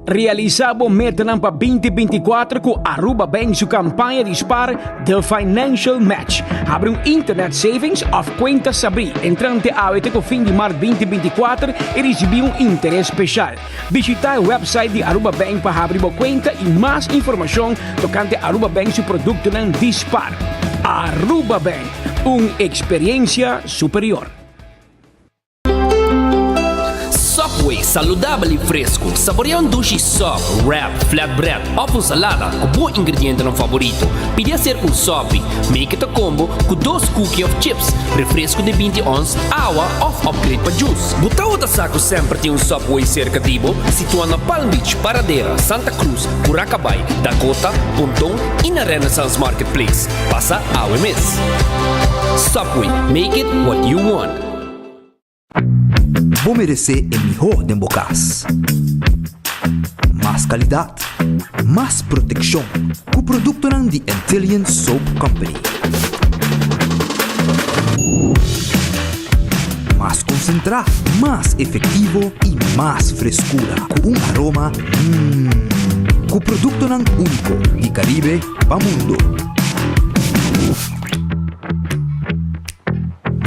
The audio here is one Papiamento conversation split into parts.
Realisa bo metanan pa 2024 cu Aruba Bank su campaña di spar The Financial Match. Habri un internet savings of cuenta sabri entrante awe te cu fin di maart 2024 y ricibi un interes special. Bishita e website di Aruba Bank pa habri bo cuenta y mas informacion tocante Aruba Bank su productonan di spar. Aruba Bank, un experiencia superior. Subway, saludabel y fresco. Saborea un dushi sub, wrap, flatbread of un salada cu bo ingredientenan favorito. Pidi hacer un sopi. Make it a combo cu dos cookie of chips, refresco di 20 ons, awa of upgrade pa juice. Bo tawata sa cu semper tin un Subway cerca di bo? Situa na Palm Beach, Paradera, Santa Cruz, Curacabay, Dakota, Ponton y na Renaissance Marketplace. Pasa awe mes. Subway, make it what you want. Bo meresé e mihó den bo kas. Mas kalidat, mas protekshon ku produktonan di Antillian Soap Company. Mas konsentrá, mas efektivo i mas freskura ku un aroma mmm. Ku produktonan úniko di Karibe pa mundo.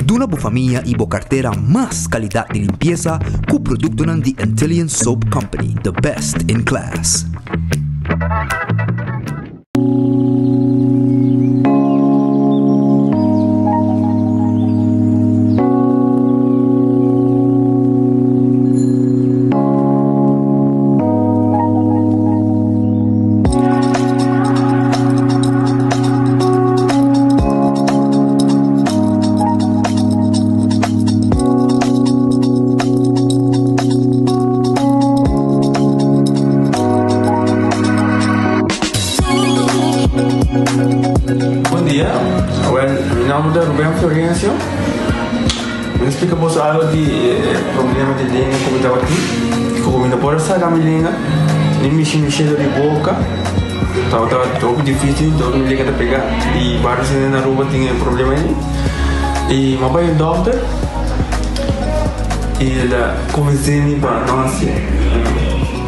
Duna bo famia y bo cartera mas calidad di limpieza cu productonan di Antillian Soap Company, the best in class. Bon dia, well, mi nomber ta Ruben Florencio. Mi ta splika boso algo di e problema di lenga ku mi tabatin. Ku mi no por a saka mi lenga, ni mishi mi shelo di boka. Tabata hopi dificil, dor mi lenga ta pega. Y varios hende na Aruba tin e problema ei. Y mi a bai un dokter y el a convence mi pa no haci.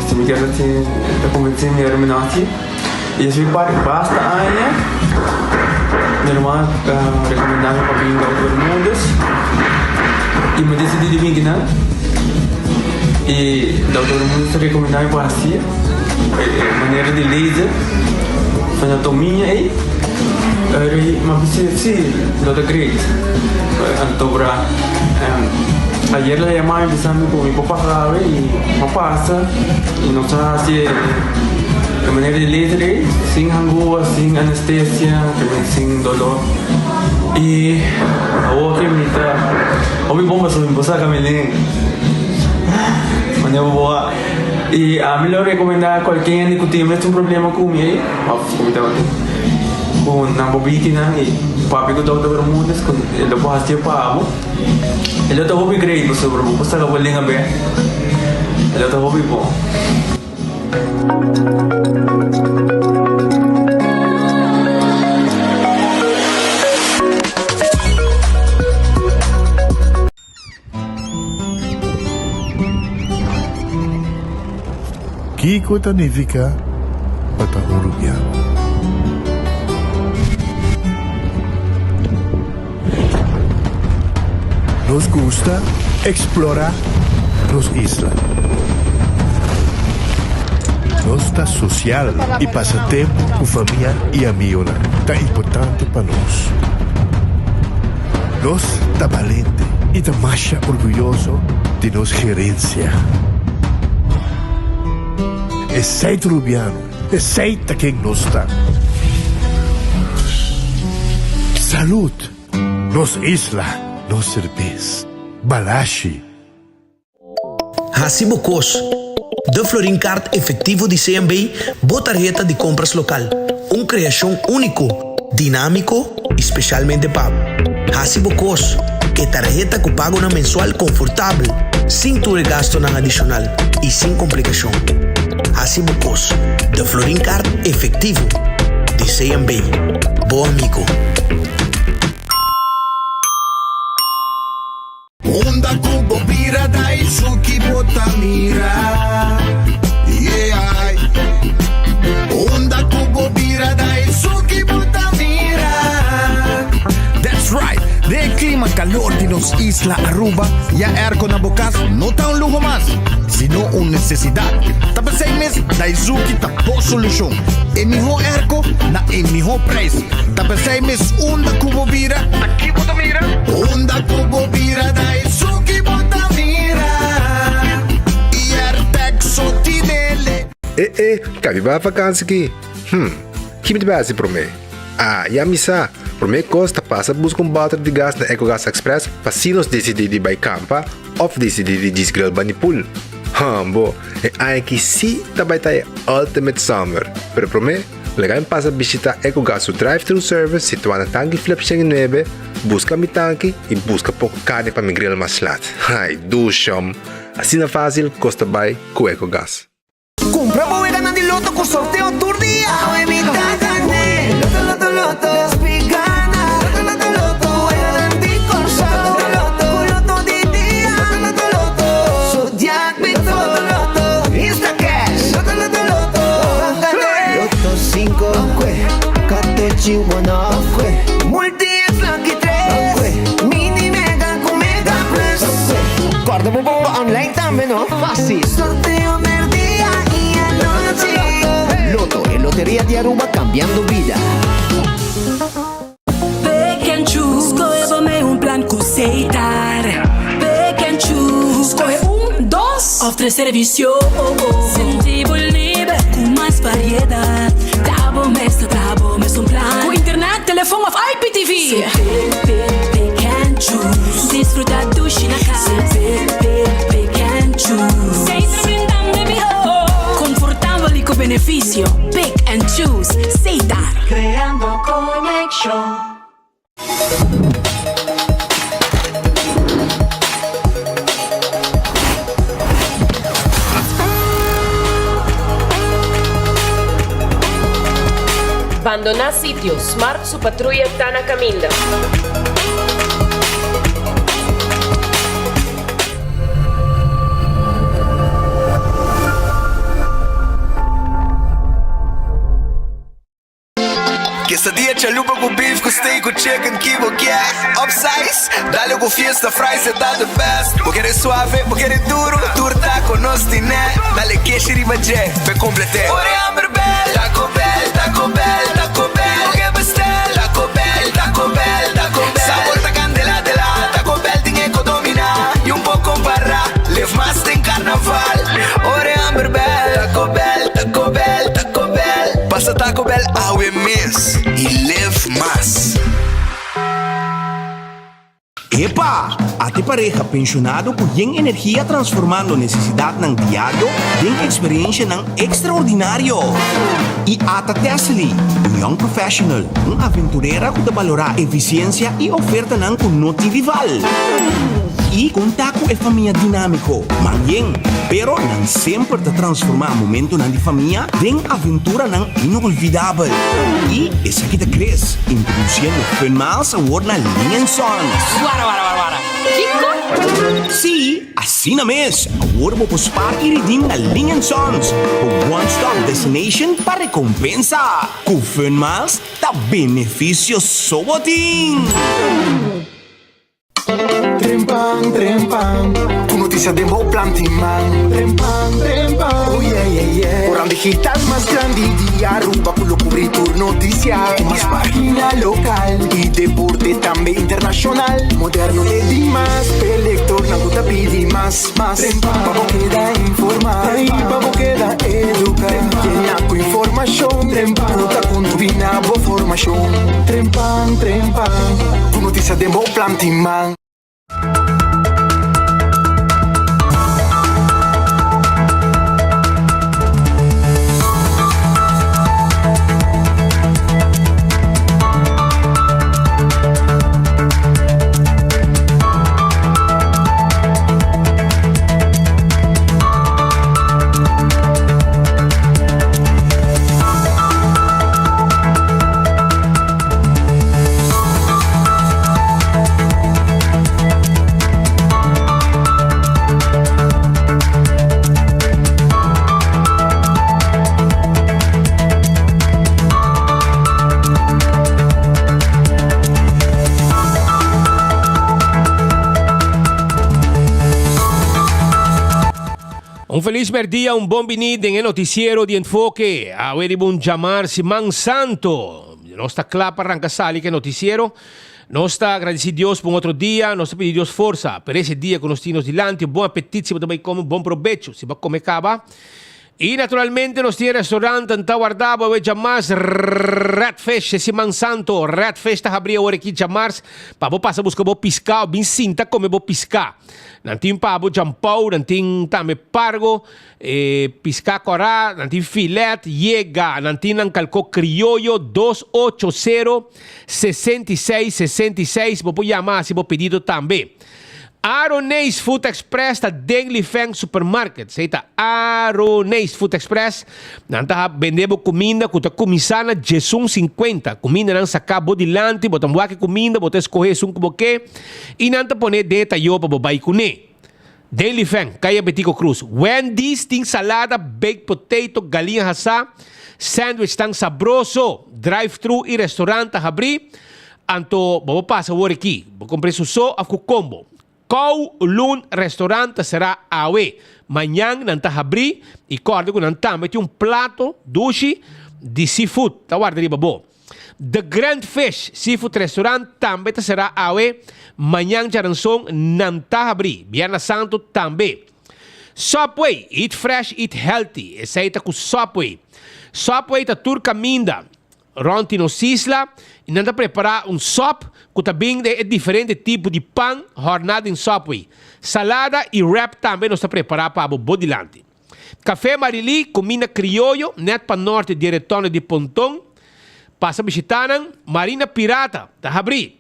Si mi kier haci, el a convence mi ora mi no haci. Y esei parti basta aña, mi ruman a recomenda mi pa bin Dokter Bermudez y mi decidi di bin kinan. Y Dokter Bermudez a recomenda mi pa haci e manera di laser, anatomia ei. Mi a bisa si, lo ta great. Antobra ayer el a yama mi bisa mi cu mi por pasa awe y mi a pasa y nos a haci. E manera di laser ei, sin hangua, sin anestesia, también sin dolor. Y awor ke mi ta hopi bon pasobra mi por saca mi lenga. Manera bo a. Y ami lo recomenda cualkier hende cu tin mes un problema cu mi ei, of cu mi tabatin, cu nan por biki nan y papia cu Doctor Bermudez cu e lo por haci pa bo. E lo ta hopi great pasobra bo por saca bo lenga bek. E lo ta hopi bon. Kiko ta nifiká pa ta un rubiano? Nos gusta explora nos isla. Nos ta social y pasa tempo cu famia y amigonan ta importante pa nos. Nos ta balente y ta masha orguyoso di nos gerencia. Esey ta Rubiano. Esey ta ken nos ta. Salud! Nos isla, nos serbes. Balashi. Hasi bo kos. De Florin Card Efectivo di CMB, bo tarheta di compras local. Un creacion unico, dinamico y specialmente pa bo. Hasi bo kos. E tarheta cu pagonan mensual confortabel, sin tur e gastonan adicional y sin complicacion. Hasi bo kos. De Florin Card Efectivo di CMB. Bo amigo. Unda ku bo bira dai suki bo ta mira yeah. isla Aruba, ya airco na bo cas no ta un luho mas, sino un necesidad. Ta pesey mes Daizuki ta bo solucion. E miho airco na e miho prijs. Ta pesey mes unda cu bo bira, ta ki bo ta mira? Unda cu bo bira Daizuki bo ta mira. Y Airtec so tinele. E e, ka mi bai vakansi ki? Ki mi ta bai hasi promé? Ah, ya mi sa! Promé kos ta pasa buska un bòter di gas na Ecogas Express pa si nos disidí di bai kampa òf disidí di djis grill bani pool. Hambo, e aña aki sí ta bai ta e ultimate summer! Pero promé, laga mi pasa bishitá Ecogas su drive-thru service situá na Tanki Flip 109, buska mi tanki i buska poko karni pa mi grill mas lat. Ai, dushom! Asina fásil kos ta bai ku Ecogas. Cumpra bo weganan di loto cu sorteo tur dia. Awe mi ta gane. Loto, loto, loto. Despi gana. Loto, loto, loto. Weganan di Corsou. Loto, loto, Cu loto di dia. Loto, loto, loto. Zodiac Bito. Loto, loto, loto. Instacash. Loto, loto, loto. Ban gane. Loto cinco. Catochi one off. Multi X Lucky tres. Mini Mega cu Mega Plus. Corda bo bomba online tambe no. Fácil. Sorteo merdia y anochi. Lotto, e loteria di Aruba cambiando bida. Pick and choose, scohe bo mey un plan cu Setar. Pick and choose, scohe un, dos of tres servicio. Sinti bo liber cu mas variedad. Ta bo mes ta traha bo mes un plan. Cu internet, telefon of IPTV. Pick, pick, pick and choose. Disfruta dushi na cas. Pick, pick, pick and choose. Setar brindando e miho. Confortabel y cu beneficio. Pick and choose. Setar. Creando conexion. Bandoná sitio, Smart su patruya ta na kaminda. Quesadilla chalupa cu beef cu steak cu chicken ki bo kier Upsize, dale cu fiesta fries e ta the best Bo kere suave, bo kere duro, tur taco nos tine Dale keshi riba dje, p'e complete Ora e hamber bel, Taco Bell, Taco Bell, Taco Bell Bo ke bestel, Taco Bell, Taco Bell, Taco Bell Sabor ta candela de la, Taco Bell tin e co domina Y un por compara, live mas den carnaval Ora e hamber bel, Taco Bell, Taco Bell, Taco Bell Pasa Taco Bell awe mes y live mas. Epa! Ate pareha penshonado ku yen energia transformando nesesidatnan diario den eksperenshanan ekstraordinario. I ata Tessely, un young professional, un aventurera ku ta balorá efisiensia i ofertanan ku no tin rival. I konta ku e famia dinámiko, man yen, pero nan semper ta transformá momentonan di famia den aventuranan inolvidabel. I esaki ta Chris, introduciendo Fun Miles awor na Ling and Sons. Wara wara wara wara. Kiko? Sí, asina mes! Awor bo por spaar i redeem na Ling and Sons, bo one stop destination pa recompensa. Cu Fun Miles ta beneficio so bo tin! Trempan, trempan, ku notisia den bo planti man. Trempan, trempan, oh yeah, yeah, yeah. Koran digital mas grandi di Aruba ku lo kubri tur notisia. Ku mas pagina lokal i deporte tambe internashonal. Moderno te di mas, p'e lektornan ku ta pidi mas, mas. Trempan, pa bo keda informá i pa bo keda eduká. Yena ku informashon, trempan, ku ta kontribuí na bo formashon. Trempan, trempan, ku notisia den bo planti man. Un felis merdia, un bon bini den e noticiero di Enfoke. Awe riba un djamar Siman Santo. Nos ta kla pa ranka sali ku e noticiero. Nos ta agradeci Dios pa un otro dia, nos ta pidi Dios forsa pa ese dia ku nos tin nos dilanti. Un bon apetit si bo ta bai kome, un bon probecho si bo a kome kaba. I naturalmente nos tin e restaurant ta warda bo awe djamars Red Fish e Siman Santo. Red Fish ta habri awor aki djamars pa bo pasa buska bo piská o bin sinta kome bo piská. Nan tin pa bo djampou, nan tin tambe pargo, e piská kòrá, nan tin filet, yega, nan tin nan kalkó krioyo 280 66 66 bo por yama hasi bo pedido tambe. Aroneis Food Express ta den Lifeng Supermarket. Esei ta Aroneis Food Express. Nan ta bende bo kuminda ku ta kuminsá na djesun sinkuenta. Kumindanan saká bo dilanti, bo ta wak e kuminda, bo ta eskohé esun ku bo ke i nan ta pone den e tayó pa bo bai kuné. Den Lifeng, Kaya Betico Cruz. Wendy's tin salada, baked potato, galiña hasá, sandwich tan sabroso. Drive-thru i restaurant ta habrí. Anto bo por pasa awor aki, bo compr'e su so of cu combo. Kowloon Restaurant ta cera awe, mañan nan ta habri y corda cu nan tambe tin un plato dushi di seafood ta warda riba bo. The Grand Fish Seafood Restaurant tambe ta cera awe, mañan djaranson nan ta habri, Bierna Santo tambe. Subway, eat fresh, eat healthy, esey ta cu Subway. Subway ta tur caminda. Rònt di nos isla i nan ta prepará un sòp ku ta bin den e diferente tipo di pan hòrná den Subway. Salada i wrap tambe nos ta prepará pa bo bo dilanti. Kafé Marilí, kuminda krioyo nèt pa nòrte di e retòne di Ponton. Pasa bishitá nan. Marina Pirata ta habrí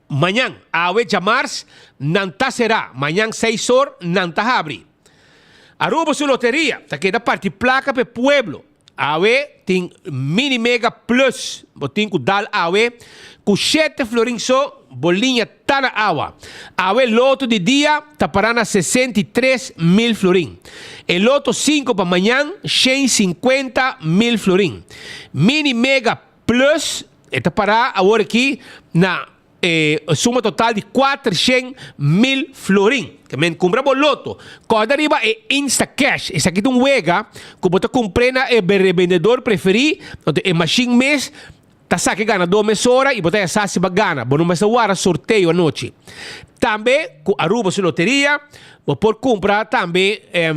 mañan, awe djamars nan ta será, mañan seis or nan ta habri. Aruba su loteria ta keda parti plaka pa e pueblo. Awe tin Mini Mega Plus, bo tin ku dal awe ku shete florin so bo liña ta na awa. Awe loto di dia ta para na 63,000 florin. E loto sinku pa mañan 150,000 florin. Mini Mega Plus e ta para awor aki na E suma total di 400,000 florin. Ke men kumpra bo loto. Kòrda riba e Instacash. Esaki ta un wega ku bo ta kumpr'é na e rebendedor preferí. Anto e mashin mes ta saka e ganadó mesora i bo ta yasa si bo a gana. Bo no mester wara sorteo anochi. Tambe ku Aruba su loteria bo por kumpra tambe e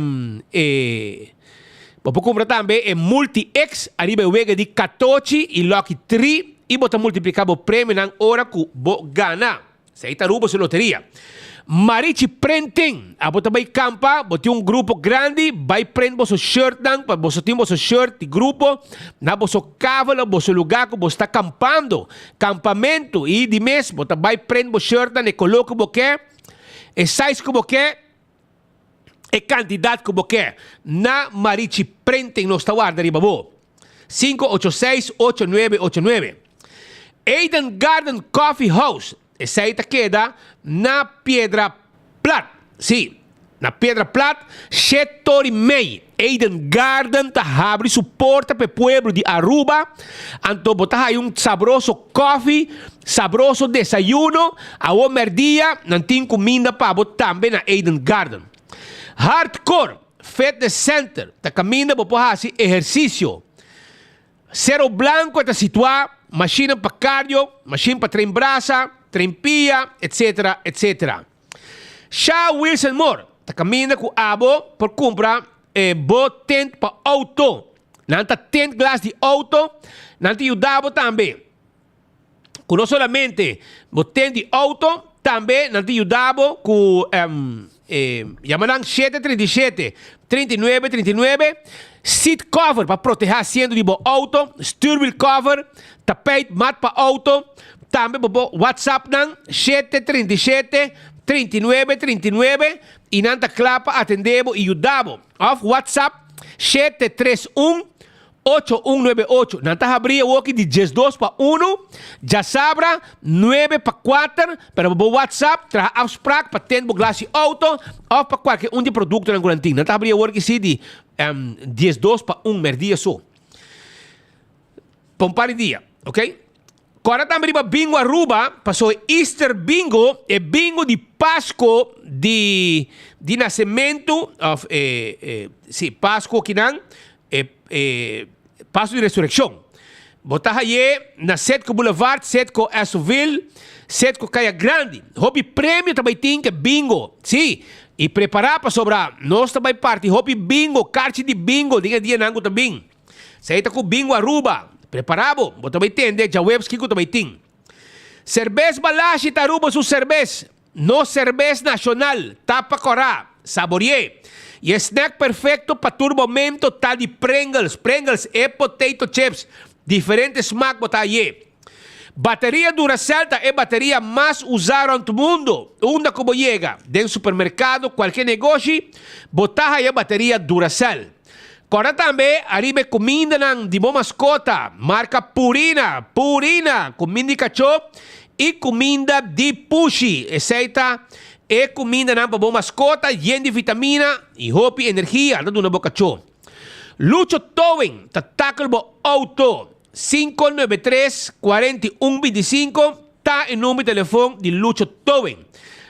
bo por kumpra tambe e Multi X ariba e wega di katochi i Lucky Tri. I bo ta multipliká bo premionan ora ku bo gana. Esei ta Aruba su loteria. Marichi Printing, abo ta bai kampa, bo tin un grupo grandi, bai print boso shirtnan pa boso tin boso shirt di grupo na boso kavel of boso lugá ku bo sta kampando, kampamentu. I di mes bo ta bai print bo shirtnan e koló ku bo ke, e size ku bo ke, e kantidat ku bo ke. Na Marichi Printing nos ta warda riba bo. 586-8989. Eden Garden Coffee House, esei ta keda na Piedra Plat. Sí, na Piedra Plat, Shetori Mei. Eden Garden ta habri su porta pa e pueblo di Aruba. Anto bo ta haya un sabroso koffie, sabroso desayuno. Awo merdia nan tin kuminda pa bo tambe na Eden Garden. Hardcore. Fitness Center ta kaminda bo por hasi ehersisio. Cerro Blanco ta situá, mashinnan pa cardio, mashin pa train brasa, train pia, etc. Etc. Sha Wilson Moore ta kaminda ku abo por kumpra e bo tent pa outo. Nan ta tent glas di outo, nan ta yuda bo tambe. Ku no solamente bo ten di outo, tambe nan ta yuda bo ku e yama nan 737 39 39 seat cover pa proteha asiento di bo outo, stuurwiel cover, tapijt mat pa outo, tambe bo por whatsapp nan 737 39 39 i nan ta kla pa atende bo i yuda bo. Of whatsapp 731 Ocho un nuebe ocho. Nan ta habrí awoki di diesdos pa unu, djasabra nuebe pa kuater, pero bo WhatsApp traha afsprak pa ten bo glas di outo òf pa kualke un di e produktonan ku nan tin. Nan ta habrí aworki si di diesdos pa un mèrdia so. Pa un par di dia, ok. Kòrda tambe riba Bingo Aruba, paso e Easter Bingo, e bingo di Pasco di di nasementu, òf e e si, Pasco kinan, e e Pasco di Resurekshon. Bo ta haye na Setco Boulevard, Setco Esoville, Setco Kaya Grandi. Hopi premio ta bai tin ke bingo, si, i prepará pasobra nos ta bai parti hopi bingo, karchi di bingo den e dianan ku ta bin. Esei ta ku Bingo Aruba. Prepará bo, bo ta bai tende djaweps kiko ta bai tin. Serbes Balashi ta Aruba su serbes. Nos serbes nashonal, tapa kòrá, saborié. I e snack perfekto pa tur momento ta di Pringles. Pringles, e potato chips, diferente smak bo ta haye. Bateria Duracell ta e bateria mas usá rònt mundu. Unda ku bo yega, den supermerkado, kualke negoshi, bo ta haya bateria Duracell. Kòrda tambe ariba e kumindanan di bo maskota, marka Purina, Purina, kuminda di kachó i kuminda di pushi. Esei ta e kumindanan pa bo maskota yen di vitamina i hopi energia ta duna bo kachó. Lucho Towing ta takel bo outo. 593 41 25 ta e number di telefon di Lucho Towing.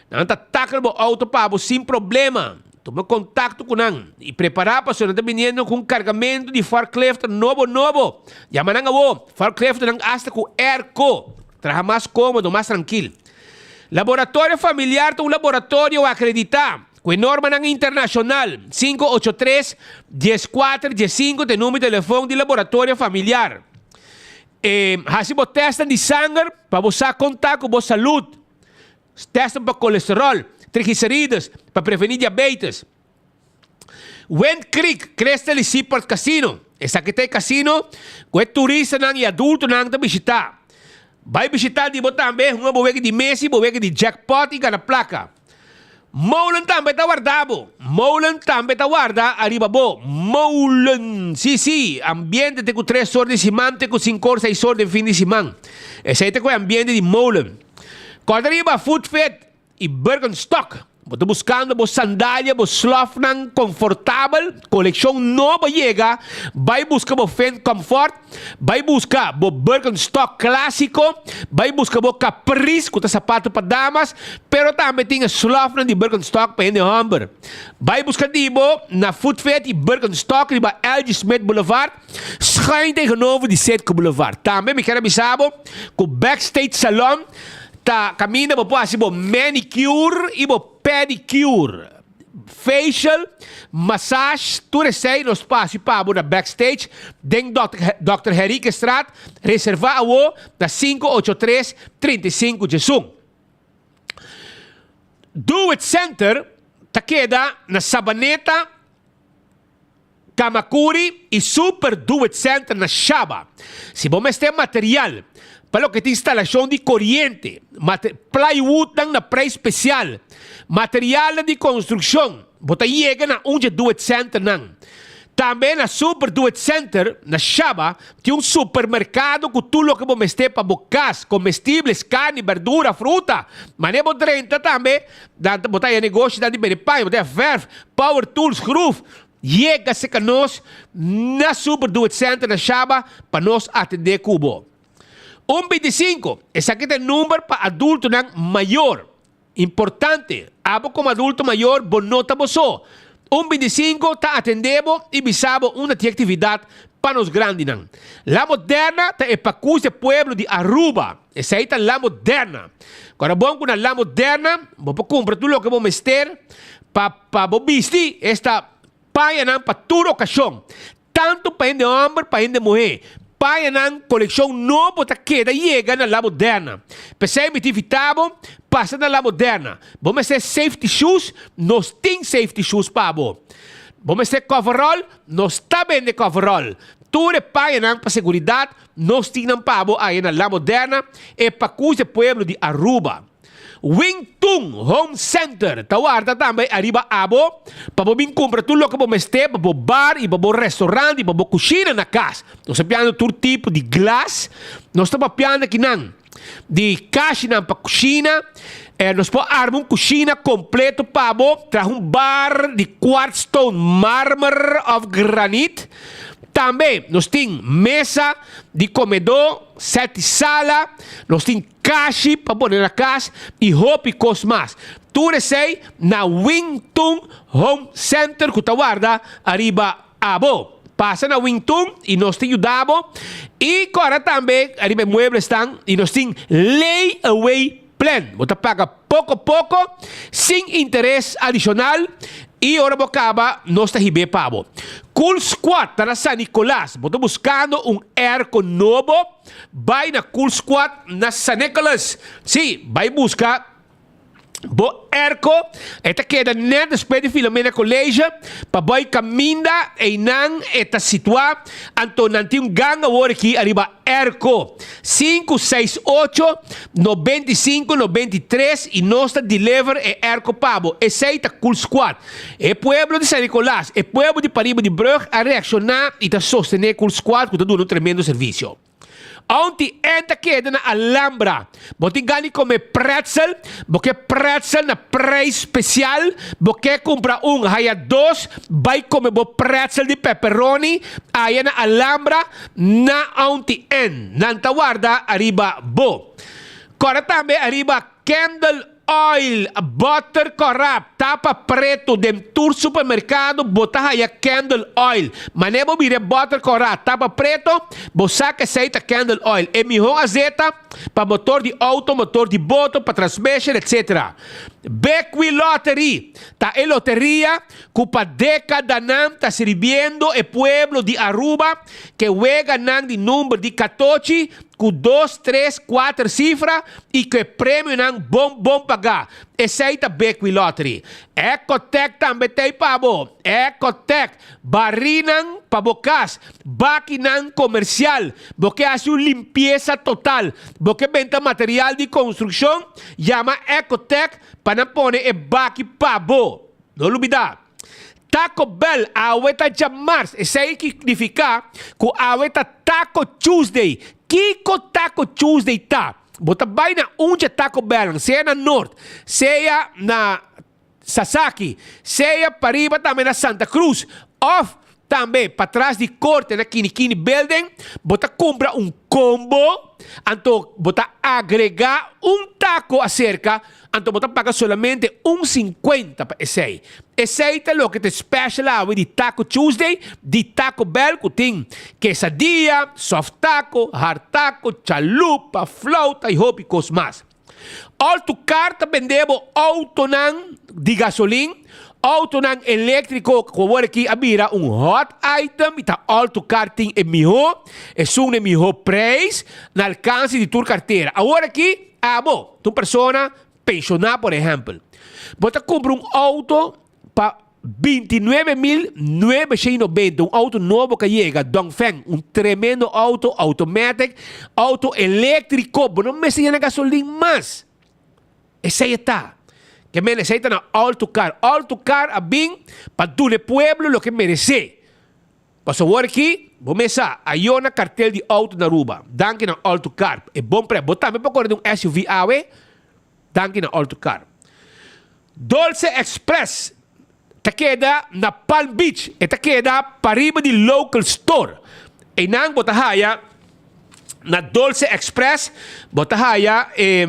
Nan ta takel bo auto pa bo sin problema. Tuma contacto cu nan y prepara pasobra nan ta biniendo cu un cargamento di forklift nobo nobo. Yama nan awo. Forkliftnan hasta cu airco. Traha mas comodo, mas trankil. Laboratorio Familiar ta un laboratorio acredita cu e normanan internacional. 583 14 15 ta e numero di telefon di Laboratorio Familiar. E haci bo testnan di sanger pa bo sa con ta cu bo salud. Testnan pa colesterol, triglicerides, pa preveni diabetes. Wind Creek, Crystal y Seaport Casino. Esaki ta e casino cu e turistanan y adultonan ta bishita. Bay bishita di bo tambe, hunga bo wega di mesa y bo wega di jackpot y gana placa. Molen tambe ta warda bo. Molen tambe ta warda ariba bo. Molen! Si, si, ambiente te cu tres or di siman te cu cinco or, seis or den fin di siman. Esey ta cu e ambiente di Molen. Corda riba Food Fit y Birkenstock. Bo ta buskando bo sandalia, bo slòfnan konfortabel? Kolekshon nobo a yega! Bai buska bo Finn Comfort, bai buska bo Birkenstock klásiko, bai buska bo Capris ku ta sapato pa damas, pero tambe tin e slòfnan di Birkenstock pa hende hòmber. Bai buska di bo na Footfit i Birkenstock riba LG Smith Boulevard, schuin tegenover di Citgo Boulevard. Tambe mi kier a bisa bo ku Backstage Salon Ta kaminda bo por hasi bo manicure i bo pedicure, facial, massage, tur esei nos por hasi pa bo na backstage den Dòkter Henriquestraat, reserva awo na 583 35 diesun. Do It Center ta keda na Sabaneta. Kamakuri i Super Do It Center na Shaba. Si bo mester material pa loke ta instalashon di koriente, plywoodnan na preis spesial, materialnan di konstrukshon, bo ta yega na un dje Do It Centernan. Tambe na Super Do It Center na Shaba tin un supermerkado ku tur loke bo mester pa bo kas, komestibles, karni, berdura, fruta. Manera bo drenta tambe, bo ta haya negoshinan di bende paña, bo ta haya verf, power tools, gruf. Yega serka nos na Super Do It Center na Shaba pa nos atendé ku bo. Un 25, esaki ta e number pa adultonan mayor. Importante, abo komo adulto mayor bo no ta bo so. Un 25 ta atendé bo i bisa bo unda tin aktividat pa nos grandinan. La Moderna ta e pakus di e pueblo di Aruba. Esei ta La Moderna. Kòrda bon ku na La Moderna bo por kumpra tur loke bo mester pa pa bo bisti esta pañanan pa tur okashon, tantu pa hende hòmber pa hende muhé. Pañanan kolekshon nobo ta keda yega na La Moderna. P'esei mi ta invitá bo pasa na La Moderna. Bo mester safety shoes? Nos tin safety shoes pa bo. Bo mester coverall? Nos ta bende coverall. Tur e pañanan pa seguridat nos tin nan pa bo aya na La Moderna, e pakus di pueblo di Aruba. Wing Tun Home Center ta warda tambe ariba abo pa bo bin kumpra tur loke bo mester pa bo bar i pa bo restaurant i pa bo kushina na kas. Nos ta piando tur tipo di glas, nos ta papiando akinan di kashinan pa kushina, nos por arma un kushina kompleto pa bo, traha un bar di quartz stone, marmer òf granit. Tambe nos tin mesa di komedó. Set di sala, nos tin kashi pa pone na kas i hopi kos mas. Tur esei na Wing Tun Home Center ku ta warda ariba abo. Pasa na Wing Tun i nos ta yuda bo. I kòrda tambe ariba e mueblesnan i nos tin lay away plan. Bo ta paga poko poko, sin interes adishonal i ora bo kaba nos ta hib'é pa bo. Cool Squad ta na San Nicolas. Bo ta buskando un airco nobo? Bai na Cool Squad na San Nicolas. Sí, bai buska bo airco. E ta keda net despues di Filomena College. Pa bai kaminda einan e ta situá. Anto nan tin un gang awor aki ariba airco. Sinku, seis, ocho, 95, 93 i nos ta deliver e airco pa bo. Esei ta Cool Squad. E pueblo di San Nicolas, e pueblo di pariba di brug a reakshoná i ta sostené Cool Squad ku ta duna un tremendo servisio. Aunti N ta keda na Alhambra. Bo tin gana di kome pretzel? Bo ke pretzel na prijs spesial? Bo ke kumpra un haya dos? Bai kome bo pretzel di pepperoni aya na Alhambra na Aunti N. Nan ta warda ariba bo. Kòrda tambe ariba Kendall Oil, butter kòrap, tapa pretu den tur supermerkado bo ta haya Kendall Oil. Manera bo bira e butter kòrá, tapa preto, bo sa ku esei ta Kendall Oil. E mihó azeta pa motor di outo, motor di boto, pa transmission, etc. Bequi Lottery ta e loteria ku pa dekadanan ta sirbiendo e pueblo di Aruba ke weganan di number di katochi ku dos, tres, kuater sifra i ku e premionan bon bon pagá. Esei ta Bequi Lottery. Ecotec tambe t'ei pa bo. Ecotec, barinan pa bo kas, bakinan komersial, bo ke hasi un limpiesa total, bo ke benta material di konstrukshon, yama Ecotec pa nan pone e baki pa bo. No lubidá, Taco Bell awe ta djamars, esei signifiká ku awe ta Taco Tuesday. Kiko Taco Tuesday ta? Bo ta bai na un dje Taco Bellnan, sea na Noord, sea na Sasaki, sea pariba tambe na Santa Cruz, òf tambe patras di korte na Kini Kini Building, bo ta kumpra un kombo, anto bo ta agregá un tako aserka, anto bo ta paga solamente un sinkuenta pa esei. Esei ta loke ta e special awe di Taco Tuesday di Taco Bell ku tin quesadilla, soft taco, hard taco, chalupa, flauta i hopi kos mas. Autocar ta bende bo autonan di gasolin, autonan eléktriko ku awor aki a bira un hot item i ta Autocar tin e mihó, esun e mihó preis na alkanse di tur kartera. Awor aki abo ta un persona penshoná por ehèmpel, bo ta kumpra un outo pa 29.990, un auto nobo que llega, Dongfeng, un tremendo auto, automatic, auto eléctrico, bo no mester llena gasolin mas. Esey ta. Ke men esey ta na Alto Car. Alto Car a bin pa duna e pueblo loke merece. Pasobra awor aki, bo mes sa, ayo na cartel di auto na Aruba. Danki na Alto Car. E bon pre. Bo tambe por core den un SUV awe. Danki na Alto Car. Dolce Express ta keda na Palm Beach. E ta keda pariba di Local Store. Einan bo ta haya na Dolce Express bo ta haya e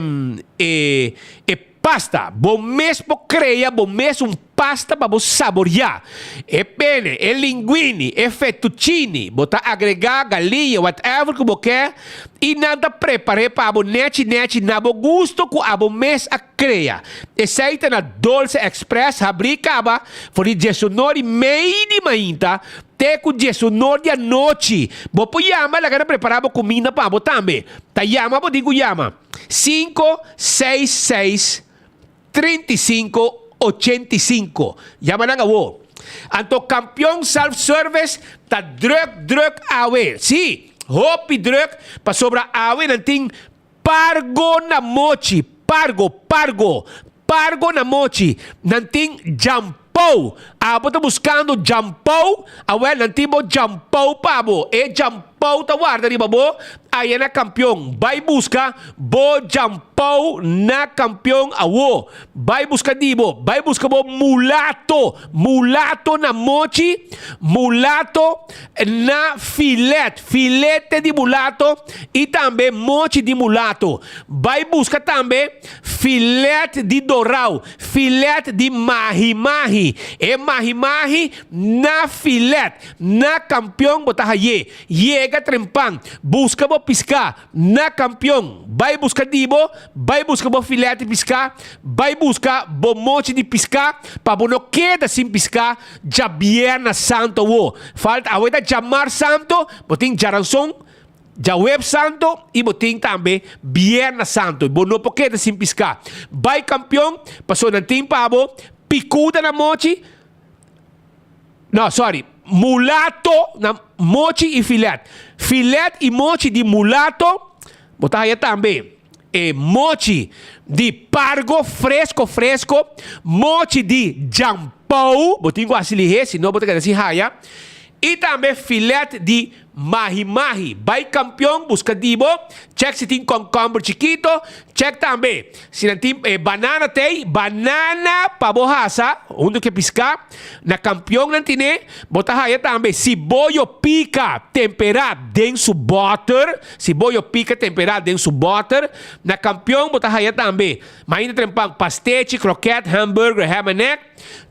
e e pasta. Bo mes por crea bo mes un pasta pa bo saboria. E pene, e linguini, e fettuccini, bo ta agrega galiña, whatever ku bo ke i nan ta prepar'é pa bo nechi nechi na bo gusto ku abo mes a krea. Esei ta na Dolce Express habrí kaba for di diesunor i mei di mainta te ku diesunor di anochi. Bo por yama laga nan prepará bo kuminda pa bo tambe. Ta yama bo tin ku yama sinku seis seis 35 85. Yama nan awo. Anto Kampion Self Service ta druk druk awe. Sí, hopi druk pasobra awe nan tin pargo na mochi. Pargo, pargo, pargo na mochi. Nan tin djampou. Abo ta buskando djampou? Awel, nan tin bo djampou pa bo. E djampou ta warda riba bo. Aya na Kampion. Bai buska bo djampou na Kampion awo. Bai buska di bo. Bai buska bo mulato. Mulato na mochi. Mulato na filet. Filete di mulato i tambe mochi di mulato. Bai buska tambe filet di dorau. Filet di mahi mahi. E mahi mahi na filet. Na Kampion bo ta haye. Yega trempan, buska bo piská na kampion. Bai buska di bo, bai buska bo filet di piská, bai buska bo mochi di piská pa bo no keda sin piská djabièrna santu awo. Falta awe ta djamars santu, bo tin djaranson, djawebs santu i bo tin tambe bièrna santu. Bo no por keda sin piská. Bai kampion pasobra nan tin pa bo pikuda na mochi. No, sorry. Mulato na mochi i filet. Filet i mochi di mulato, bo ta haya tambe e mochi di pargo fresco fresco, mochi di jampou, bo tin ku hasi lihé, si no bo ta keda sin haya, i tambe filet di mahi mahi. Bai Kampion buska di bo, check si tin komkomber chikito, check tambe si nan tin e banana tei, banana pa bo hasa hunto ku e piská, na Kampion nan tine, bo ta haya tambe siboyo pika temperá den su bòter, siboyo pika temperá den su bòter, na Kampion bo ta haya tambe mainta trempan pastechi, krokèt, hamburger, ham and egg.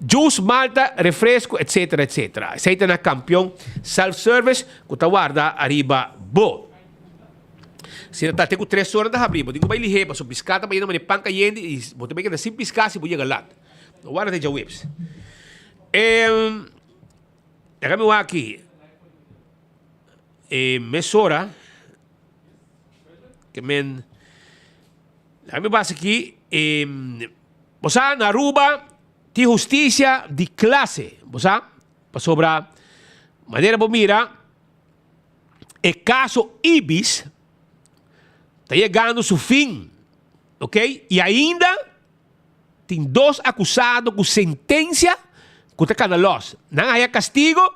Juice, malta, refresco, etc. Etc. Esey ta na Campeon Self Service cu ta warda ariba bo. Si ta te cu tres ora ta habri, bo tin cu bay lihe pasobra pisca ta bayendo manera pan cayente y bo ta bay keda sin pisca si bo yega lat. No warda te djaweps. Laga mi wak aki. E mesora ke men laga mi basa aki e. Bo sa na Aruba tin husticia di clase, bo sa, pasobra manera bo mira e caso Ibis ta yegando su fin, ok, y ainda tin dos acusado cu sentencia cu ta cana los, nan a haya castigo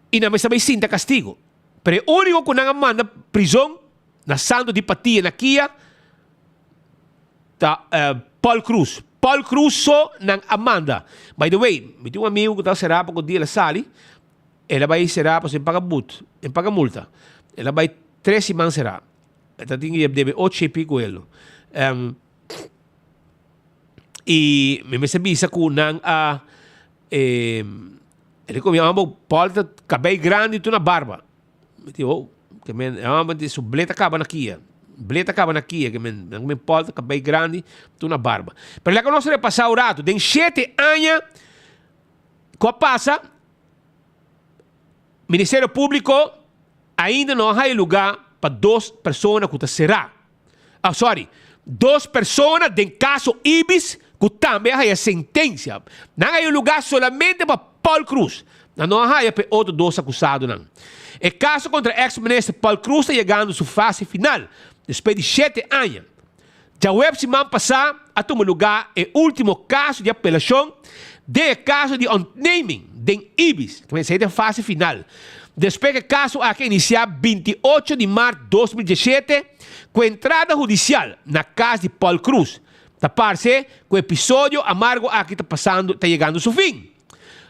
y nan mester bay sinta castigo, pero e unico cu nan a manda prison na Santo di Patia na Kia Ta Paul Cruz. Paul Cruz so nan a manda. By the way, mi tin un amigo cu ta sera pa cu dia el a sali, el a bay sera pasobra e paga but, e paga multa. El a bay tres siman sera. E ta tin debe ocho y pico elo. Y mi mester bisa cu nan a, el a cu mi amo Paul ta cabey grandi tur na barba. Mi di, oh, ke men, e homber di su blet a kaba na kia. Blet a kaba na kia, ke men, nan men Paul ta kabei grandi, tur na barba. Pero laka nos repasá un ratu. Den shete aña ku a pasa, Ministerio Públiko ainda no a haya lugá pa dos persona ku ta será. Ah, sorry, dos persona den kaso Ibis ku tambe a haya sentensia. Nan a haya un lugá solamente pa Paul Croes. Nan no a haya pa e otro dos akusadonan. E kaso kontra eks minister Paul Croes ta yegando su fase final, despues di shete aña. Djaweps siman pasá a tuma lugá e último kaso di apelashon den e kaso di ontneming den Ibis. Esei ta e fase final. Despues ku e kaso aki a inisiá 28 di mart 2017 ku entrada hudisial na kas di Paul Croes, ta parse ku e episodio amargo aki ta pasando ta yegando su fin.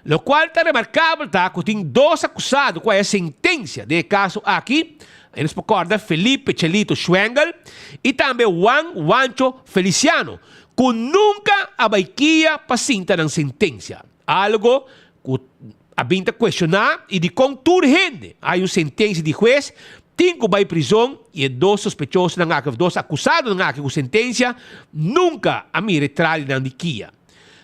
Lokual ta remarkabel ta ku tin dos akusado ku haya sentensia den e kaso aki, e nos por kòrda Felipe Chelito Schwengel i tambe Juan Wancho Feliciano, ku nunka a bai kia pa sinta nan sentensia. Algo ku a bin ta kuestioná i dikon tur hende a haya un sentensia di hues tin ku bai prizon i e dos sospechosonan aki òf dos akusadonan aki ku sentensia nunka a mira e tralinan di kia.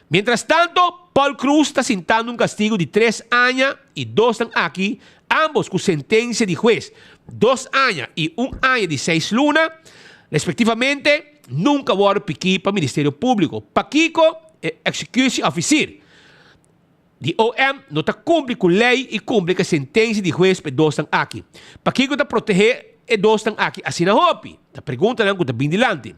Mientras tanto, Paul Croes ta sintando un castigo di tres aña y dosnan aki, ambos cu sentencia di hues, dos aña y un aña di seis luna, respectivamente, nunca wordo piki pa Ministerio Publico. Pakico e executie officier di OM no ta cumpli cu ley y cumpli cu e sentencia di hues pa e dosnan aki? Pakico ta protege e dosnan aki asina hopi? Ta preguntanan cu ta bin dilanti.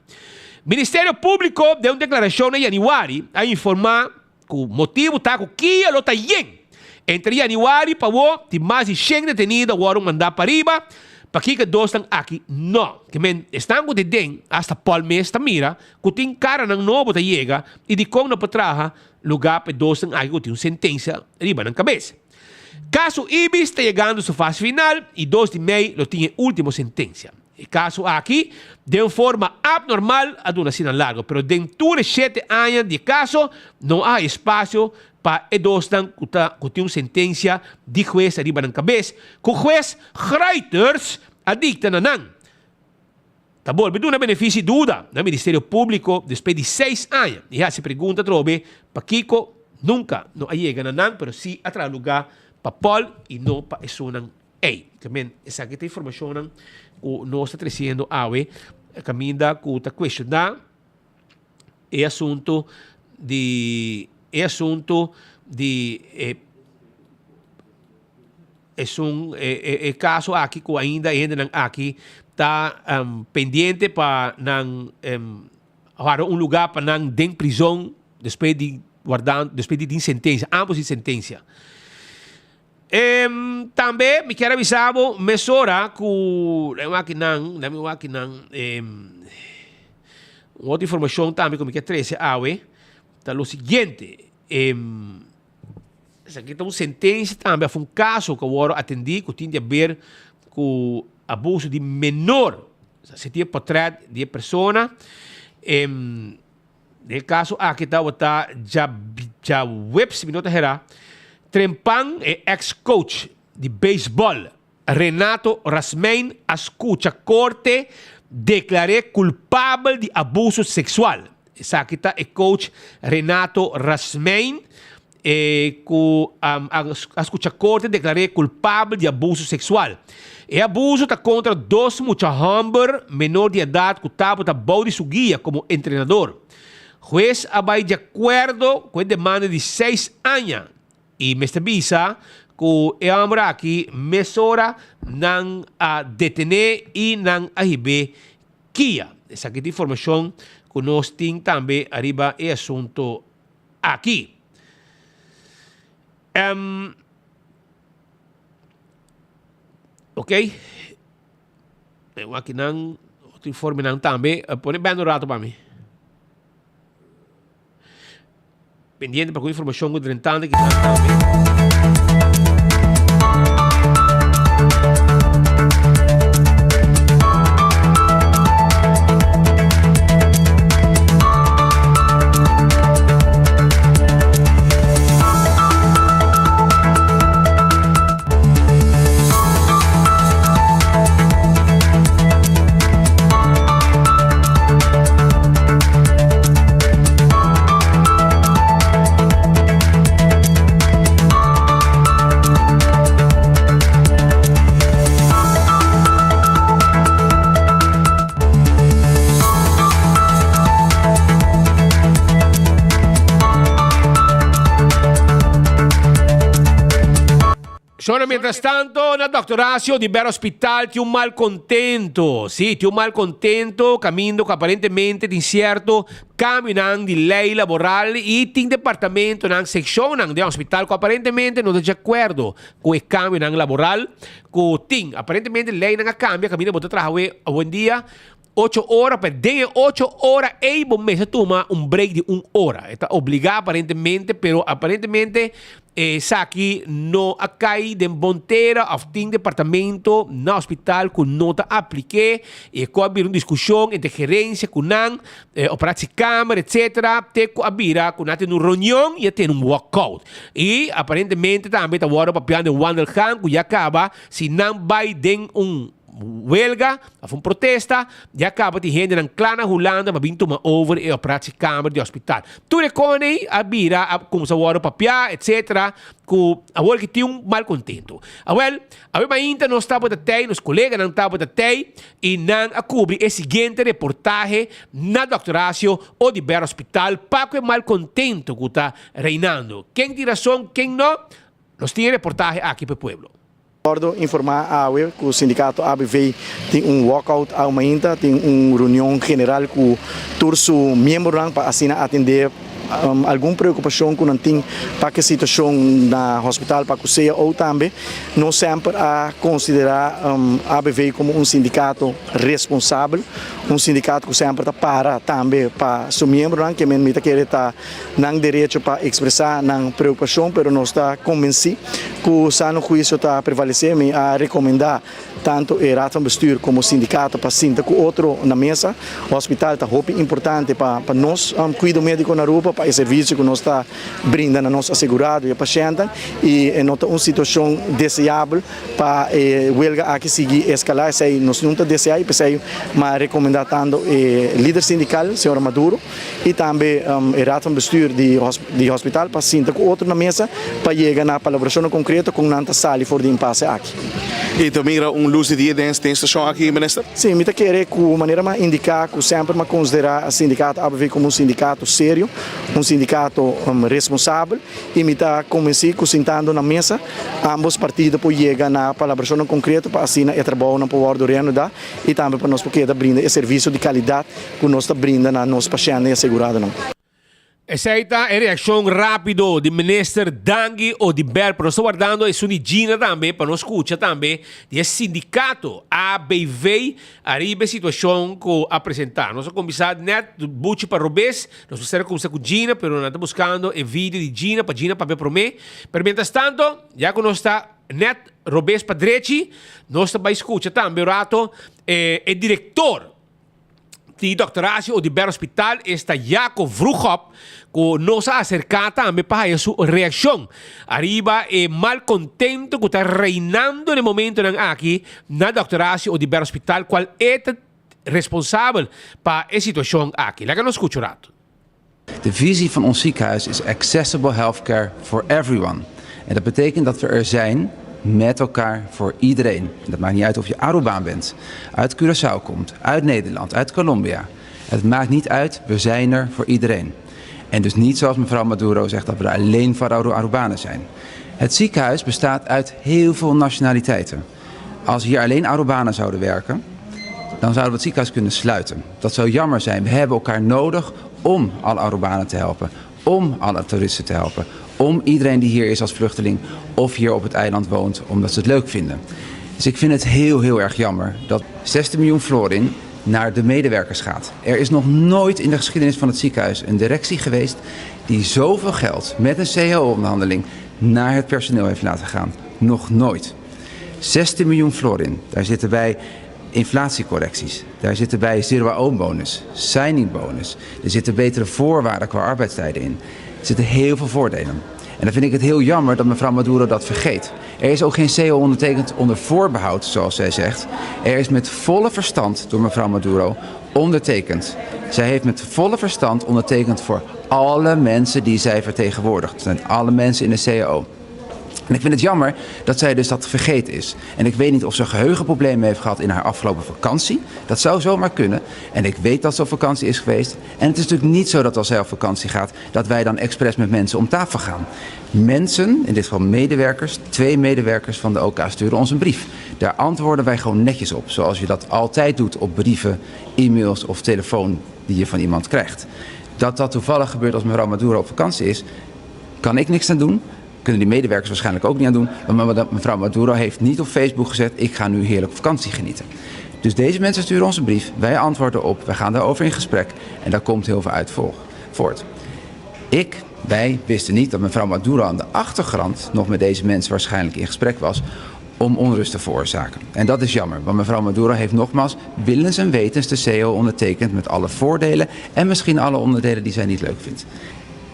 Ministerio Publico den un declaracion na januari a informa cu motibo ta cu kia lo ta yen. Entre januari pa awo tin mas di shen detenido a wordo manda pariba. Pakiko e dosnan aki no? Ke men esnan ku tin den, asta Paul mes ta mira ku tin karanan nobo ta yega i dikon no por traha lugá pa e dosnan aki ku tin un sentensia riba nan kabes. Kaso Ibis ta yegando su fase final i dos di mei lo tin e ultimo sentensia. E kaso aki den un forma abnormal a dura asina largo, pero den tur e shete aña di e kaso no a haya espasio pa e dosnan ku ta ku tin un sentensia di hues ariba nan kabes, ku hues Gruijters a dikta na nan. Ta bolbe duna benefisi duda na Ministerio Públiko despues di seis aña i hasi pregunta atrobe pakiko nunka no a yega na nan pero si a traha lugá pa Paul i no pa esunnan ei. Tamen esaki ta informashonnan ku nos ta tresiendo awe kaminda ku ta kuestioná e asuntu di e asuntu di e Esun e kaso aki ku ainda e hendenan aki ta pendiente pa nan wara un lugá pa nan den prizon despues di warda despues di tin sentensia, ambos tin sentensia. Tambe mi kier a bisa bo mesora ku lami wak nan lami wak nan un otro informashon tambe ku mi kier trese awe ta lo siguiente. Esaki ta un sentensia tambe of un kaso ku a wòrdu atendí ku tin di aber ku abuso di menor. Si tin e potrèt di e persona. Den e kaso aki tabata djaweps, mi no ta hera, Trempan e eks coach di beisbòl Renato Rasmijn a skucha korte deklar'é kulpabel di abuso seksual. Esaki ta e coach Renato Rasmijn e ku a skucha korte deklar'é kulpabel di abuso seksual. E abuso ta kontra dos mucha hòmber menor di edat ku tabata bou di su guia komo entrenador. Hues a bai di akuerdo ku e demanda di seis aña I mester bisa ku e hòmber aki mesora nan a detené i nan a hib'é kia. Esaki ta informashon ku nos tin tambe ariba e asunto aki. Ok, aki nan otro informenan tambe. Pone bèn un rato pa mi. Pendiente pa ku informashon ku drentando kinan tambe. Shona mientras tanto na Dòkter Horacio di Ber Hospital tin un malcontento. Sí, tin un malcontento camindo cu aparentemente tin cierto cambionan di ley laboral y tin departamentonan, seccionnan den hospital cu aparentemente no ta di acuerdo cu e cambionan laboral cu tin. Aparentemente leynan a cambia caminda bo ta traha awe awendia ocho ora, pero den e ocho ora ey bo mester tuma un break di un ora. E ta obliga aparentemente, pero aparentemente esaki no a cay den bon tera of tin departamento na hospital cu no ta aplik'é y e cu a bira un discusion entre gerencia cu nan, operatiekamer etc. Te cu a bira cu nan a tene un reunion y a tene un walkout. Y aparentemente tambe ta wordo papiando den wandelgang cu ya caba si nan bay den un Welga of un protesta, ya caba tin hendenan cla na Hulanda pa bin tuma over e operatiekamer di hospital. Tur e con ey a bira a cuminsa wordo papia etc. Cu awor ki tin un malcontento. Awel, awe mainta nos tabata tey, nos coleganan tabata tey y nan a cubri e siguiente reportahe na Dòkter Horacio Oduber Hospital pa cu e malcontento cu ta reinando. Ken tin razon, ken no? Nos tin e reportahe aki pa e pueblo. Wordo informa awe cu sindicato ABV tin un walkout awe mainta, tin un reunion general cu tur su miembronan pa asina atende algun preokupashon ku nan tin pa ku e situashon na hospital pa ku cao tambe. Nos semper a konsiderá ABV komo un sindikato responsabel, un sindikato ku semper ta para tambe pa su miembronan, ke men mi ta kere ta nan derecho pa ekspresá nan preokupashon, pero nos ta konbensí ku sano huisio ta prevalesé. Mi a rekomendá Tanto e Raad van Bestuur como sindicato pa sinta cu otro na mesa. Hospital ta hopi importante pa pa nos cuido medico na Aruba, pa e servicio cu nos ta brinda na nos asegurado y e pacientan y e no ta un situacion deseabel pa e huelga aki sigui escala. Esey nos nun ta desea y p'esey m'a recomenda tanto e lider sindical, señora Maduro, y tambe e Raad van Bestuur di di hospital pa sinta cu otro na mesa pa yega na palabracionnan concreto con nan ta sali for di impasse aki. Y ta mira un luz di dia den den stacion aki, Minister? Sí, mi ta kere cu manera m'a indica cu semper m'a considera sindicato ABV como un sindicato serio, un sindicato responsabel y mi ta convenci cu sintando na mesa ambos partido por yega na palabracionnan concreto pa asina e trabounan por wordo reanuda y tambe pa nos por keda brinda e servicio di calidad cu nos ta brinda na nos pashentnan y aseguradonan. Esei ta e reakshon rápido di Minister Dangui Oduber, pero nos ta wardando esun di Gina tambe pa nos skucha tambe di e sindikato ABV ariba e situashon ku a presentá. Nos a kuminsá nèt buchi pa robes, nos mester a kuminsá ku Gina, pero nan ta buskando e video di Gina pa Gina papia promé. Pero mientras tanto, ya ku nos ta nèt robes pa drechi, nos ta bai skucha tambe un rato e direktor di Dòkter Horacio Oduber Hospital esta Jaco Vroegop ku nos a aserká tambe pa haya su reakshon ariba e malkontento ku ta reinando na e momentonan aki na Dòkter Horacio Oduber Hospital kual e ta responsabel pa e situashon aki. Laga nos skucha un ratu. De visie van ons ziekenhuis is accessible healthcare for everyone. En dat betekent dat we er zijn met elkaar voor iedereen. En dat maakt niet uit of je Arubaan bent, uit Curaçao komt, uit Nederland, uit Colombia. Het maakt niet uit, we zijn er voor iedereen. En dus niet zoals mevrouw Maduro zegt dat we er alleen voor Arubanen zijn. Het ziekenhuis bestaat uit heel veel nationaliteiten. Als hier alleen Arubanen zouden werken, dan zouden we het ziekenhuis kunnen sluiten. Dat zou jammer zijn. We hebben elkaar nodig om alle Arubanen te helpen, om alle toeristen te helpen, om iedereen die hier is als vluchteling of hier op het eiland woont omdat ze het leuk vinden. Dus ik vind het heel, heel erg jammer dat 16 miljoen florin naar de medewerkers gaat. Er is nog nooit in de geschiedenis van het ziekenhuis een directie geweest die zoveel geld met een cao-onderhandeling naar het personeel heeft laten gaan. Nog nooit. 16 miljoen florin, daar zitten bij inflatiecorrecties. Daar zitten bij zero-bonus, signing bonus. Er zitten betere voorwaarden qua arbeidstijden in. Er zitten heel veel voordelen. En dan vind ik het heel jammer dat mevrouw Maduro dat vergeet. Er is ook geen CO ondertekend onder voorbehoud, zoals zij zegt. Er is met volle verstand door mevrouw Maduro ondertekend. Zij heeft met volle verstand ondertekend voor alle mensen die zij vertegenwoordigt. Dat zijn alle mensen in de CAO. En ik vind het jammer dat zij dus dat vergeten is. En ik weet niet of ze geheugenproblemen heeft gehad in haar afgelopen vakantie. Dat zou zomaar kunnen. En ik weet dat ze op vakantie is geweest. En het is natuurlijk niet zo dat als zij op vakantie gaat, dat wij dan expres met mensen om tafel gaan. Mensen, in dit geval medewerkers, twee medewerkers van de OK sturen ons een brief. Daar antwoorden wij gewoon netjes op. Zoals je dat altijd doet op brieven, e-mails of telefoon die je van iemand krijgt. Dat dat toevallig gebeurt als mevrouw Maduro op vakantie is, kan ik niks aan doen. Kunnen die medewerkers waarschijnlijk ook niet aan doen. Want mevrouw Maduro heeft niet op Facebook gezet: ik ga nu heerlijk op vakantie genieten. Dus deze mensen sturen ons een brief. Wij antwoorden op. Wij gaan daarover in gesprek. En daar komt heel veel uit voort. Ik, wij wisten niet dat mevrouw Maduro aan de achtergrond nog met deze mensen waarschijnlijk in gesprek was om onrust te veroorzaken. En dat is jammer, want mevrouw Maduro heeft nogmaals willens en wetens de CO ondertekend met alle voordelen en misschien alle onderdelen die zij niet leuk vindt.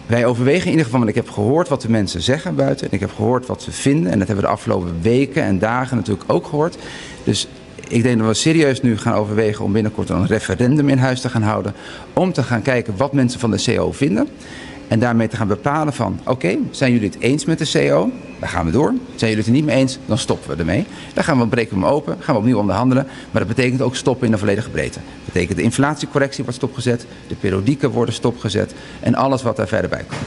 Wij overwegen in ieder geval, want ik heb gehoord wat de mensen zeggen buiten. En ik heb gehoord wat ze vinden. En dat hebben we de afgelopen weken en dagen natuurlijk ook gehoord. Dus ik denk dat we serieus nu gaan overwegen om binnenkort een referendum in huis te gaan houden. Om te gaan kijken wat mensen van de CO vinden. En daarmee te gaan bepalen van, oké, zijn jullie het eens met de CO? Dan gaan we door. Zijn jullie het er niet mee eens? Dan stoppen we ermee. Dan gaan we, breken we hem open, gaan we opnieuw onderhandelen. Maar dat betekent ook stoppen in de volledige breedte. Dat betekent de inflatiecorrectie wordt stopgezet, de periodieken worden stopgezet en alles wat daar verder bij komt.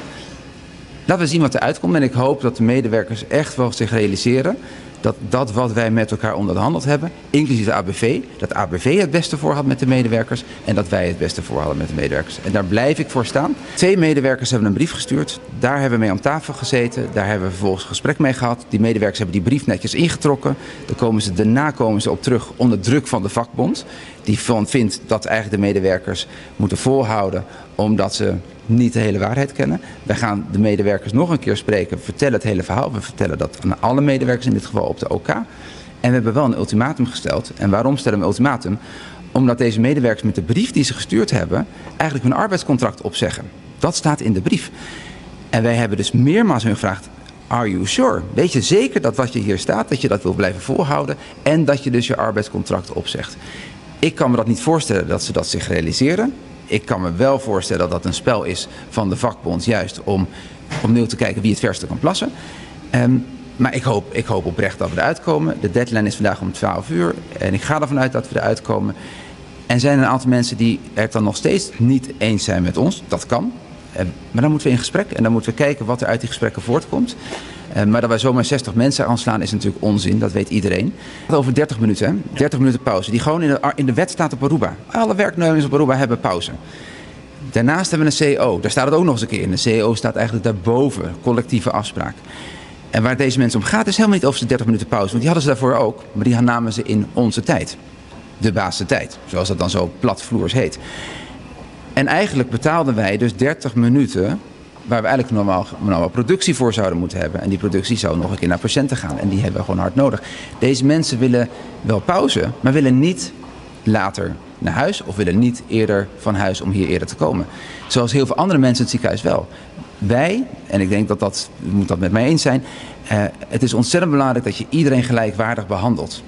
Laten we zien wat er uitkomt. En ik hoop dat de medewerkers echt wel zich realiseren Dat dat wat wij met elkaar onderhandeld hebben, inclusief de ABV, dat ABV het beste voor had met de medewerkers en dat wij het beste voor hadden met de medewerkers. En daar blijf ik voor staan. Twee medewerkers hebben een brief gestuurd. Daar hebben we mee om tafel gezeten. Daar hebben we vervolgens een gesprek mee gehad. Die medewerkers hebben die brief netjes ingetrokken. Daar komen ze, daarna komen ze op terug onder druk van de vakbond. Die van vindt dat eigenlijk de medewerkers moeten volhouden omdat ze niet de hele waarheid kennen. Wij gaan de medewerkers nog een keer spreken, vertellen het hele verhaal. We vertellen dat aan alle medewerkers, in dit geval op de OK. En we hebben wel een ultimatum gesteld. En waarom stellen we een ultimatum? Omdat deze medewerkers met de brief die ze gestuurd hebben, eigenlijk hun arbeidscontract opzeggen. Dat staat in de brief. En wij hebben dus meermaals hun gevraagd, are you sure? Weet je zeker dat wat je hier staat, dat je dat wil blijven volhouden en dat je dus je arbeidscontract opzegt? Ik kan me dat niet voorstellen dat ze dat zich realiseren. Ik kan me wel voorstellen dat dat een spel is van de vakbond, juist om opnieuw te kijken wie het verste kan plassen. Maar ik hoop oprecht dat we eruit komen. De deadline is vandaag om 12 uur en ik ga ervan uit dat we eruit komen. En zijn er een aantal mensen die het dan nog steeds niet eens zijn met ons. Dat kan. Maar dan moeten we in gesprek en dan moeten we kijken wat er uit die gesprekken voortkomt. Maar dat wij zomaar 60 mensen aanslaan is natuurlijk onzin, dat weet iedereen. Over 30 minuten, hè? 30 minuten pauze, die gewoon in de wet staat op Aruba. Alle werknemers op Aruba hebben pauze. Daarnaast hebben we een CO, daar staat het ook nog eens een keer in. De CO staat eigenlijk daarboven, collectieve afspraak. En waar deze mensen om gaat is helemaal niet over de 30 minuten pauze, want die hadden ze daarvoor ook, maar die namen ze in onze tijd. De baas de tijd, zoals dat dan zo platvloers heet. En eigenlijk betaalden wij dus 30 minuten waar we eigenlijk normaal productie voor zouden moeten hebben. En die productie zou nog een keer naar patiënten gaan. En die hebben we gewoon hard nodig. Deze mensen willen wel pauze, maar willen niet later naar huis of willen niet eerder van huis om hier eerder te komen. Zoals heel veel andere mensen in het ziekenhuis wel. Wij, en ik denk dat dat, u moet dat met mij eens zijn, het is ontzettend belangrijk dat je iedereen gelijkwaardig behandelt.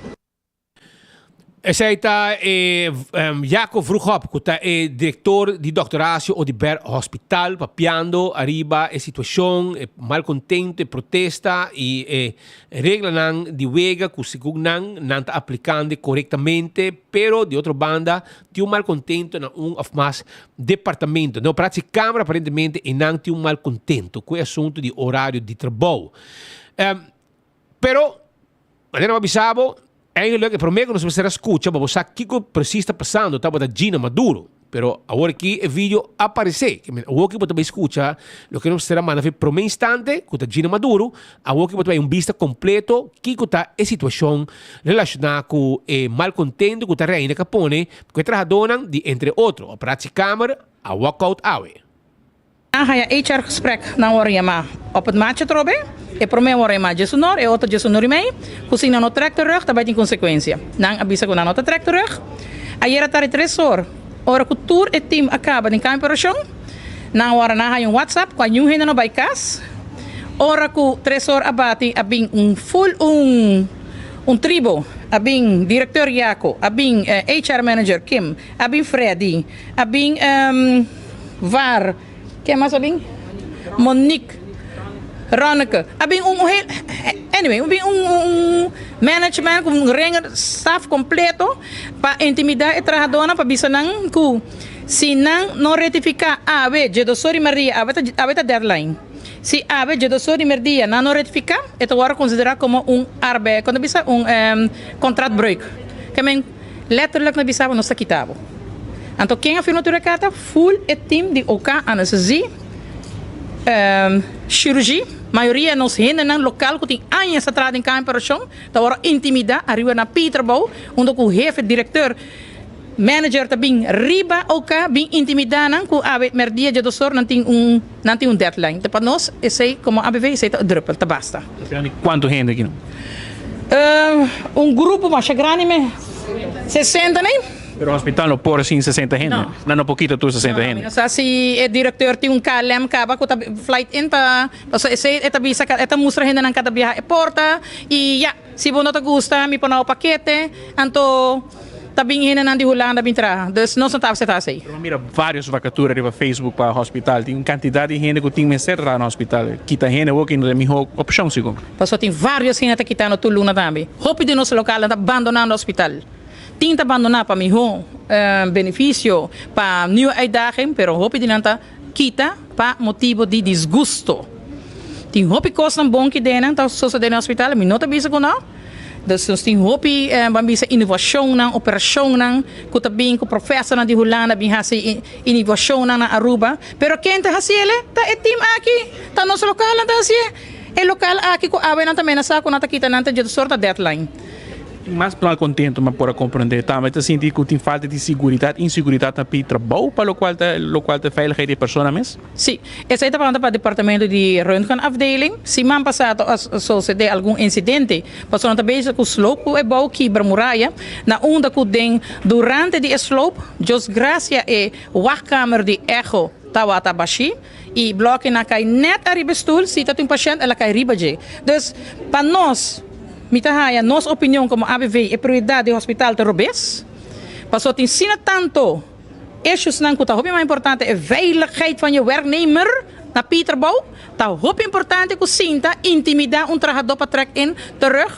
Esei ta e Jaco Vroegop cu ta e director di Dòkter Horacio Oduber Hospital papiando ariba e situacion, e malcontento, e protesta y e reglanan di wega cu segun nan, nan ta aplicando corectamente, pero di otro banda tin un malcontento na un of mas departamento. Den operatie Camera aparentemente eynan tin un malcontento cu e asunto di horario di trabou. Pero, manera bo a bisa bo, Eigenlijk e prome ku nos mester a skucha pa bo sa kiko presis ta pasando tabata Gina Maduro. Pero awor aki e video a paresé. Ke men awor ki bo ta bai skucha loke nos mester a manda fi prome instante ku ta Gina Maduro, awor ki bo ta bai un bista kompleto kiko ta e situashon relashoná ku e malkontento ku ta reina ka pone ku e trahadónan di entre otro Operatiekamer a walkout awe. Nan haya HR gesprek, nan wòrdu yamá op het matje trobe. E promé wòrdu yamá djesunor, e otro djesunor i mei. Ku si nan no trèk terug ta bai tin konsekuensia. Nan a bisa ku nan no ta trèk terug. Ayera tardi tres or, ora ku tur e tim a kaba den kamer operashon, nan wòrdu nan haya un whatsapp ku a niun hende no bai kas. Ora ku tres or a bati a bin un full un un tribo, a bin direkteur Jaco, a bin HR manager Kim, a bin Freddy, A bin Var, ken mas a bin? Monique, Ronneke, a bin un heel, anyway, a bin un un management ku un ringer staf kompleto pa intimidá e trahadónan pa bisa nan ku si nan no retifiká awe djedosor di merdia, awe ta awe ta deadline, si awe djedosor di merdia nan no retifiká e ta wòrdu konsiderá komo un arbeid, kon ta bisa un contractbreuk, ke men. Letterlijk na bisa bo nos ta kita bo. Anto ken a firma tur e karta? Full e team di OK Anestesie, Chirurgie, mayoria nos hendenan lokal ku tin añas ta traha den kamer operashon ta wòrdu intimidá ariba na pidi trabou unda ku hefe, direkteur, manager ta bin riba OK bin intimidá nan ku awe mèrdia djedosor nan tin un nan tin un deadline. Pa nos esei komo ABV esei ta druppel, ta basta. Ta pena di kuantu hende aki no? Un grupo masha grandi me, 60 nei. Pero hospital no por sin 60 hende? No. Nan no por kita tur 60 No, hende? mi no sa si e directeur tin un KLM caba cu ta flight in pa, pasobra esey e ta bisa, e ta mustra hendenan cada biaha e porta y ya, si bo no ta gusta mi por na bo pakete, anto Ta bin hendenan di Hulanda bin traha, dus nos no ta acepta esey. Pero mira varios vacatura riba Facebook pa hospital. Tin un cantidad di hende cu tin mester traha na hospital. Kita hende awor ki no ta e miho opcion sigur. Pasobra tin varios hende ta kitando tur luna tambe. Hopi di nos localnan ta bandonando hospital. Tin ta bandona pa miho beneficio, pa nieuwe uitdaging, pero hopi di nan ta kita pa motibo di disgusto. Tin hopi cosnan bon ki den nan ta sosode den hospital, mi no ta bisa cu no. Dus nos tin hopi ban bisa inovacionnan, operacionnan cu ta bin cu profesornan di Hulanda bin haci inovacionnan na Aruba. Pero ken ta haci ele? Ta e team aki, ta nos localnan ta hacié. E local aki cu awe nan ta menasa cu nan ta kita nan ta dje soort ta deadline. Tin mas malcontento mi por a comprende. Tambe ta sinti cu tin falta di siguridad, inseguridad na pi trabou pa locual ta locual ta veiligheid di e persona mes. Sí, esei ta panta pa departamento di röntgenafdeling. Siman pasá a sosodé algun insidente pasobra nan ta bezig ku sloop ku e bou kibra muraya na unda ku den durante di e sloop Dios gracia e wachtkamer di echo tawata bashí i blòkinan a kai nèt ariba e stul si ta tin un pashènt el a kai riba dje. Dus pa nos mi ta haña nos opinion komo ABV e prioridat di hospital ta robes pasobra tin asina tanto Issuesnan ku ta hopi mas importante e veiligheid van je werknemer na pie trabou. Ta hopi importante ku sinta intimidá un trahadó pa trèk in terug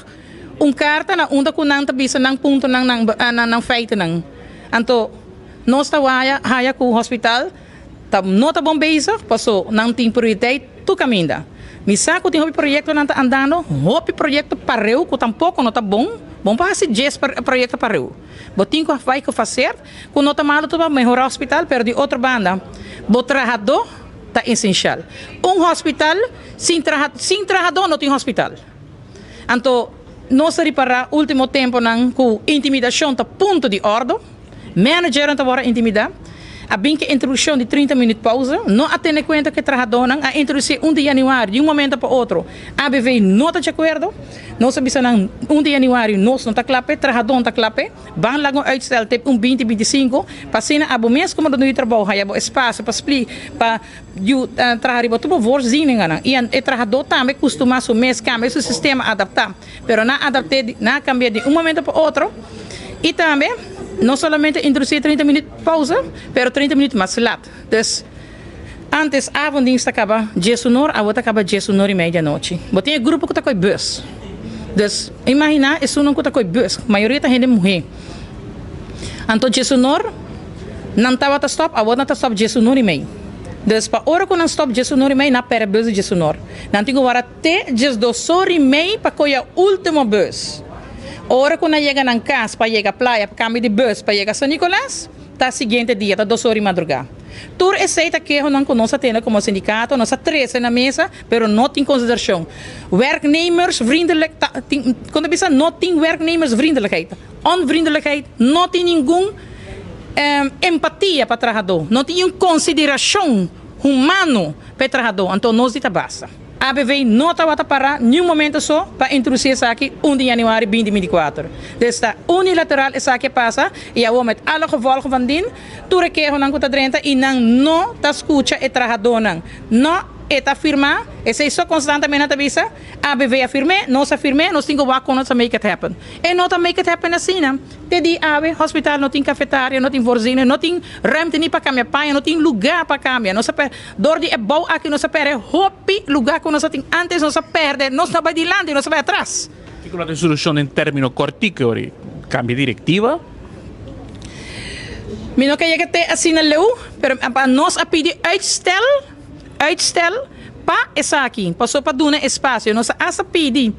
un karta na unda ku nan ta bisa nan puntonan nan nan feitennan. Anto nos ta waya haya ku hospital ta no ta bon bezig paso nan tin prioriteit tur kaminda. Mi sa ku tin hopi proyektonan ta andando, hopi proyekto pareu ku tampoko no ta bon, bon pa hasi djes proyekto pareu. Bo tin ku bai ku faser ku no ta malu tur pa mehorá hospital, pero di otro banda bo trahadó ta esenshal. Un hospital sin traha sin trahadó no tin hospital. Anto nos ta ripará último temponan ku intimidashon ta punto di òrdu. Managernan ta wòrdu intimidá. A bin ku e introdukshon di 30 minüt pauze. No a tene kuenta ku e trahadónan. A introdusí un di yanüari di un momento pa otro. ABV no ta djakuerdo. Nos a bisa nan un di yanüari nos no ta kla p'e, trahadó no ta kla p'e. Ban laga un uitstel te un binti binti sinku pa asina abo mes komo doño di trabou haya bo espasio pa spli pa yu traha riba tur bo voorzieningennan. I e trahadó tambe kustumá su mes kambia su sistema adaptá. Pero nan adapt'é nan a kambia di un momento pa otro. I tambe no solamente introdusí 30 minüt pausa pero 30 minüt mas lat. Dus antes avonddienst ta kaba diesunor awor ta kaba diesunor i media anochi. Bo tin e grupo ku ta koi bus. Dus imaginá esunnan ku ta koi bus, mayoria ta hende muhé. Anto diesunor nan tabata stòp, awor nan ta stòp diesunor i mei. Dus pa ora ku nan stòp diesunor i mei nan a pèrdè bus di diesunor. Nan tin ku wara te diesdosor i mei pa koi e último bus. Ora ku nan yega nan kas pa yega playa pa kambia di bus pa yega San Nicolas, Ta siguiente dia, ta dos ora di madrugá. Tur esei ta kehonan ku nos a tene komo sindikato, nos a trese na mesa, pero no tin konsiderashon. Werknemersvriendelijk ta tin, kon ta bisa? No tin werknemersvriendelijkheid. Onvriendelijkheid, no tin ningun empatia pa trahadó, no tin un konsiderashon humano pa e trahadó, anto nos di ta basta. ABV no tabata para niun momento so pa introduci esaki un di januari binti 24. Dus ta unilateral esaki a pasa y awor met alle gevolgen van dien tur e kehonan cu ta drenta y nan no ta scucha e trahadonan. No, e ta firma, esey so constantemente nan ta bisa, ABV a firm'é, nos a firm'é, nos tin cu wak con nos ta make it happen. E no ta make it happen asina. Te di awe, hospital no tin cafetaria, no tin voorziening, no tin ruimte ni pa cambia paña, no tin lugar pa cambia. Nos a per, door di e bou aki nos a perde hopi lugar cu nos a tin antes, nos a perde, nos no a bay dilanti, nos a bay atras. Kico lo ta e solucion den termino cortico ori? Cambia directiva? Mi no ke yega te asina leu, pero pa nos a pidi uitstel, uitstel pa esaki, paso pa duna espacio. Nos a hasta pidi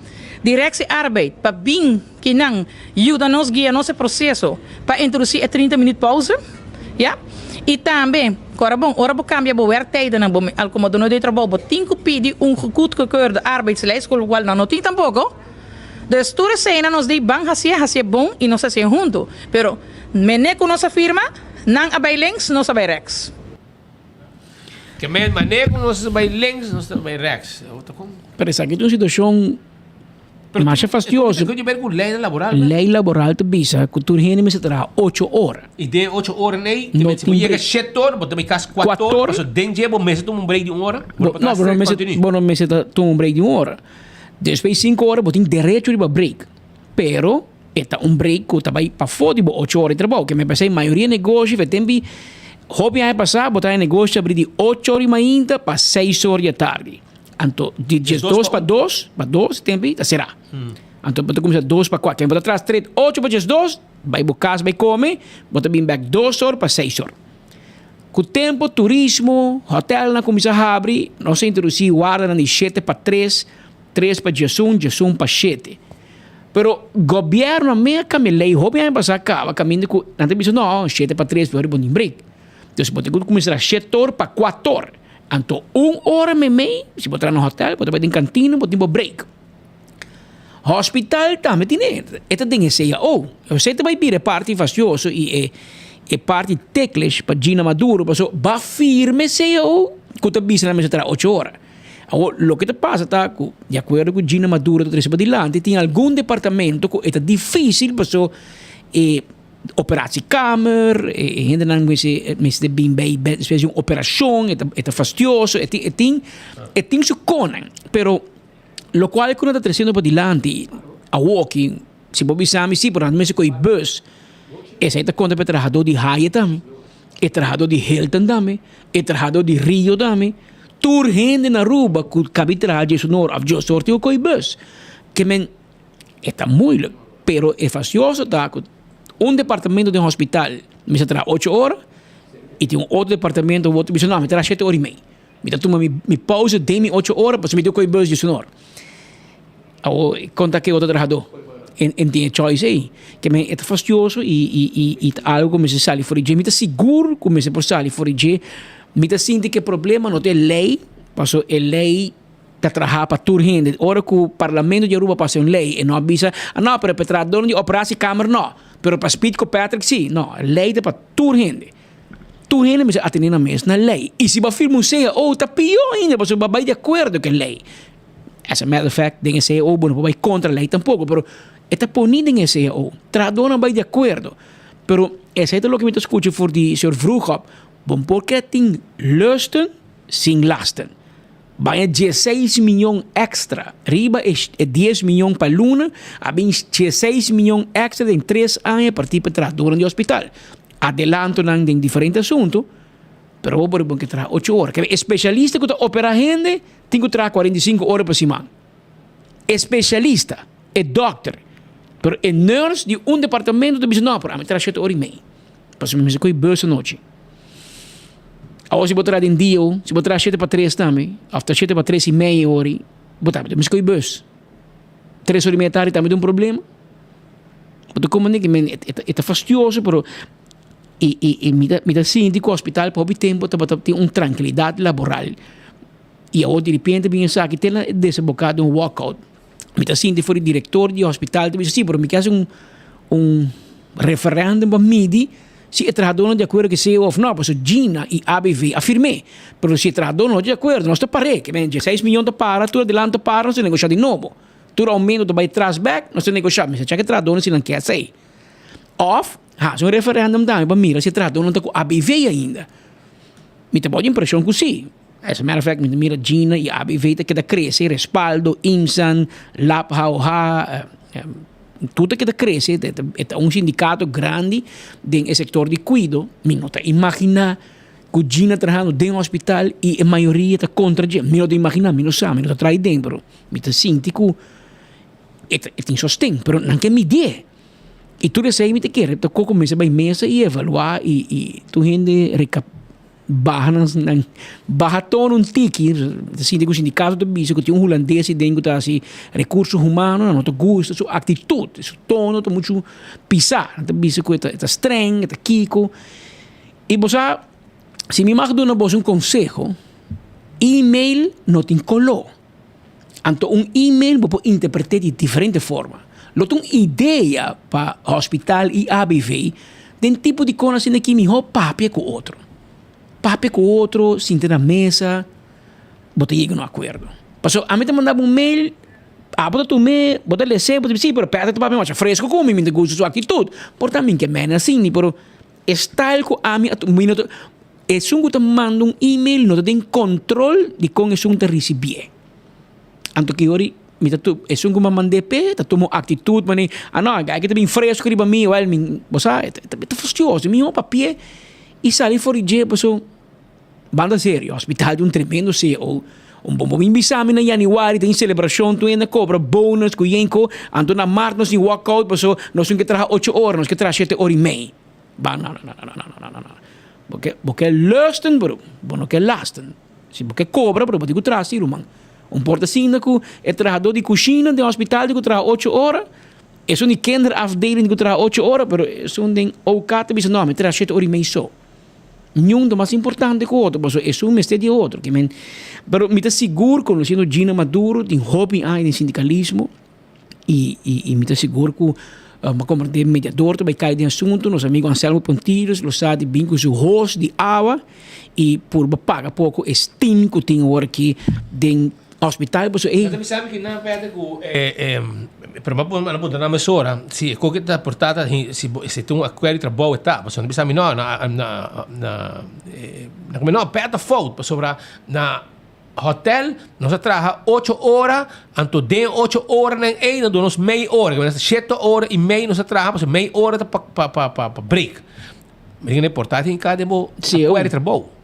Directie Arbeid pa bin. Kinan yuda nos guia nos e proseso pa introduci e 30 minuut pauze, ya. Y tambe, cora bon, ora bo cambia bo werktijdennan, bo al como dono di trabou, bo tin cu pidi un goedgekeurde arbeidslijst, cu locual nan no tin tampoco. Dus tur eseinan nos di ban hacié, hacié bon y nos hacié hunto. Pero mene cu nos a firma, nan a bay links, nos a bay rechts. Ke men mane cu nos a bay links, nos ta bay rechts. Pero esaki ta un situacion Masha fastioso. E tin ber ku leynan laboral. Ley laboral ta bisa ku tur hende mester traha ocho ora. I den ocho ora nei, no si bo yega shete ora, bo ta bai kas kuater ora, pasobra den dje bo mester tuma un break di un ora. Bo no, bo no mester, bo no mester ta tuma un break di un ora. Despues di sinku ora bo tin derecho riba break, pero e ta un break ku ta bai pafó di bo ocho ora di trabou. Ke me p'esei mayoria negoshi fe tempi hopi aña pasá bo ta haña negoshi ta abri di ocho ora di mainta pa seis ora di atardi. Anto di 12 pa 2, pa 2 tempo ta será. Anto bo ta kuminsá 2 pa 4. Bo ta tras tret 8 pa 12, bai bo kas bai kome, bo ta bin bèk 2 or pa 6 or. Ku tempo turismo, hotelnan kuminsá habri, nos a introdusí wardanan di 7 pa 3, 3 pa 11, 11 pa 7. Pero gobierno a mea cambia ley hopi aña pasa caba caminda cu nan ta bisa no shete pa tres ora bo tin break. Dus bo tin cu cuminsa shete or pa cuater or. Anto un ora meimei si bo traha na hotel bo ta bai den cantina bo tin bo break. Hospital tambe tin e, e ta den e cao. Esei ta bai bira e parti fastioso y e e parti ticklish pa Gina Maduro paso ba firma e cao cu ta bisa nan mester traha ocho ora. Awor loke ta pasa ta cu di acuerdo cu Gina Maduro ta trece padilanti tin algun departamento cu e ta dificil paso e operatiekamer e hendenan mester mester bin bay despues di un operacion e ta e ta fastioso e tin e tin e tin su conan pero Locual cu no ta treciendo padilanti awoki, si bo bisa mi si, pero nan mester coge bus, esey ta conta pa e trahador di Hyatt tambe, e trahador di Hilton tambe, e trahador di Rio tambe, tur hende na Aruba cu cabi traha dje su or of dje otro or tin cu coge bus. Ke men e ta moeilijk, pero e fastioso ta cu un departamento den hospital mester traha ocho ora y tin un otro departamento bo ta bisa no mi traha shete ora y mei. Mi ta tuma mi mi pauze den mi ocho ora pasobra mi tin koe bus diesun ora. Awor konta ke otro trahadó en en tin e choice ei. Ke men e ta fastioso i i i i ta algo ku mester sali for di dje. Mi ta sigur ku mester por sali for di dje. Mi ta sinti ku e problema no ta e lei, pasobra e lei ta traha pa tur hende. Ora ku parlamento di Aruba pasa un lei e no a bisa, a no, pero pa e trahadónan di operatiekamer no, pero pa Speed ku Patrick si. No, e lei ta pa tur hende. Tur hende mester atendé nan mes na lei. I si bo a firma un cao ta pió ainda pasobra bo a bai di akuerdo ku e lei. As a matter of fact, den e cao bo no por bai kontra lei tampoko, pero e ta poní den e cao. Trahadónan bai di akuerdo. Pero esei ta loke mi ta skucha for di señor Vroegop, bo por ke tin lusten sin lasten. Baña dieseis miyon extra riba e e dies miyon pa luna, a bin dieseis miyon extra den tres aña partí pa trahadónan di hospital. Adelantonan den diferente asuntu, pero bo por bon ke traha ocho ora. Kebe e spesialista ku ta operá hende tin ku traha 45 ora pa siman. E spesialista, e dòkter, pero e nurse di un departamento ta bisa no, pero ami traha shete ora i mei. Pasobra mi mester kohe bus anochi. Awor si bo traha den dia, si bo traha shete pa tres tambe, òf ta shete pa tres i mei ora, bo tambe ta mester kohe bus. Tres ora i mei tardi tambe ta un problema. Bo ta komprende ki men e ta fastioso pero i i i mi ta mi ta sinti ku hospital pa hopi tempu tabata tin un trankilidat laboral i awor diripiente bin esaki te na desemboká den un walkout. Mi ta sinti for di direktor di hospital ta bisa si pero mi ke hasi un un referèndum pa midi si e trahadónan di akuerdo ku esei òf no pasobra Gina i ABV a firm'é pero si e trahadónan no ta di akuerdo nos ta par'é ke men dieseis miyon ta para tur adelante ta para nos ta negoshá di nobo. Tur aumento ta bai tras bek, nos ta negoshá. Mester chèk e trahadónan si nan ke esei. Òf, hasi un referèndum tambe pa mira si e trahadónan ta ku ABV ainda. Mi ta bou di impreshon ku si. As a matter of fact, mi ta mira Gina i ABV ta keda krese, Respaldo, IMSAN, lap, HOH, tur ta keda krese. E ta un sindikato grandi den e sektor di kuido. Mi no ta imaginá Ku Gina trahando den hospital i e mayoria ta kontra dje. Mi no ta imaginá, mi no sa, mi no ta traha den, pero mi ta sinti ku e ta e tin sosten, pero nan ke midié. I tur esei mi ta kere ta koko mester bai mesa i evaluá i i tur hende rekap baha nan nan baha tono un tiki. Mi ta sinti ku sindikato ta bisa ku tin un hulandes aden ku ta hasi rekurso humano, nan no ta gusta su aktitut, su tono ta muchu pisá. Nan ta bisa ku e ta e ta streng, e ta kiko. I bo sa, si mi mag duna boso un konseho, e-mail no tin koló. Anto un e-mail bo por interpret'é di diferente forma. Lo ta un idea pa hospital i ABV den tipo di kon asina ki mihó papia ku otro. Papia ku otro, sinta na mesa, bo ta yega na un akuerdo. Pasobra ami ta manda bo un mail, abo ta tum'é, bo ta les'é, bo ta bisa, si, pero Patrick ta papia masha fresku ku mi, mi ta gusta su aktitut. Por ta mi ke mene asina, pero E style ku ami a mi no ta esun ku ta manda un email no ta den control di kon esun ta risibié. Anto ki ora mi ta tu esun ku mi a mand'é p'e ta tuma un aktitut manera a no e ta bin fresku riba mi wèl mi bo sa e ta fastioso mihó papi'é i sali for di dje pasobra Banda serio, hospital tin un tremendo ceo. Un bon bo bin bisa mi na januari tin celebracion tur hende cobra bonus cu yenco, anto na maart nos tin walk out paso nos tin ke traha ocho ora, nos ke traha shete ora y mei. Ba no no no no no no no no. Bo ke bo ke lusten bro, bo no ke lasten. Si bo ke cobra bro bo tin cu traha si ruman. Un por ta sinta cu e trahador di cushina den hospital tin cu traha ocho ora. Esun di kinderafdeling ku traha ocho ora, pero esun den OK ta bisa no, mi traha shete ora i mei so. Niun ta mas importante ku otro, pasobra esun mester di e otro. Ke men, pero mi ta sigur konosiendo Gina Maduro tin hopi aña den sindikalismo i i i mi ta sigur ku bo komprende mediador ta bai kai den asuntu, nos amigo Anselmo Pontillos lo sa di bin ku su hos di awa i purba paga poko e stin ku tin awor aki den Hospital boso ei. Nan ta bisa mi ki nan perde ku pero bo a puntra nan mesora si e koke ta por ta si bo si tin un akuerdo di trabou e ta pasobra nan bisa mi no na na na no perde fout pasobra na hotel nos a traha ocho ora anto den ocho oranan ei nan duna nos mei ora shete ora i mei nos a traha pasobra mei ora ta pa pa pa break mi tin por ta tin ka den bo akuerdo di trabou.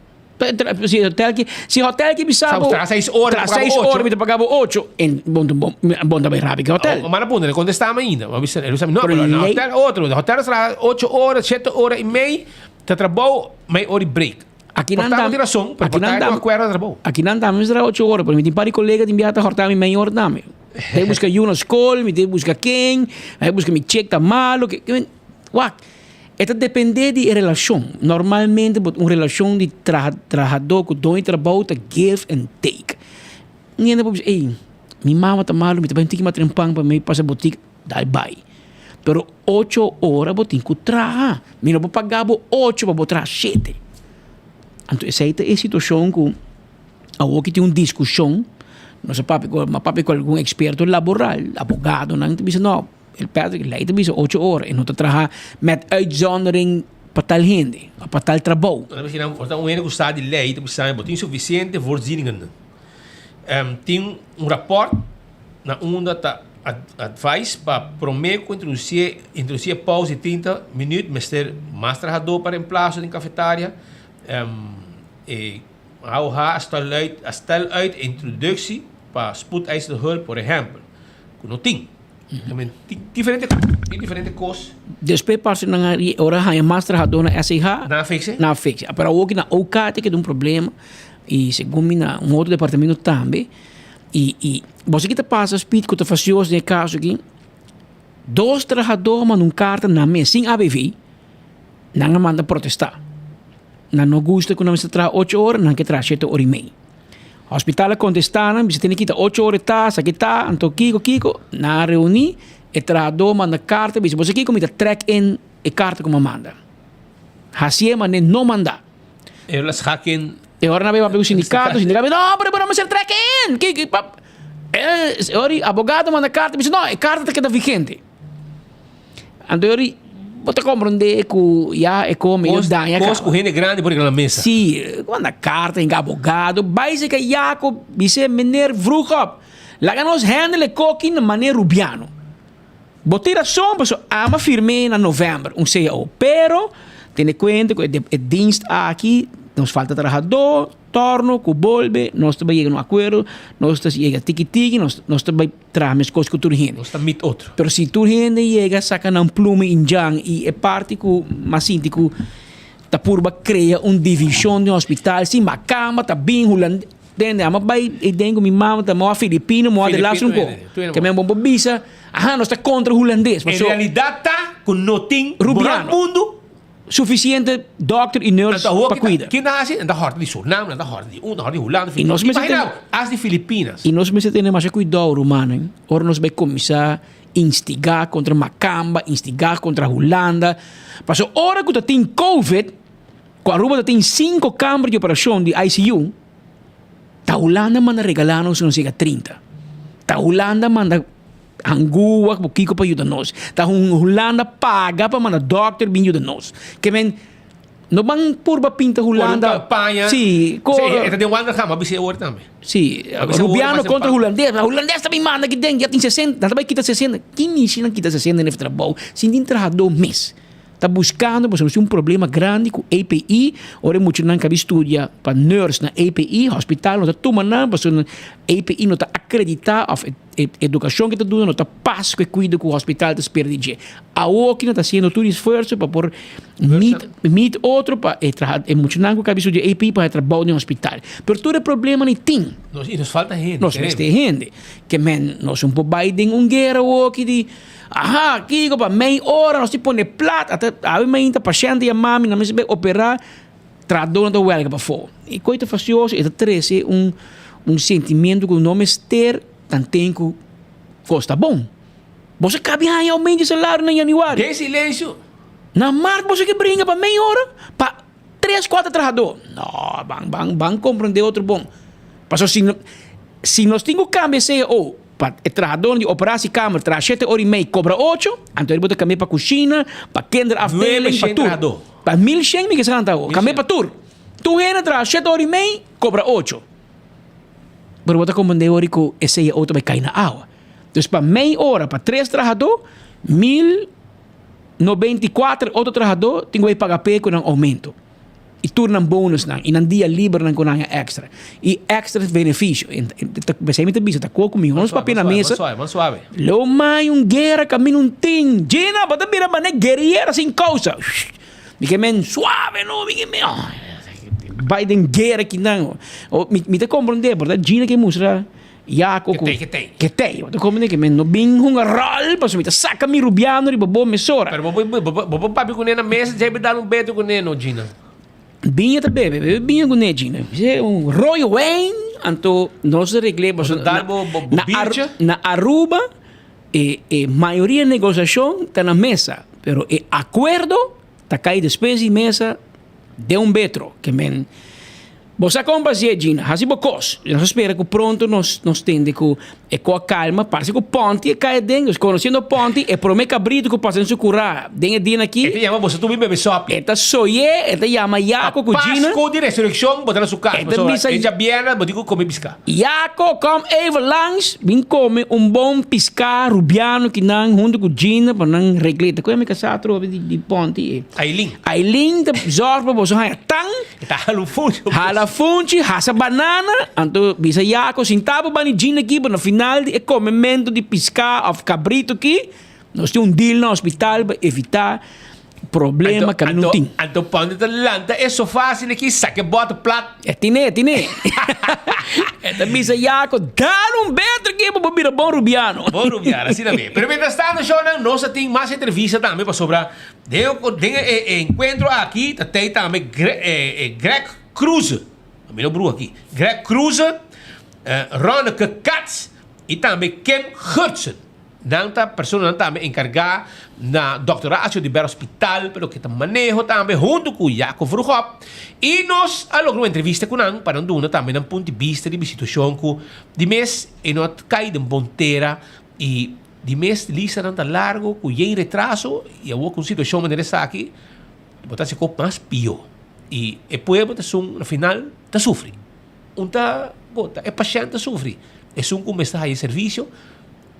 Si hotel ki, si hotel ki bisa bo. Tra seis ora, tra seis ora mi ta paga bo ocho. En bon bon bon ta bai rabi ki hotel. O manda punta, ne contesta mi ainda. Ma bisa, bisa no, pero na hotel otro, na hotel tra ocho ora, siete ora y mei, ta trabou mei ora y break. Aki nan tam, razón, pero aki nan tam, acuerdo trabou. Aki nan tam tra ocho ora, pero mi tin par di colega tin bia ta horta mi mei ora tambe. Te busca yu na school, mi te busca ken, mi busca mi check ta malo, ke, wak. E ta dependé di e relashon. Normalmente bo un relashon di traha trahadó ku doño di trabou ta give and take. Un hende por bisa, ey, mi mama ta malu, mi ta bai un tiki mas trempan pa mi pasa botik, dal bai. Pero ocho ora bo tin ku traha. Mi no por paga bo ocho pa bo traha shete. Anto esei ta e situashon ku awor ki tin un diskushon, nos a papia ku, mi a papia ku algun eksperto laboral, abogadonan ta bisa no. El Patrick, lei ta bisa ocho ora e no ta traha met uitzondering pa tal hende of pa tal trabou. Ora bisa nan, ora un hende ku sa di lei ta bisa bo tin sufisiente voorzieningen. Tin un raport na unda ta advice pa prome ku introdusi introdusi e pauze di 30 minuut mester mas trahadó pa reemplaso den kafetaria. E AOH a stel uit a stel uit introductie pa spoedeisende hulp por ehempel ku no tin. Diferente, tin diferente kos. Despues parse nan a ora haña mas trahadó na SEH. Nan a fixe? Nan a fixe. Pero awor ki na OK ta keda un problema i segun mi na un otro departamento tambe. I i bo sa ki ta pasa Speed ku ta fasios den e kaso aki? Dos trahadó a manda un karta nan mes sin ABV, nan a manda protestá. Nan no gusta ku nan mester traha ocho ora, nan ke traha shete ora i mei. Hospital a contesta nan, bisa tene kita ocho ora e ta, esaki ta, anto kiko kiko, nan a reuni, e trahador manda carta, bisa boso kiko mi ta trek in e carta ku mi a manda. Hacié mane no manda. E ora schaak in. E ora nan a papia ku sindicato, sindicato bisa no pero bo no mester trek in, kiko pap. E ora abogado manda carta, bisa no e carta ta keda vigente. Anto yori bo ta comprende cu ya e come yo daña caba. Cos cu hende grandi por riba na mesa. Si, manda carta hinca abogado, bay seca Jacob, bis'e meneer Vroegop, laga nos handle e coki na maner Rubiano. Bo tin rason pasobra ama firm'e na november un cao, pero tene cuenta cu e dienst aki nos falta trahador, torno cu bolbe, nos ta bay yega na un acuerdo, nos ta yega tiki tiki, nos ta bay. Traha meskos ku tur hende. Nos ta mit otro. Pero si tur hende yega saka nan pluma injan i e parti ku mas sinti ku ta purba krea un divishon den hospital, si makamba ta bin hulandes, tende amo bai e den ku mi mama ta moa filipino moa de laatste un ko. Ke men bo por bisa, aha nos ta kontra hulandes. En realidat ta ku no tin Rubiano. mundu. Suficiente dokter y nurse pa cuida. Ken ta haci? Nan ta horta di Suriname, nan ta horta di un, nan ta horta di Hulanda. Y nos mester Imagina, as di Filipinas. Y nos mester tene masha cuidao, rumannan, ora nos bay cuminsa instiga contra macamba, instiga contra Hulanda. Pasobra ora cu ta tin covid, cu Aruba ta tin cinco camber di operacion di ICU, ta Hulanda manda regala nos nos yega 30. Ta Hulanda manda. Anguwa ku kiko pa yuda nos. Ta Hulanda paga pa manda dokter bin yuda nos. Ke men no ban purba pinta Hulanda. Por un kampaña. Si, ko. Si, e ta den Wandelgama, a bisa e ora tambe. Si, Rubiano kontra Hulandes. Hulandes ta bin manda aki den, ya tin sesenta, nan ta bai kita sesenta. Kin mishi nan kita sesenta den e trabou sin tin trahadó mes? Ta buscando pasobra nos tin un problema grandi cu API, ora e muchanan cabi studia pa nurse na API, hospital no ta tuma nan pasobra API no ta acredita of e educacion cu e ta duna no ta pas cu e cuido cu hospital ta spera di dje. Awoki nan ta haciendo tur esfuerzo pa por meet meet otro pa e traha e muchanan cu cabi studia API pa haña trabao den hospital. Pero tur e problema ni tin. Nos y nos falta hende. Nos mester hende. Ke men nos un por bay den un guera awoki di. Aha, kiko pa mei ora nos tin pone plat, ata awe mainta pashènt a yama mi, nan mester bai operá, trahadónan ta wèlga pafó. E kos ta fastioso, e ta trese un un sentimiento ku no mester tanten ku kos ta bon. Boso kabi haña oumento di salario na yanüari. Den silensio. Na mart boso ke bringa pa mei ora pa tres kuater trahadó. No, ban ban ban komprendé otro bon. Pasobra si si nos tin ku kambia cao pa e trahadónan di operasiekamer traha shete ora i mei kobra ocho, anto bo ta kambia pa kushina, pa kinderafdeling, pa tur. Pa 1100 mi ke sa kanta awor. Kambia pa tur. Tur hende traha shete ora i mei, kobra ocho. Pero bo ta komprendé ora ku e cao ta bai kai na awa. Dus pa mei ora pa tres trahadó, 1094 otro trahadó tin ku bai paga p'e ku nan oumento. I tur nan bonusnan i nan dia libernan ku nan haña èkstra. I èkstra benefisio. P'esei mi ta bisa ta koko mihó nos papia na mesa. Lo mai un guera kaminda un tin. Gina, bo ta bira manera guerriera sin kousa. Mi ke men suave no, mi ke men bai den guera kinan. Mi ta komprendé, por ta Gina ke mustra. Jaco ku Ketei. Bo ta komprende ke men no bin hunga ròl pasobra mi ta saka mi rubiano riba bo mesora. Pero bo bo por papia kuné na mesa djei bo dal un beto kuné no Gina. Biña ta bebe, bebe biña kuné Gina. Bisé un royo wijn anto nos ta regl'é pasobra Bo ta dal bo bo biertje. Na Aruba e e mayoria negosiashon ta na mesa pero e akuerdo ta kai despues di mesa den un betro ke men. Bo sa kon pasie, Gina. Hasi bo kos. Nos a spera ku pronto nos nos tende ku e ko a kalma. Parse ku Ponti a kai aden. Dus konosiendo Ponti, e prome kabritu ku pasa den su kurá den e dia aki. E ta yama boso tur bin bebe sopi. E ta soyé, e ta yama Yako ku Gina. Pa Pasko di Resurekshon bo ta na su kas. E ta bisa. E djabièrnè bo tin ku kome piská. Yako, kom even langs. Bin kome un bon piská rubiano kinan huntu ku Gina pa nan regl'é. Ta koe mi kasá atrobe di Ponti. Ailin. Ailin ta zòrg pa boso haña tan. E ta hala un funchi. Hala funchi, hasa banana, anto bisa Jaco, sinta bo bani Gina aki, bo na final di e comemento di pisca of cabrito aki, nos tin un deal na hospital pa evita problema cu no tin. Anto Ponte ta lanta e sofa asina aki, saca e bota plat. E tine, e tine. E ta bisa Jaco, dal un beter aki pa bo bira bon rubiano. Bon rubiano, asina mi. Pero mientras tanto, shownan, nos a tin mas entrevista tambe pasobra Den e enkuentro aki ta tei tambe Greg Kroeze, mi no bruha aki, Greg Kroeze, Ronneke Katz i tambe Kim Gertsen. Nan ta personanan tambe enkargá na Dòkter Horacio di Ber Hospital pa loke ta maneho tambe huntu ku Jaco Vroegop. I nos a logra un entrevista ku nan pa nan duna tambe nan punto di bista riba e situashon ku di mes e no a kai den bon tera i Di mes listanan ta largo cu yen retraso y awor cu un situacion manera esaki bo ta haci cos mas pio y e pueblo ta esun na final ta sufri. Un ta bo ta e pashent ta sufri, esun cu mester haya e servicio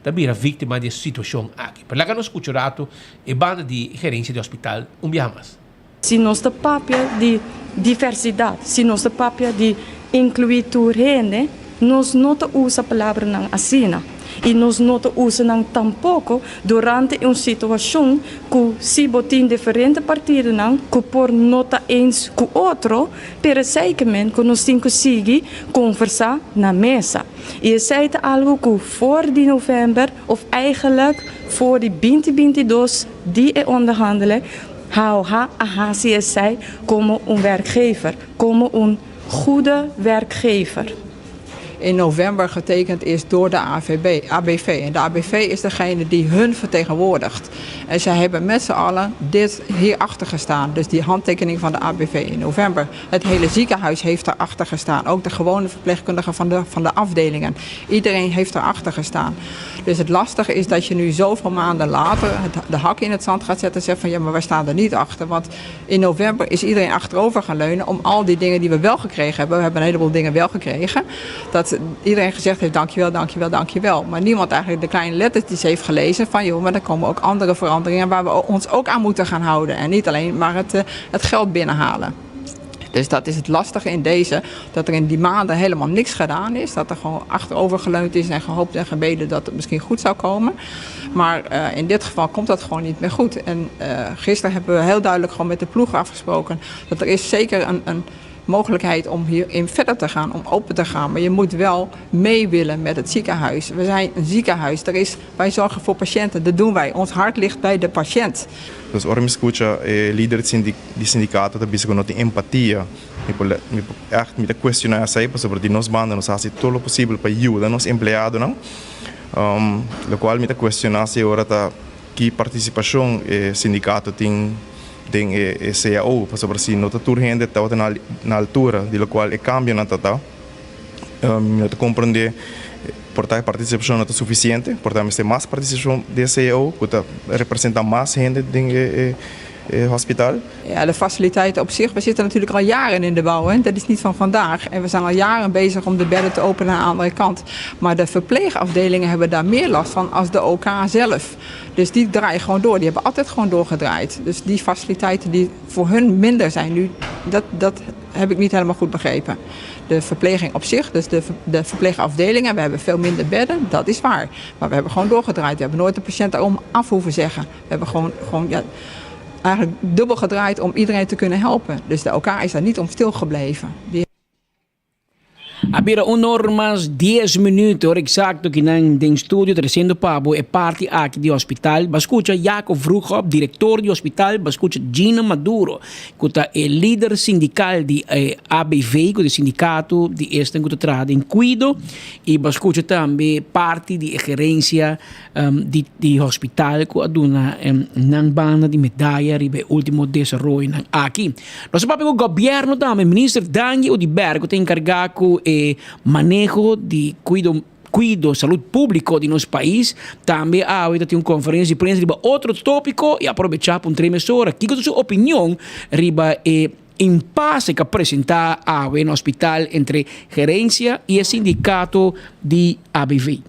ta bira victima di e situacion aki. Pero laga nos scucha un rato e banda di gerencia di hospital un biaha mas. Si nos ta papia di diversidad, si nos ta papia di inclui tur hende, nos no ta usa palabranan asina. Y nos no ta usa nan tampoco durante un situacion cu si bo tin diferente partidonan cu por no ta eens cu otro, pero esey ke men cu nos tin cu sigui conversa na mesa. Y esey ta algo cu for di november of eigenlijk for di binti 22 di e onderhandelen, HOH a hasi esei komo un werkgever, komo un goede werkgever. In november getekend is door de AVB, ABV. En de ABV is degene die hun vertegenwoordigt. En zij hebben met z'n allen dit hierachter gestaan. Dus die handtekening van de ABV in november. Het hele ziekenhuis heeft daarachter gestaan. Ook de gewone verpleegkundigen van de, van de afdelingen. Iedereen heeft erachter gestaan. Dus het lastige is dat je nu zoveel maanden later het, de hak in het zand gaat zetten en zegt van ja, maar wij staan er niet achter. Want in november is iedereen achterover gaan leunen om al die dingen die we wel gekregen hebben. We hebben een heleboel dingen wel gekregen. Dat iedereen gezegd heeft dankjewel, dankjewel, dankjewel. Maar niemand eigenlijk de kleine lettertjes heeft gelezen van joh, maar er komen ook andere veranderingen waar we ons ook aan moeten gaan houden. En niet alleen maar het, eh, het geld binnenhalen. Dus dat is het lastige in deze, dat er in die maanden helemaal niks gedaan is. Dat er gewoon achterover geleund is en gehoopt en gebeden dat het misschien goed zou komen. Maar uh, in dit geval komt dat gewoon niet meer goed. En uh, gisteren hebben we heel duidelijk gewoon met de ploeg afgesproken dat er is zeker een, een mogelijkheid om hierin verder te gaan, om open te gaan. Maar je moet wel mee willen met het ziekenhuis. We zijn een ziekenhuis, er is, wij zorgen voor patiënten, dat doen wij. Ons hart ligt bij de patiënt. Dus ora mi skucha e lider di sindikato ta bisa ku no tin empatia, mi por mi por ègt mi ta kuestioná esei pasobra di nos banda nos hasi tur lo posibel pa yuda nos empleadonan, lokual mi ta kuestioná si ora ta ki partisipashon e sindikato tin den e cao pasobra si no ta tur hende tabata na altura di lokual e kambionan ta ta. Mi no ta komprondé por ta e partisipashon no ta sufisiente, por ta mester mas partisipashon den cao ku ta representá mas hende den e hospital. Ja, de faciliteiten op zich, we zitten natuurlijk al jaren in de bouw, hè? Dat is niet van vandaag. En we zijn al jaren bezig om de bedden te openen aan de andere kant. Maar de verpleegafdelingen hebben daar meer last van als de OK zelf. Dus die draaien gewoon door, die hebben altijd gewoon doorgedraaid. Dus die faciliteiten die voor hun minder zijn nu, dat, dat heb ik niet helemaal goed begrepen. De verpleging op zich, dus de, de verpleegafdelingen, we hebben veel minder bedden, dat is waar. Maar we hebben gewoon doorgedraaid. We hebben nooit de patiënt om af hoeven zeggen. We hebben gewoon, gewoon ja, eigenlijk dubbel gedraaid om iedereen te kunnen helpen. Dus de OK is daar niet om stilgebleven. Die A bira un or mas dies minuut, ora exacto ki nan den studio treciendo pa bo e parti aki di hospital. Ba scucha Jaco Vroegop, director di hospital, ba scucha Gina Maduro, cu ta e lider sindical di e ABV, cu ta e sindicato di esnan cu ta traha den cuido, y ba scucha tambe parti di e gerencia di di hospital cu a duna nan banda di medaya riba e ultimo desaroyonan aki. Nos a papia cu gobierno tambe, Minister Dangui Oduber cu ta encarga cu e maneho di cuido cuido salud publico di nos pais, tambe awe ta tin un conferencia di prensa riba otro topico y a aprobecha pa un tres mesora kico ta su opinion riba e impasse cu a presenta awe na hospital entre gerencia y e sindicato di ABV.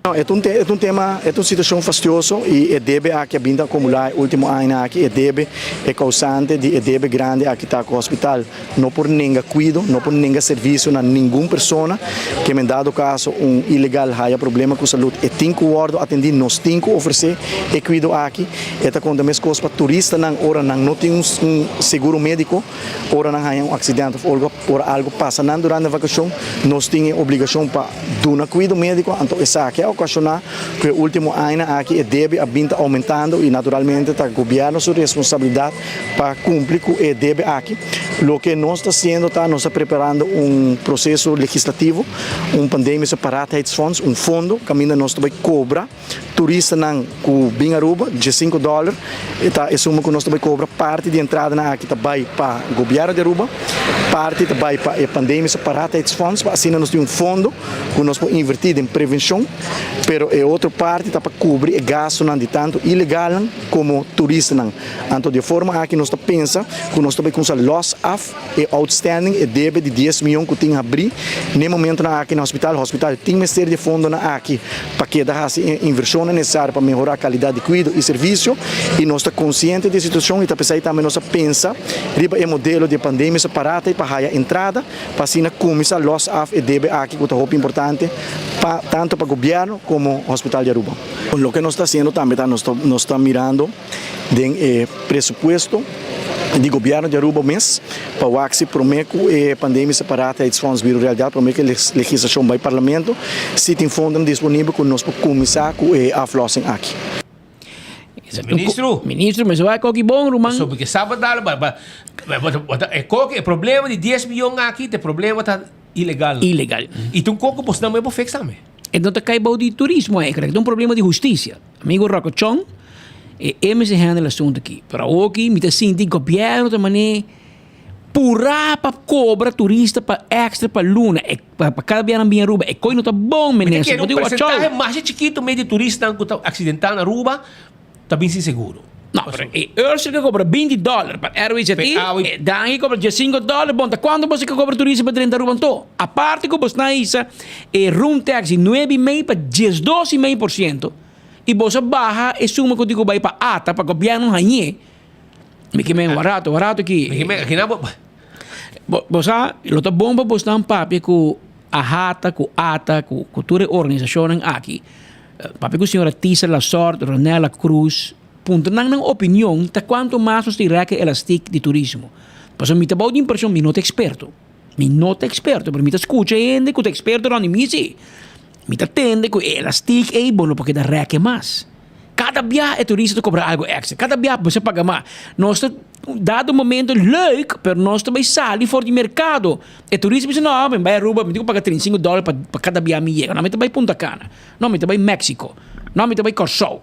No, e ta un e ta un tema, e ta un situacion fastioso y e debe aki a bin ta acumula e ultimo añanan aki, e debe, e causante di e debe grandi aki ta cu hospital no por nenga cuido, no por nenga servicio na ningun persona, ke men dado caso un ilegal haya problema cu salud e tin cu wordo atendi, nos tin cu ofrece e cuido aki, e ta conta mescos pa turistanan ora nan no tin un un seguro medico, ora nan haya un accidente of algo, ora algo pasa nan durante vacacion, nos tin e obligacion pa. Duna kuido médiko, anto esaki a okashoná ku e último añanan aki e debe a bin ta oumentando i naturalmente ta gobièrnu su responsabilidat pa kumpli ku e debe aki. Loke nos ta hasiendo ta nos ta preparando un proseso legislativo, un Pandemische Paratheidsfonds, un fondo kaminda nos ta bai kobra Turistanan ku bin Aruba, diesinku dòler ta e suma ku nos ta bai kobra. Parti di entradanan aki ta bai pa gobièrnu di Aruba, parti ta bai pa e Pandemische Paratheidsfonds, pa asina nos tin un fondo ku nos por invertí den prevenshon, pero e otro parti ta pa kubri e gastunan di tantu ilegalnan komo turistanan. Anto di e forma aki nos ta pensa ku nos ta bai kumsa lòs af E outstanding, e debe di dies miyon ku tin habrí n'e momentonan aki na hospital. Hospital tin mester di e fondonan aki pa keda hasi e invershonnan nesesario pa mehorá kalidat di kuido i servisio. I nos ta konsiente di e situashon i ta p'esei tambe nos a pensa riba e modelo di e pandemia separata i pa haya entrada pa asina kuminsá lòs af e debe aki ku ta hopi importante pa tantu pa gobièrnu komo Hospital di Aruba. Loke nos ta hasiendo tambe ta nos ta mirando. den e presupuesto di gobierno di Aruba mes pa wak si prome cu e pandemia separaatheidsfonds bira un realidad, prome cu e legislacion bay parlamento, si tin fondonan disponibel cu nos por cuminsa cu e aflossing aki. Ministro. Ministro, mester wak koki bon, ruman. Pasobra ke sa bo dal, ba, ba, ba, e koki, e problema di 10 miyon aki, te problema ta ilegal. Ilegal. I ta un koko bos nan bo fix tambe. E no ta kai bou di turismo eigenlijk, e ta un problema di husticia. Amigo Rocco Chong, e e mester handle asunto aki. Pero awoki mi ta sinti gobierno ta mane pura pa cobra turista pa extra pa luna, e pa cada bia nan bin Aruba. E coi no ta bon, Mi ta minister. kere un Bo tin porcentahe wachou. masha chikito me di turistanan cu ta accidenta na Aruba ta bin sin seguro. No, pero e Ursel ke cobra binti dollar pa RWZT, e Dangui cobra diesinco dollar. Bon, ta cuanto boso ke cobra turista pa drenta Aruba anto? Aparte cu bos na hisa e room tax di nuebe y mei pa diesdos y mei por ciento y boso a baha e suma cu tin cu bay pa ata pa gobierno hañ'é. Mi ke men warato, warato ki. Mi ke men, kina bo. Bo sa, lo ta bon pa bosnan papia cu AHATA, cu ata, cu tur e organisacionnan aki. Papia cu señora Tisa Lasort, Ronella Cruz, puntra nan nan opinion ta cuanto mas nos tin reke elastic di turismo. Pasobra mi ta bou di impreshon, mi no ta eksperto. Mi no ta eksperto, pero mi ta skucha hende ku ta eksperto rònt di mi si. Mi ta tende ku e elastik ei bo no por keda rèk e mas. Kada biaha e turista ta kobra algu èkstra, kada biaha bo mester paga mas. Nos ta dado momento leuk, pero nos ta bai sali for di merkado. E turista bisa, no, mi bai Aruba, mi tin ku paga 35 dòler pa kada biaha mi yega. No, mi ta bai Punta Cana. No, mi ta bai Mexico. No, mi ta bai Kòrsou.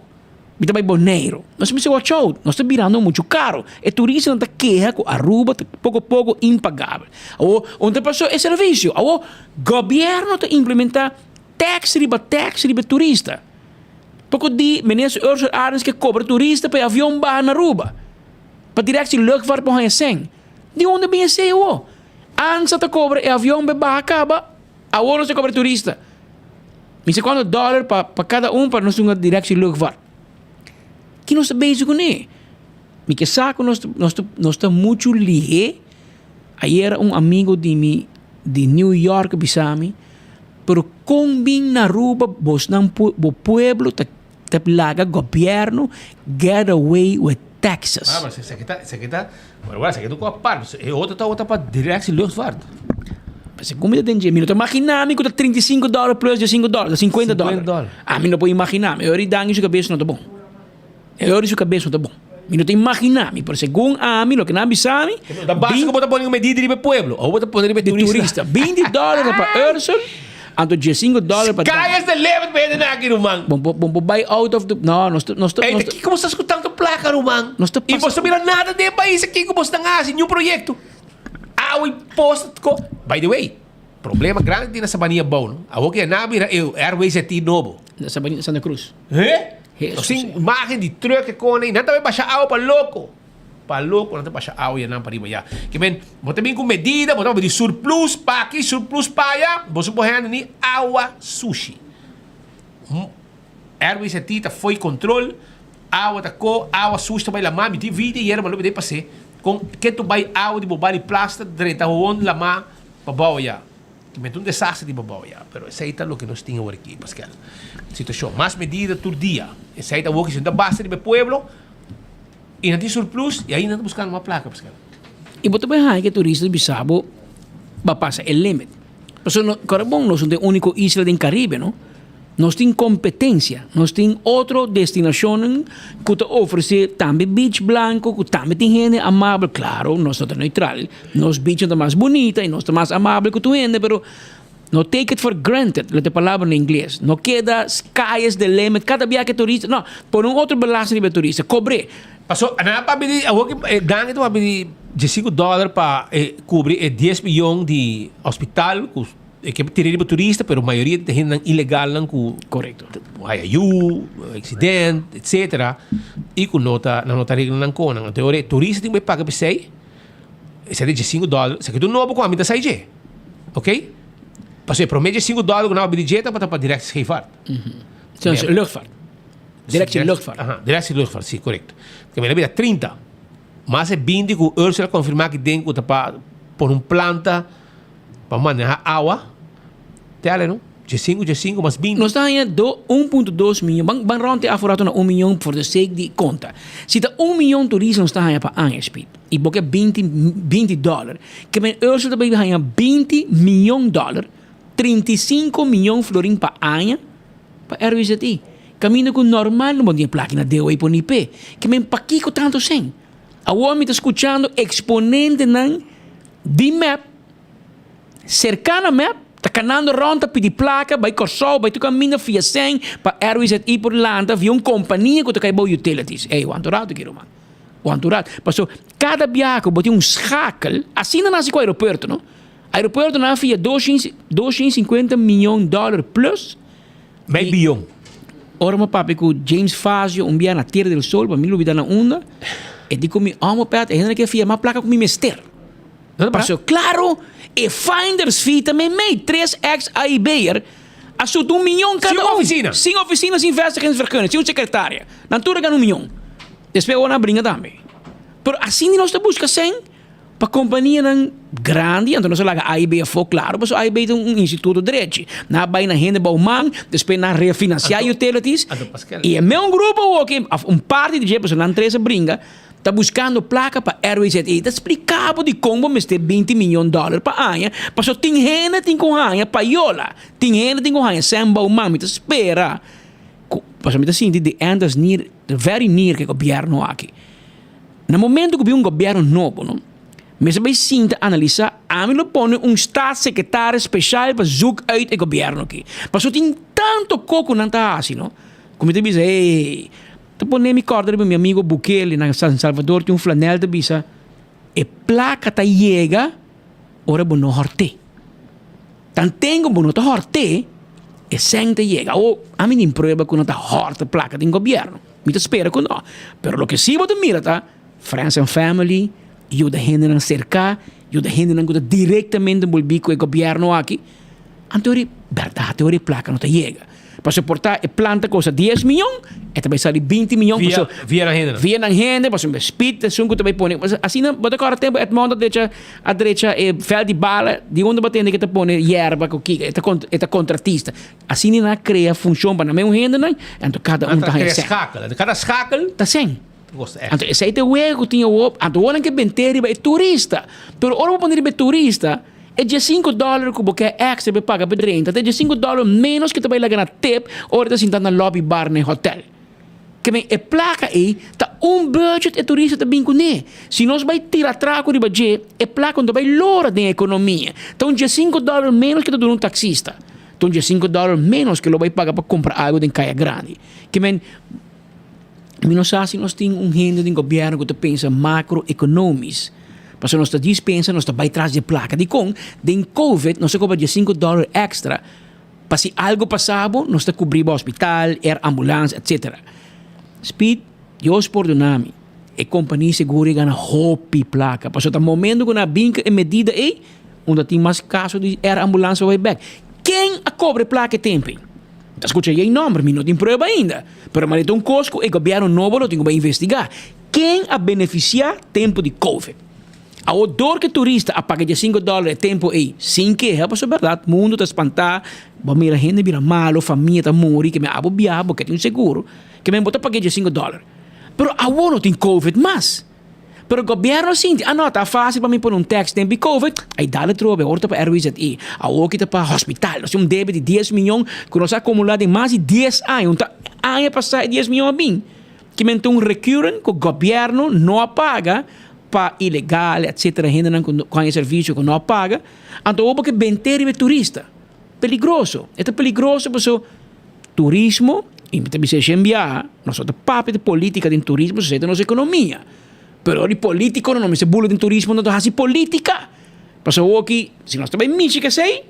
Mi ta bai Boneiru. Nos mester watch out, nos ta birando muchu karo. E turistanan ta keha ku Aruba ta poko poko impagabel. Awor, unda ta pasó e servisio? Awor, gobièrnu ta implementá tax riba tax riba e turista. Poko di Minister Ursula Arends ke kobra turista pa e avion baha na Aruba. Pa Directie Luchtvaart por haña sèn. Di unda bin esei awor? Ansa ta kobra e avion pa e baha kaba, awor nos ta kobra e turista. Mi sa cuanto dollar pa pa cada un pa nos dunga Directie Luchtvaart. Ki nos ta bezig cune? Mi ke sa cu nos nos ta nos ta mucho lihe. Ayera un amigo di mi di New York a bisa mi, pero con bin na Aruba bosnan bo pueblo ta ta laga gobierno get away with taxes. Ah, pero esaki ta, esaki ta, bueno, bueno, esaki ta un cosa apart. E otro ta pa Directie Luchtvaart. Segun mi ta den dje, mi no ta imaginá mi ku ta 35 dòler plus 15 dòler, ta 50 dòler. Ami no por imaginá mi. E ora di Dangui su kabes no ta bon. E ora di su kabes no ta bon. Mi no ta imaginá mi, pero segun ami, loke nan a bisa mi. Ta basta ku bo ta pone un medida riba e pueblo, òf bo ta pone riba e turista. Di turista. 20 dòler ta pa Ursel, anto 15 dòler pa Dangui. Sky is the limit pa hende aki, ruman. Bo por bai out of the, no, nos ta, nos ta. Ey, ta kiko bo sta ku tantu plaka, ruman? Nos ta I bo ta mira nada den e pais aki ku bo stan hasi, niun proyekto. Awa y post ko. By the way, problema grandi tin na Sabanilla Abou no. Awor ke nan a bira e RWZI nobo. Na Sabanilla, Santa Cruz. He? Jesus. Nos tin imagen di truck e kone y nan ta bay basha awa pa loko. Pa loko nan ta basha awa ya nan pariba ya. Ke men, bo ta bin ku medida, bo ta di surplus pa aki, surplus pa aya, boso por hende ni awa sushi. RWZI ta fo'i control, awa ta ko, awa sushi ta bay lama, mi tin video ayera ma lo bidei pas'e. Kon ke tu bai awa di bo bali plasta drenta howon lama pa bou ya. Ki mester un desastre di pa bou ya. Pero esei ta loke nos tin awor aki, Paskel. Situashon. Mas medida tur dia. Esei ta awor ki si no ta basta riba e pueblo i nan tin surplus i ainda nan ta buskando mas plaka, Paskel. I bo ta bai haña ke turista ta bisa bo ba pasa e limit. Pasobra no, kòrda bon, nos no ta e úniko isla den Karibe, no. Nos tin competencia, nos tin otro destinacionnan cu ta ofrece tambe beach blanco, cu tambe tin hende amabel. Claro, nos no ta neutral, nos beachnan ta mas bunita y nos ta mas amabel cu tur hende, pero no take it for granted, lo ta e palabra na ingles. No keda sky is the limit, cada biaha cu e turista, no, pone un otro belasting riba e turista, cobr'e. Paso, nan a papia di, awor ki e Dangui ta papia di diesinco dollar pa e cubri e dies miyon di hospital cu. E ke tira riba turista, pero mayoria ta hendenan ilegalnan ku Korekto. haya yu, accident, etcetera, i ku no ta, nan no ta regla nan konan. Anto ora e turista tin ku bai paga p'esei, esei ta diesinku dòler, esaki ta un nobo ku ami ta sai dje, ok? Pasobra e promé diesinku dòler ku nan a bini dje tabata pa Directie Scheepvaart. Directie Luchtvaart. Directie Luchtvaart. Aha, Directie Luchtvaart, si, korekto. Ke mi a bira 30, mas e 20 ku Ursula a konfirmá aki den ku ta pa pone un planta. Pa maneha awa, te ale no? Diesinku, diesinku mas 20. Nos ta haña do 1.2 miyon, ban ban rond e afo rato na un miyon for the sake di konta. Si ta un miyon turista nos ta haña pa aña, Speed, i bo ke 20, 20 dòler, ke men Ursel ta bay haña 20 miyon dòler, 35 miyon florin pa aña pa RWZI. Kaminda ku normal no bo tin e plaki na dewe i poni p'e. Ke men pakiko tantu sèn? Awor mi ta skuchando eksponentenan di mep, serka na mep, ta kanando rònt ta pidi plaka bai Kòrsou, bai tur kaminda fia sèn pa RWZI por lanta via un kompania ku ta kai bou utilities. Ey, wantu ratu ki ruman. Wantu ratu. Paso kada biaha ku bo tin un schakel, asina nan hasi ku aeropuerto no. Aeropuerto nan a fia 250 miyon dòler plus. Mei biyon. Ora mi papia ku James Fazio un bia na Tierra del Sol, pa mi lubida na unda, e di ku mi, Omo Pet, e hende ke fia mas plaka ku mi mester. Pasobra klaro, e finders fee ta meimei, tres ex AIB'er a suta un miyon kada un. Sin ofisina. Sin ofisina, sin vestigingsvergunning, sin un sekretaria. Nan tur a gana un miyon. Despues awor nan a bringa tambe. Pero asina nos ta buska sèn. Pa kompanianan grandi, anto nos a laga AIB afó, klaro, pasobra AIB ta un instituto drechi. Nan a bai na hende bou man, despues nan a refinansiá utilities, i e meun grupo awor ke, òf un parti di dje, pasobra nan tres a bringa. Ta buskando plaka pa RWZE. Ta splika bo dikon bo mester 20 miyon dòler pa aña, paso tin hende tin ku haña payola, tin hende tin ku haña sèn bou man. Mi ta spera ku, paso mi ta sinti the end is near, very near ku e gobièrnu aki. Na momento ku bin un gobièrnu nobo no, mester bai sinta analisá, ami lo pone un staatssecretaris speshal pa zoek uit e gobièrnu aki. Paso tin tanto kos ku nan ta hasi no, ku mi ta bisa, hey, Ta pone mi kòrda riba mi amigo Bukele na San Salvador tin un flanèl ta bisa, E plaka ta yega ora bo no hòrt'é. Tanten ku bo no ta hòrt'é, e sèn ta yega. Awor, ami tin prueba ku no ta hòrta plaka den gobièrnu. Mi ta spera ku no. Pero loke sí bo ta mira ta friends and family, yuda hendenan serká, yuda hendenan ku ta direktamente enbolbí ku e gobièrnu aki. Anto ora e bèrdat, ora e plaka no ta yega. Pasobra por ta e plan ta kosta dies miyon, e ta bai sali binti miyon. Via, via nan hendenan. Via nan hende, pasobra spit esun ku ta bai pone. Asina bo ta kòrda tempu Edmond a drecha a drecha e vèlt di bala, di unda bo a tende ku e ta pone yerba ku kiko, e ta e ta kontratista. Asina nan a krea funshon pa nan meun hendenan, anto kada un ta haña sèn. Schakel, kada schakel ta sèn. Ta kosta èkstra. Anto esei ta e wega ku tin awor, anto awor nan ke bent'é riba e turista. Pero ora bo pone riba e turista, E diesinku dòler ku bo ke èkstra pa e paga pa drenta ta e diesinku dòler ménos ku ta bai laga na tep ora e ta sinta na lòbi bar na e hotèl. Ke men e plaka ei ta un budget e turista ta bin kuné. Si nos bai tira traku riba dje, e plaka no ta bai lora den ekonomia. Ta un diesinku dòler ménos ku ta duna un taksista. Ta un diesinku dòler ménos ku lo bai paga pa kumpra algu den Kaya Grandi. Ke men Mi no sa si nos tin un hende den gobièrnu ku ta pensa makro-ekonomis. Pasobra nos ta djis pensa nos ta bai tras di e plaka. Dikon? Den covid nos a kobra diesinku dòler èkstra pa si algu pasa bo nos ta kubri bo hospital, air ambulans etsetera. Speed, Dios pordona mi, e kompania seguro e gana hopi plaka. Pasobra ta momento ku nan a bin ku e medida ei unda tin mas kaso di air ambulans pa bai bèk. Ken a kobra e plaka e tempu ei? Mi ta skucha yei nòmber, mi no tin prueba ainda. Pero mane ta un kos ku e gobièrnu nobo lo tin ku bai investigá. Ken a benefisiá tempu di covid? Awor dor ku e turista a paga diesinku dòler e tempu ei sin keha, pasobra bèrdat mundu ta spantá, bo a mira hende bira malu, famia ta muri, ke men abo biaha bo ke tin un seguro, ke men bo ta paga e diesinku dòler. Pero awor no tin covid mas. Pero gobièrnu a sinti, ah no, ta fásil pa mi pone un tèks den bi covid, ai dale trobe, awor ta pa RWZI, awor ki ta pa hospital, nos tin un debe di dies miyon ku nos a akumulá den mas di dies aña, un ta aña pasá e dies miyon a bin, ki men ta un recurrent ku gobièrnu no a paga pa ilegal etcetera hendenan ku haña servisio ku no a paga, anto awor bo ke bent'é riba e turista, peligroso, e ta peligroso pasobra. Turismo, y mi ta bisa esei biaha, nos no ta papia di politica den turismo, esei ta nos economia. Pero di politiconan no mester bula den turismo, nan ta haci politica. Pasobra awoki, si nos ta bay mishi cu esei,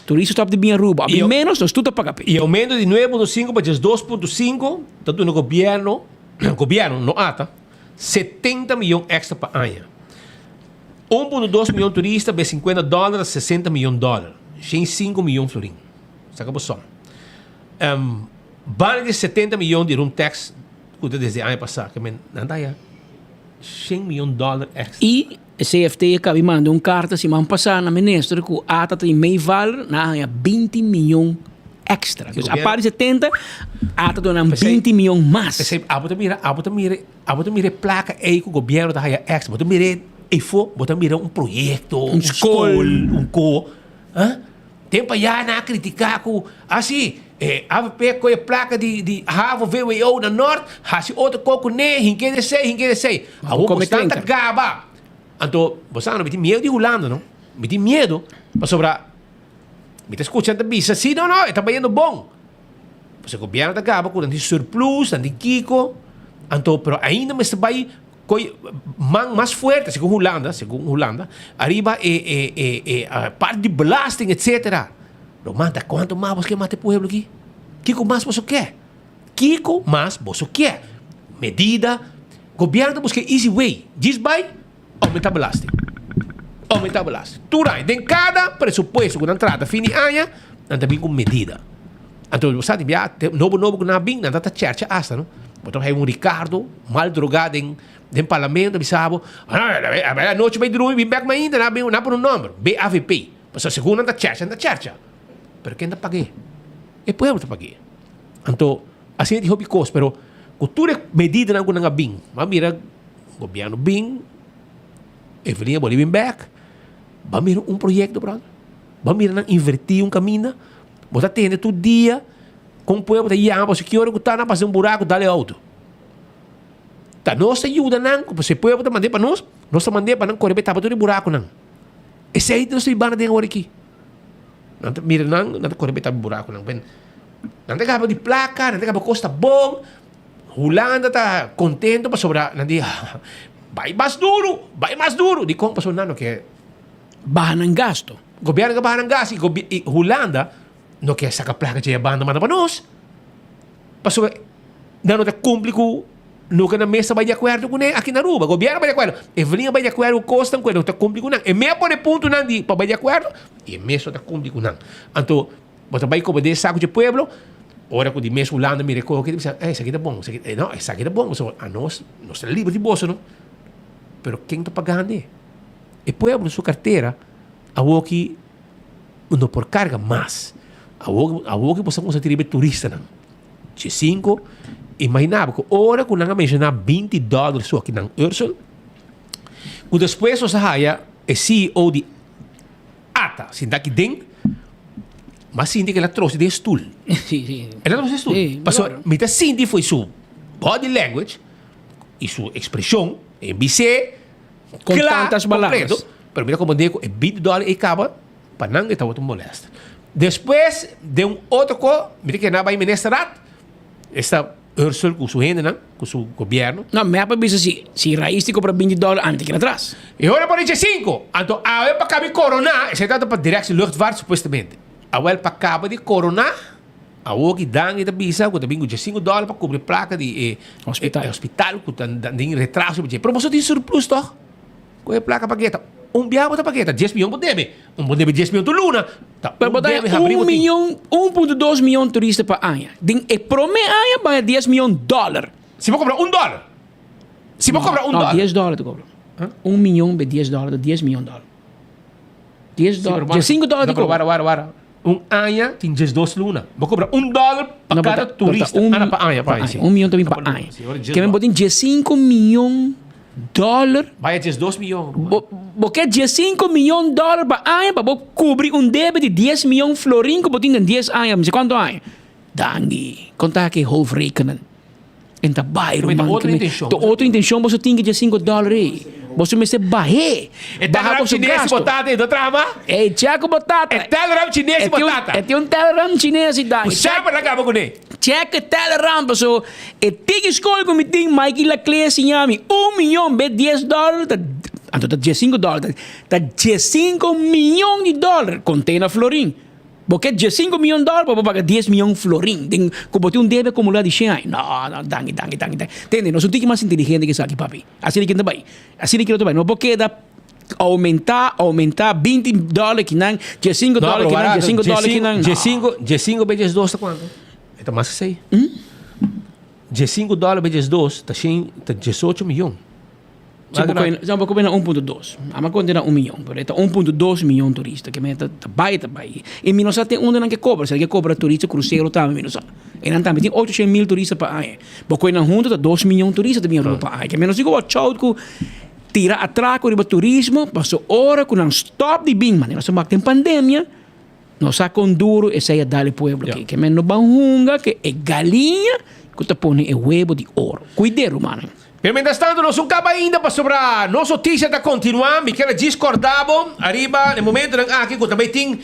turista stop di bin Aruba, of bin menos, nos tur ta paga p'e. E aumento di 9.5 pa 12.5 ta duna gobierno, gobierno, no ata, 70 miyon extra pa aña. 1.2 miyon turista be 50 dollar ta 60 miyon dollar, 105 miyon florin. Saka bo som. Um, banda di 70 miyon di room tax ku ta desde aña pasá, ke men nan ta haya 100 miyon dollar extra. I CFT a kabi manda un karta siman pasá na minister ku ata ta di meevaller, nan a haña 20 miyon extra. Dus apart di 70, ata duna nan 20 miyon mas. P'esei abo ta mira, abo ta mira, abo ta mira e plaka ei ku gobièrnu ta haya extra. Bo ta mira eifó, bo ta mira un proyekto, un skol, un ko. Ah? Tempo ayá nan a kritiká ku asi e avp koe plaka di di havo vwo na nort hasi otro ko kuné hink'é den esei hink'é den esei. Awor bo stan ta gaba. Anto bo sa no mi tin miedu di Hulanda no. Mi tin miedu pasobra mi ta skucha nan ta bisa si no no e ta bayendo bon. Pasobra gobièrnu ta gaba ku nan tin surplus nan tin kiko anto pero ainda mester bai Koe man mas fuerte, segun Hulanda, segun Hulanda, ariba e e e e parti di belasting etcetera. Lo manda cuanto mas boso ke mata e pueblo aki? Kiko mas boso ke? Kiko mas boso ke? Medida, gobierno ta buska e easy way, djis bai aumenta belasting, aumenta belasting. Tur aña, den kada presupuesto ku nan trata fin di aña, nan ta bin ku medida. Anto bo sa di bia nobo nobo ku nan a bin, nan ta ta chercha asta no. Bo ta haya un Ricardo mal drogá den den parlamento a bisa bo, anochi bai drumi bin bek mainta nan a bin nan a pone un nomber, BAVP. Pasobra segun nan ta chercha nan ta chercha. Pero ken ta pag'é? E pueblo ta pag'é. Anto asina tin hopi kos pero ku tur e medidanan ku nan a bin, bo a mira. Gobierno bin, Evelyn a boli bin bek, bo a mira un proyecto brother, bo a mira nan inverti un caminda, bo ta tende tur dia con pueblo ta yama pasobra ki ora cu ta nan pasa un buraco dal e auto. Ta nos ta yuda nan, pasobra e pueblo ta mande pa nos, nos ta mande pa nan core bay tapa tur e buraconan. Esey nos ta bibando den awor aki. Nan ta mira nan, nan ta core bay tapa e buraconan. Nan ta gaba di placa, nan ta gaba cos ta bon. Hulanda ta contento pasobra nan di bai mas duro, bai mas duro. Dikon? Pasobra nan no ke baha nan gasto. Gobierno ke baha nan gasto y Hulanda no ke saka plaka dje banda manda pa nos. Pasobra nan no ta cumpli cu loke nan mes ta bai di acuerdo cune aki na Aruba. Gobierno bai di acuerdo. Evelyn a bai di acuerdo cu cosnan cu e no ta cumpli cu nan. E mes a pone puntonan di pa bai di acuerdo y e mes no ta cumpli cu nan. Anto Bo ta bai koba den saku dje pueblo, ora ku di mes Hulanda mira e koki ta bisa, eh, esaki ta bon, esaki, eh, no, esaki ta bon, pasobra anos, nos ta liber di boso no. Pero ken ta pagando e? E pueblo su kartera awoki no por karga mas. Awoki, awoki bo sa kuminsá tira riba e turistanan. Dje sinku, imaginá bo ku ora ku nan a menshoná binti dòler su aki nan Ursel, ku despues nos a haya e CEO di Ata sinta aki den, m'a sinti ku el a trosi den stul. El a trosi den stul. Pasobra mi ta sinti fo'i su body language i su ekspreshon, e bis'é kla, kompleto, pero mi ta komprendé ku e binti dòler ei kaba, pa nan e tabata un molèster. Despues den un otro ko, mi ta kere nan a bai ministerat, esta. Ursel ku su hendenan, ku su gobièrnu. No, mep a bisa si, si Raiz ti kobra binti dòler antes keda atras. E ora por dice sinku. Anto awe pa kaba di koroná, esei tabata pa Directie Luchtvaart supuestamente. Awel pa kaba di koroná, awor ki Dangui ta bisa ku ta bin ku diesinku dòler pa kubri plaka di e Hospital. e hospital ku ta den retraso. Pero boso tin surplus tòg? Ku e plaka pa geta. Un biaha bo ta pa geta, dies miyon bo debe. Un bo debe dies miyon tur luna. Ta Pero un bo ta debe habri un bo tin. miyon, 1.2 miyon turista pa aña. Den e prome aña baña dies miyon dòler. Si bo kobra un dòler. Si bo kobra un No, dòler. dies dòler ta kobra. Un miyon be dies dòler ta dies miyon dòler. Dies Si, dòler, pero dies sinku dòler No, ta pero kobra. wara, wara, wara. Un aña tin diesdos luna. Bo kobra un dòler pa No, kada pero ta turista. un Ah, no, pa aña, pa aña, si. Un miyon ta bin pa No, pa luna, aña. si, ora dies Ke men bo dòler. tin diesinku miyon dòler. Baya 12 miyon, ruman. Bo, bo ke 15 miyon dòler pa aña pa bo kubri un debe di 10 miyon florin ku bo tin den 10 aña, mi si kuantu aña. Danki. Kon ta ki hoofdrekenen? En ta bai, Pero ta ruman. otro intenshon. Ta otro intenshon boso tin ki 15 dòler ei. Boso mester bah'é. E Baha Telegram boso chines gasto. botata ei no traha mas? Ei, check botata. E Telegram chines E tin un- botata. E tin un Telegram chines i danki. Ku semper ta kaba kuné. Check e Telegram paso e tiki skol ku mi tin Mikey Laclé a siña mi un miyon be dies dòler ta anto ta diesinku dòler ta diesinku miyon di dòler kont'é na florin bo ke diesinku miyon dòler pa bo paga dies miyon florin den ku bo tin un debe akumulá di shen aña no no danki danki danki danki tende nos un tiki mas inteligente ke esaki papi asina ki no ta bai asina ki no ta bai no por keda oumentá oumentá binti dòler kinan diesinku No, dòler pero kinan wara, diesinku dòler kinan no. diesinku diesinku be diesdos ta kuantu? E ta mas ke sei. Diesinku dòler be diesdos ta shen ta diesocho miyon. Si bo koe si bo koe na 1.2. Ama konta na un miyon, pero e ta 1.2 miyon turista ke men ta ta bai ta bai. I mi no sa te unda nan ke kobra, si nan ke kobra turista krusero tambe mi no sa. E nan tambe tin ocho shen mil turista pa aña. Bo koe nan huntu ta dos miyon turista ta bin Aruba pa aña. Ke men no sigur watch out ku tira atrako riba turismo, paso ora ku nan stop di bin, manera nos a mak den pandemia, nos sa kon duro esei a dal e pueblo aki. Ke men no ban hunga ke e galiña ku ta pone e webo di oro. Kuid'é, rumannan. Pero mientras tanto nos un caba ainda pasobra nos noticia ta continua. Mi kier a djis corda bo ariba e momentonan aki cu tambe tin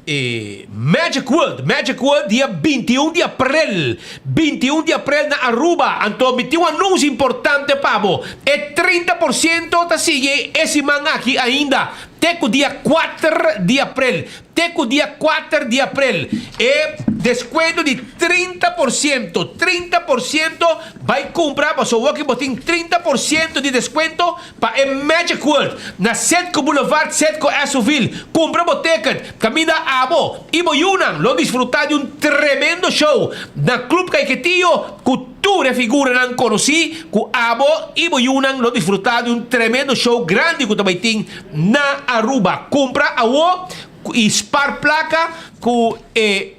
e Magic World, Magic World dia 21 di april, 21 di april na Aruba. Anto mi tin un anuncio importante pa bo. E 30 por ciento ta sigui e siman aki ainda te cu dia 4 di april. Te ku dia kuater di aprel e deskuento di 30 por siento, 30 por siento, bai kumpra pasobra awor ki bo tin 30 por siento di deskuento pa e Magic World na Setco Boulevard, Setco Esoville. Kumpra bo ticket, kaminda abo i bo yunan lo disfruta di un tremendo show na Club Caiquetio ku tur e figuranan konosí ku abo i bo yunan lo disfruta di un tremendo show grandi ku ta bai tin Na Aruba, kumpra awo i spar plaka ku e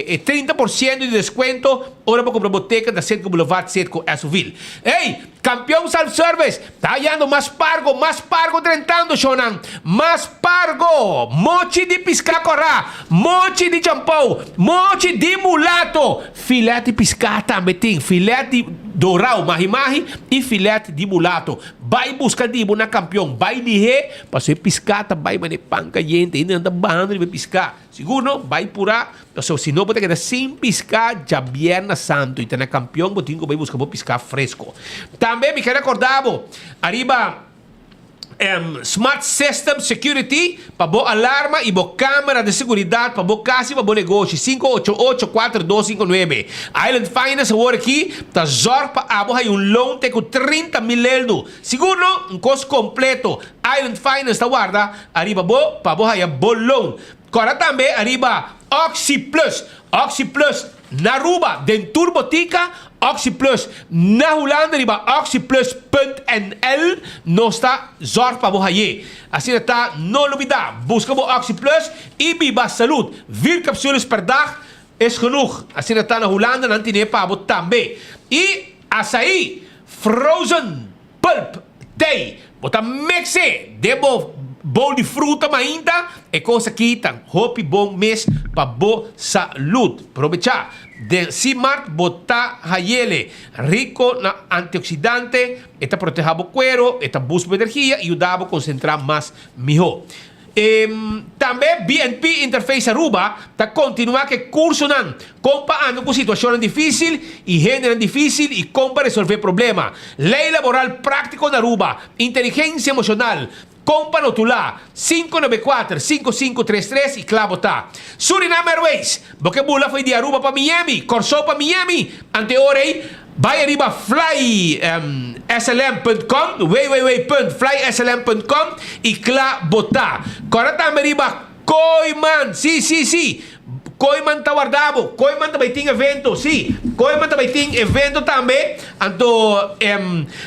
e 30 por siento di deskuento ora bo kumpra bo teken na Citgo Boulevard, Citgo Esoville. Ey! Kampion Self Service ta hayando mas pargo, mas pargo drentando shownan. Mas pargo! Mochi di piská kòrá, mochi di champou, mochi di mulato. Filet di piská tambe tin, filet di dorau, mahi mahi, i filet di mulato. Bai buska di bo na Kampion, bai lihé, pasobra e piská ta bai manera pan kayente, hende nan ta bahando riba e piská. Sigur no, bai purá, pasobra si no bo ta keda sin piská djabièrna santu i ta na Kampion bo tin ku bai buska bo piská fresko. Tambe mi ke rekordá bo ariba Smart System Security pa bo alarma i bo kamera di seguridat pa bo kas i pa bo negoshi, 588 4259. Island Finance awor aki ta zòrg pa abo haña un loan te ku 30,000 leldu. Sigur no, un kos kompleto. Island Finance ta warda ariba bo pa bo haña bo loan. Kòrda tambe ariba Oxi Plus. Oxi Plus na Aruba den tur botica, Oxi Plus na Hulanda riba oxiplus.nl nos ta zorg pa bo haye. Asina ta no lubida, busca bo Oxi Plus y biba salud. Vier capsules per dag is genoeg. Asina ta na Hulanda nan tine pa bo tambe. Y asaí frozen pulp tei bo ta mix e den bo bowl di fruta mainta e cos aki ta hopi bon mes pa bo salud. Probecha den Simart bo ta hayele rico na antioxidante, e ta proteha bo cuero, e ta boost bo energia y yuda bo concentra mas miho. Tambe BNP Interface Aruba ta kontinuá ku e kursonan kon pa anda ku situashonnan difísil i hendenan difísil i kon pa resolvé problema, lei laboral práktiko na Aruba, inteligensia emoshonal, kon pa notulá, 594 5533 i kla bo ta. Suriname Airways, bo ke bula fo'i di Aruba pa Miami, Kòrsou pa Miami, ante ora ei Bai ariba flyslm.com, www.flyslm.com, i kla bo ta. Kòrda tambe riba Kooiman! Sí, sí, sí! Kooiman ta warda bo. Kooiman ta bai tin evento, sí. Kooiman ta bai tin evento tambe. Anto,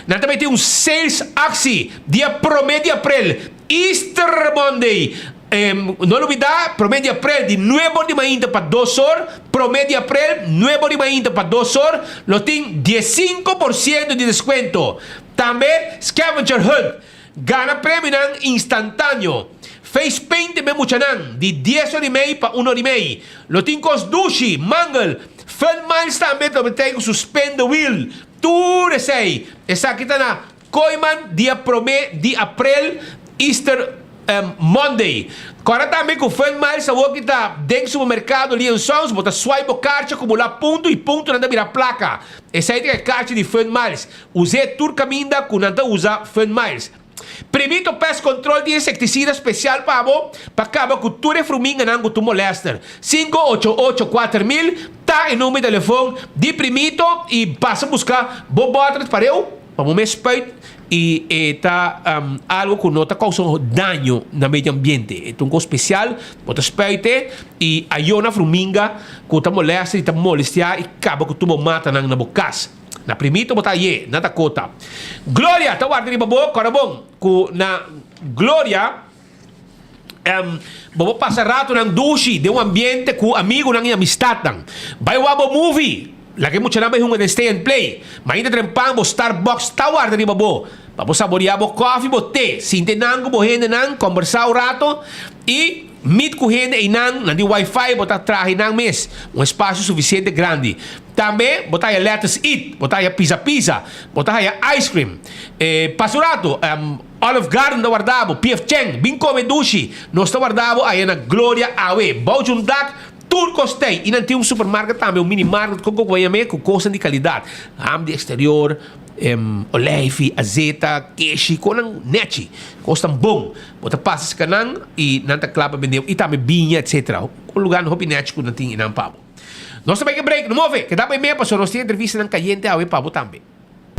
nan ta bai tin un sales actie dia promé di aprel, Easter Monday. No lubida, promé di aprel di nuebe or di mainta pa dos or, promé di aprel, nuebe or di mainta pa dos or, lo tin 15% di deskuento. Tambe scavenger hunt, gana premionan instantáneo. Face paint be muchanan, di dies or i mei pa un or i mei. Lo tin kos dushi, mangel, fun miles tambe lo tei ku su spin the wheel. Tur esei, esaki ta na Kooiman dia prome di aprel, Easter Monday. Kòrda tambe ku Fun Miles awor ki ta den supermerkado Lee and Sons, bo ta swipe bo karchi akumulá punto i puntonan ta bira plaka. Esei ta e karchi di Fun Miles. Us'é tur kaminda ku nan ta usa Fun Miles. Primito Pest Control tin insektisida spesial pa bo pa kaba ku tur e fruminganan ku tu molèster. 588 4000 ta e number di telefon di Primito i pasa buska bo bòter pareu. Pa bo mes spuit y e ta algo cu no ta causa daño na medio ambiente. E ta un cos special, bo ta spuite y ayo na fruminga cu ta molesta y ta molestia y caba cu tur bo matanan na bo cas. Na primito bo ta aye, na Dakota. Gloria ta warda riba bo, corda bon cu na Gloria bo por pasa ratonan dushi den un ambiente cu amigonan y amistadnan. Bay wak bo movie, laga e muchanan bay hunga den stay and play. Mainta trempan bo Starbucks ta warda riba bo pa bo saborea bo koffie, bo te, sinti nan cu bo hendenan, combersa un rato y meet cu hende eynan, nan tin wifi, bo ta traha eynan mes, un espacio suficiente grandi. Tambe bo ta haya Lettuce Eat, bo ta haya Pizza Pizza, bo ta haya ice cream. Pasa un rato. Olive Garden ta warda bo, PF Chang, bin come dushi, nos ta warda bo aya na Gloria awe, bou djun dak, tur cos tey, y nan tin un supermarket tambe, un mini market con compañame cu cosnan di calidad, ham di exterior, olijfi, azeta, keshi, cosnan nechi, cosnan bon, bo ta pasa cerca nan y nan ta cla pa bende bo, y tambe biña etc. Un lugar hopi nechi cu nan tin eynan pa bo. Nos ta bay ke break, no move, keda bay me pasobra nos tin entrevistanan cayente awe pa bo tambe.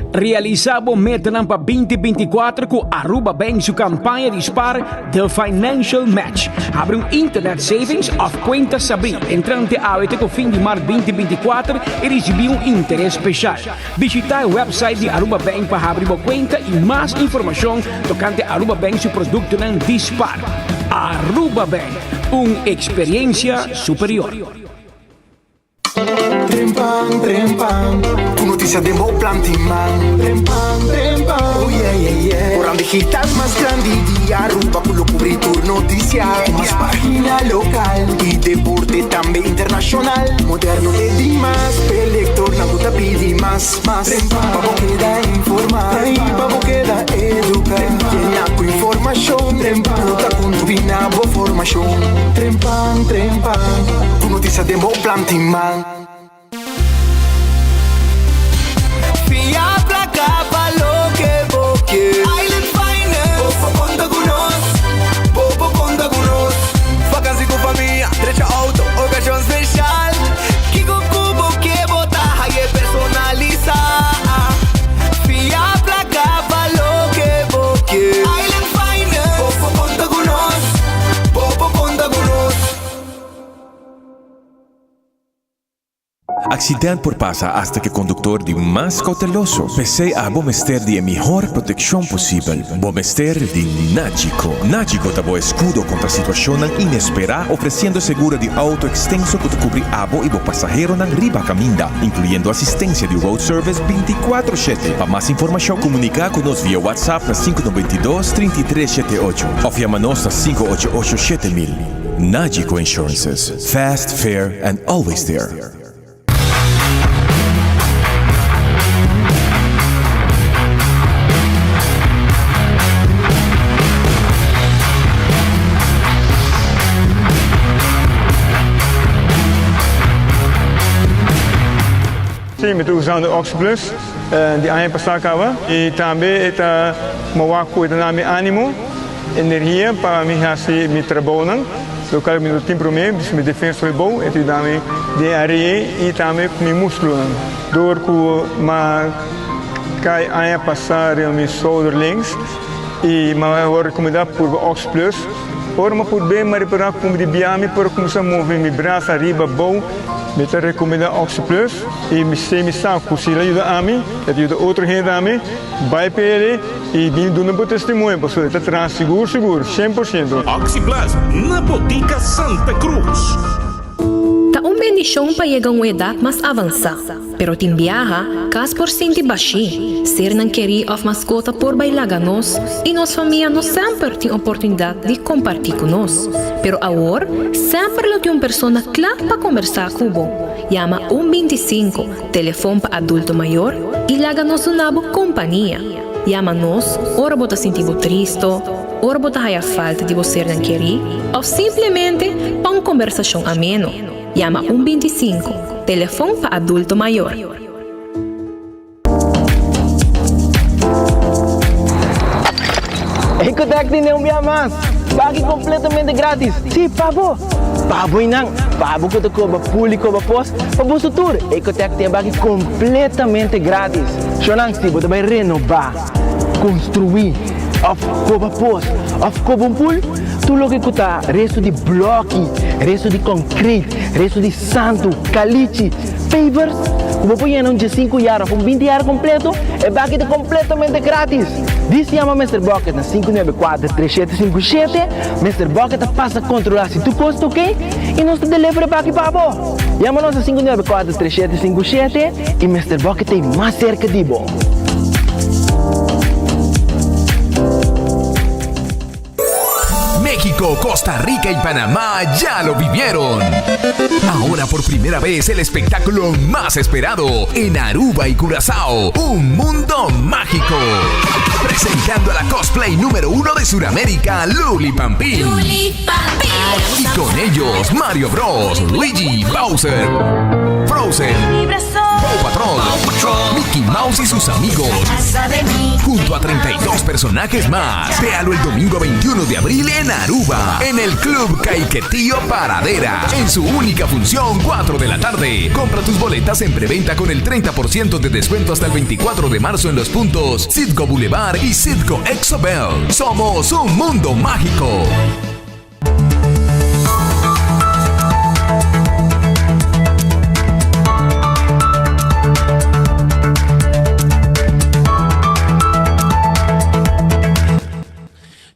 Realisa bo metanan pa 2024 ku Aruba Bank su kampaña di spar The Financial Match. Habri un internet savings òf kuenta sabí entrante awe te ku fin di mart 2024 i risibí un interes speshal. Bishitá e website di Aruba Bank pa habri bo kuenta i mas informashon tokante Aruba Bank su produktonan di spar. Aruba Bank, un eksperiensia superior. Trempan, trempan, ku notisia. notisia den bo planti man. Trempan, trempan, oh yeah yeah yeah. Koran digital mas grandi di Aruba ku lo kubri tur notisia. Ku mas pagina lokal i deporte tambe internashonal. Moderno te dimas, p'e lektornan ku ta pidi mas, mas. Trempan, pa bo keda informá i pa bo keda eduká. Yena ku informashon, trempan, ku ta kontribuí na bo formashon. Trempan, trempan, ku notisia den bo planti man. Fia placa pa loke bo ke. Island Finance. Bo por conta cu nos. Bo por conta cu nos. Vakantie cu famia, drecha auto, ocasion special. Kico cu bo ke bo ta haye personalisa. Fia placa pa loke bo ke. Island Finance. Bo por conta cu nos. Bo por conta cu nos. Accident por pasa hasta cu e conductor di mas cauteloso. P'esey abo mester di e mihor proteccion posibel. Bo mester di Nagico. Nagico ta bo escudo contra situacionnan inespera, ofreciendo seguro di auto extenso cu ta cubri abo y bo pasaheronan riba caminda, incluyendo asistencia di road service binticuatro shete. Pa mas informacion comunica cu nos via WhatsApp na 592 33 shete ocho of yama nos na 588 7000. Nagico Insurances. Fast, fair and always there. Sí, mi ta usando Oxplus di aña pasá kaba i tambe e ta mowá ku e ta na mi ánimo. Energia pa mi hasi mi trabounan, lokual mi no tin promé, dus mi defensa hopi bon, e ta yuda mi den are'e i tambe ku mi muskulonan. Dor ku m'a kai aña pasá riba mi shouder links i m'a wòrdu rekomendá purba Ox Plus. Ora m'a purb'é m'a repará ku di bia mi por kuminsá move mi brasa ariba abou. Mi ta rekomendá Ox Plus i mi sé mi sa ku si el a yuda ami, el ta yuda otro hende tambe. Bai p'e. I bin duna bo testimonio pasobra e ta traha sigur sigur, 100%. Oxi Plus na Botica Santa Cruz. Ta un bendishon pa yega un edat mas avansá, pero tin biaha kas por sinti bashí, sernan kerí òf maskota por bai laga nos i nos famia no semper tin oportunidat di kompartí ku nos. Pero awor semper lo tin un persona kla pa kombersá ku bo. Yama un 25, telefon pa adulto mayor, i laga nos duna bo kompania. Yama nos ora bo ta sinti bo tristo, ora bo ta haya falta di bo sernan kerí òf simplemente pa un kombersashon ameno. Yama un 25, telefon pa adulto mayor. Ecotec tene un bia mas! Pagi completamente gratis! Si, pa bo! Pa bo y nan! Pa bo cu ta coba pul y coba pos, pa boso tur! Ecotec tin e baki completamente gratis! Shonan, si bo ta bay renoba, construi, of coba pos, of coba un pul, tur loke cu ta resto di bloki, resto di concrete, resto di santu, calichi, Pavers ku bo por yena un diesinku yar òf un binti yar kompleto, e baki ta kompletamente gratis! Dis yama Mister Bucket na 594 3757, Mister Bucket ta pasa kontrolá si tur kos ta oke i nos ta deliver e baki pa bo! Yama nos na 594 3757 i Mister Bucket ta ei mas serka di bo! México, Costa Rica y Panamá ya lo vivieron. Ahora por primera vez el espectáculo más esperado en Aruba y Curazao, un mundo mágico. Presentando a la cosplay número uno de Sudamérica, Luli Pampín. Y con ellos, Mario Bros, Luigi, Bowser, Frozen, Paw Patrol, Mickey Mouse y sus amigos. Junto a 32 personajes más. Véalo el domingo 21 de abril en Aruba, en el Club Caiquetío Paradera. En su única función, 4 de la tarde. Compra tus boletas en preventa con el 30% de descuento hasta el 24 de marzo en los puntos Citgo Boulevard y Citgo Exobel. Somos un mundo mágico.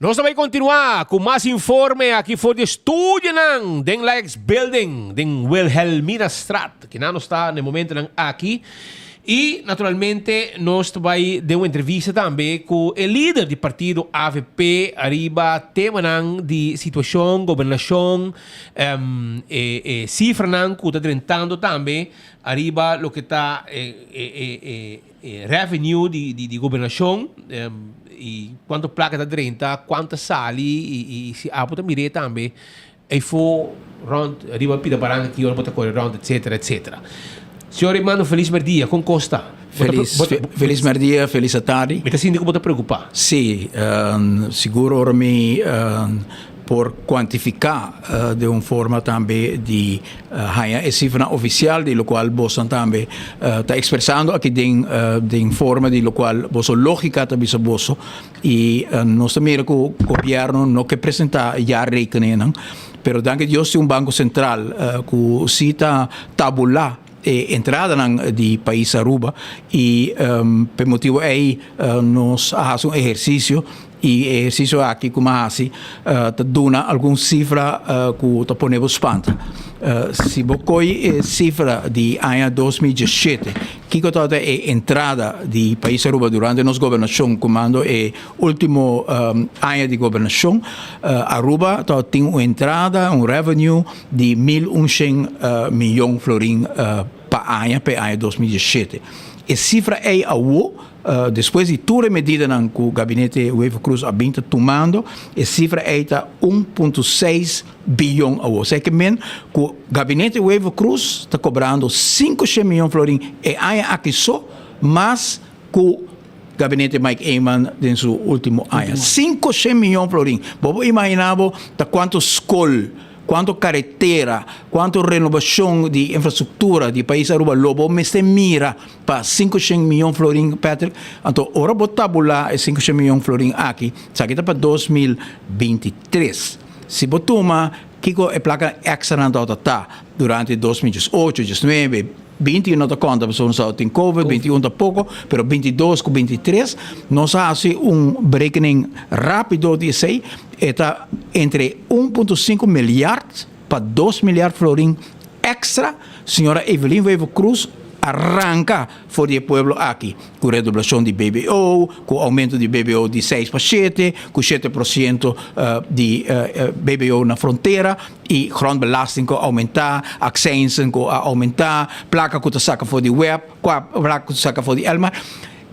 Nos ta bay continua cu mas informe aki for di estudionan den Laex Building den Wilhelminastraat. Kinan nos ta na e momentonan aki. Y naturalmente nos ta bay den un entrevista tambe cu e lider di partido avp ariba temanan di situacion, gobernacion, e e cifranan cu ta drentando tambe ariba loke ta e e e revenue di di gobernacion y cuanto placa ta drenta, cuanto ta sali y si abo ta mir'e tambe Eyfo rond riba pida baranca ki ora bo ta core rond etcetera etcetera. Señor Rimando felis merdia con cos ta? Felis felis merdia felis atardi. Mi ta sinti cu bo ta preocupa. Si sigur ora mi por cuantifica den un forma tambe di haña e cifranan oficial di locual bosonan tambe ta expresando aki den den forma di locual boso logica ta bisa boso. Y nos ta mira cu gobierno no ke presenta jaarrekeningennan, pero danki Dios tin un Banco Central cu si ta tabula e entradanan di pais Aruba y p'e motibo ey nos a haci un ehercicio y e ehercicio aki cu mi a haci ta duna algun cifra cu ta pone bo spanta. Si bo coy e cifra di aña 2017, Kiko tabata e entrada di pais Aruba durante nos gobernacion cumando e ultimo aña di gobernacion? Aruba tabatin un entrada, un revenue di 1100 miyon florin pa aña pa e aña 2017. E cifra ey awo, despues di tur e medidanan cu Gabinete Wever-Croes a bin ta tumando, e cifra ey ta 1.6 Biyon awo. Sa ke men ku Gabinete Wever Croes ta kobrando 500 miyon florin e aña aki so mas ku Gabinete Mike Eman den su ultimo aña. 500 miyon florin. Bo por imagina bo ta kuantu skol, kuantu karetera, kuantu renobashon di infrastruktura di pais Aruba lo bo mester mira pa 500 miyon florin, Patrick. Anto ora bo tabula e 500 miyon florin aki, esaki ta pa 2023. Si bo tuma kiko e plaka extranan tabata ta durante 2018, 19, 20 no ta konta pasobra nos tabata tin covid, 21 tampoko, pero 22 ku 23 nos a hasi un berekening rapido di esei, e ta entre 1.5 milyard pa 2 milyard florin extra, señora Evelyn Wever Croes a ranka for di e pueblo aki, ku redoblashon di BBO, ku oumento di BBO di seis pa shete, ku 7% di BBO na frontera i grondbelasting ku a oumentá, aksensen ku a oumentá, plaka ku ta saka for di web, plaka ku ta saka for di Elmar.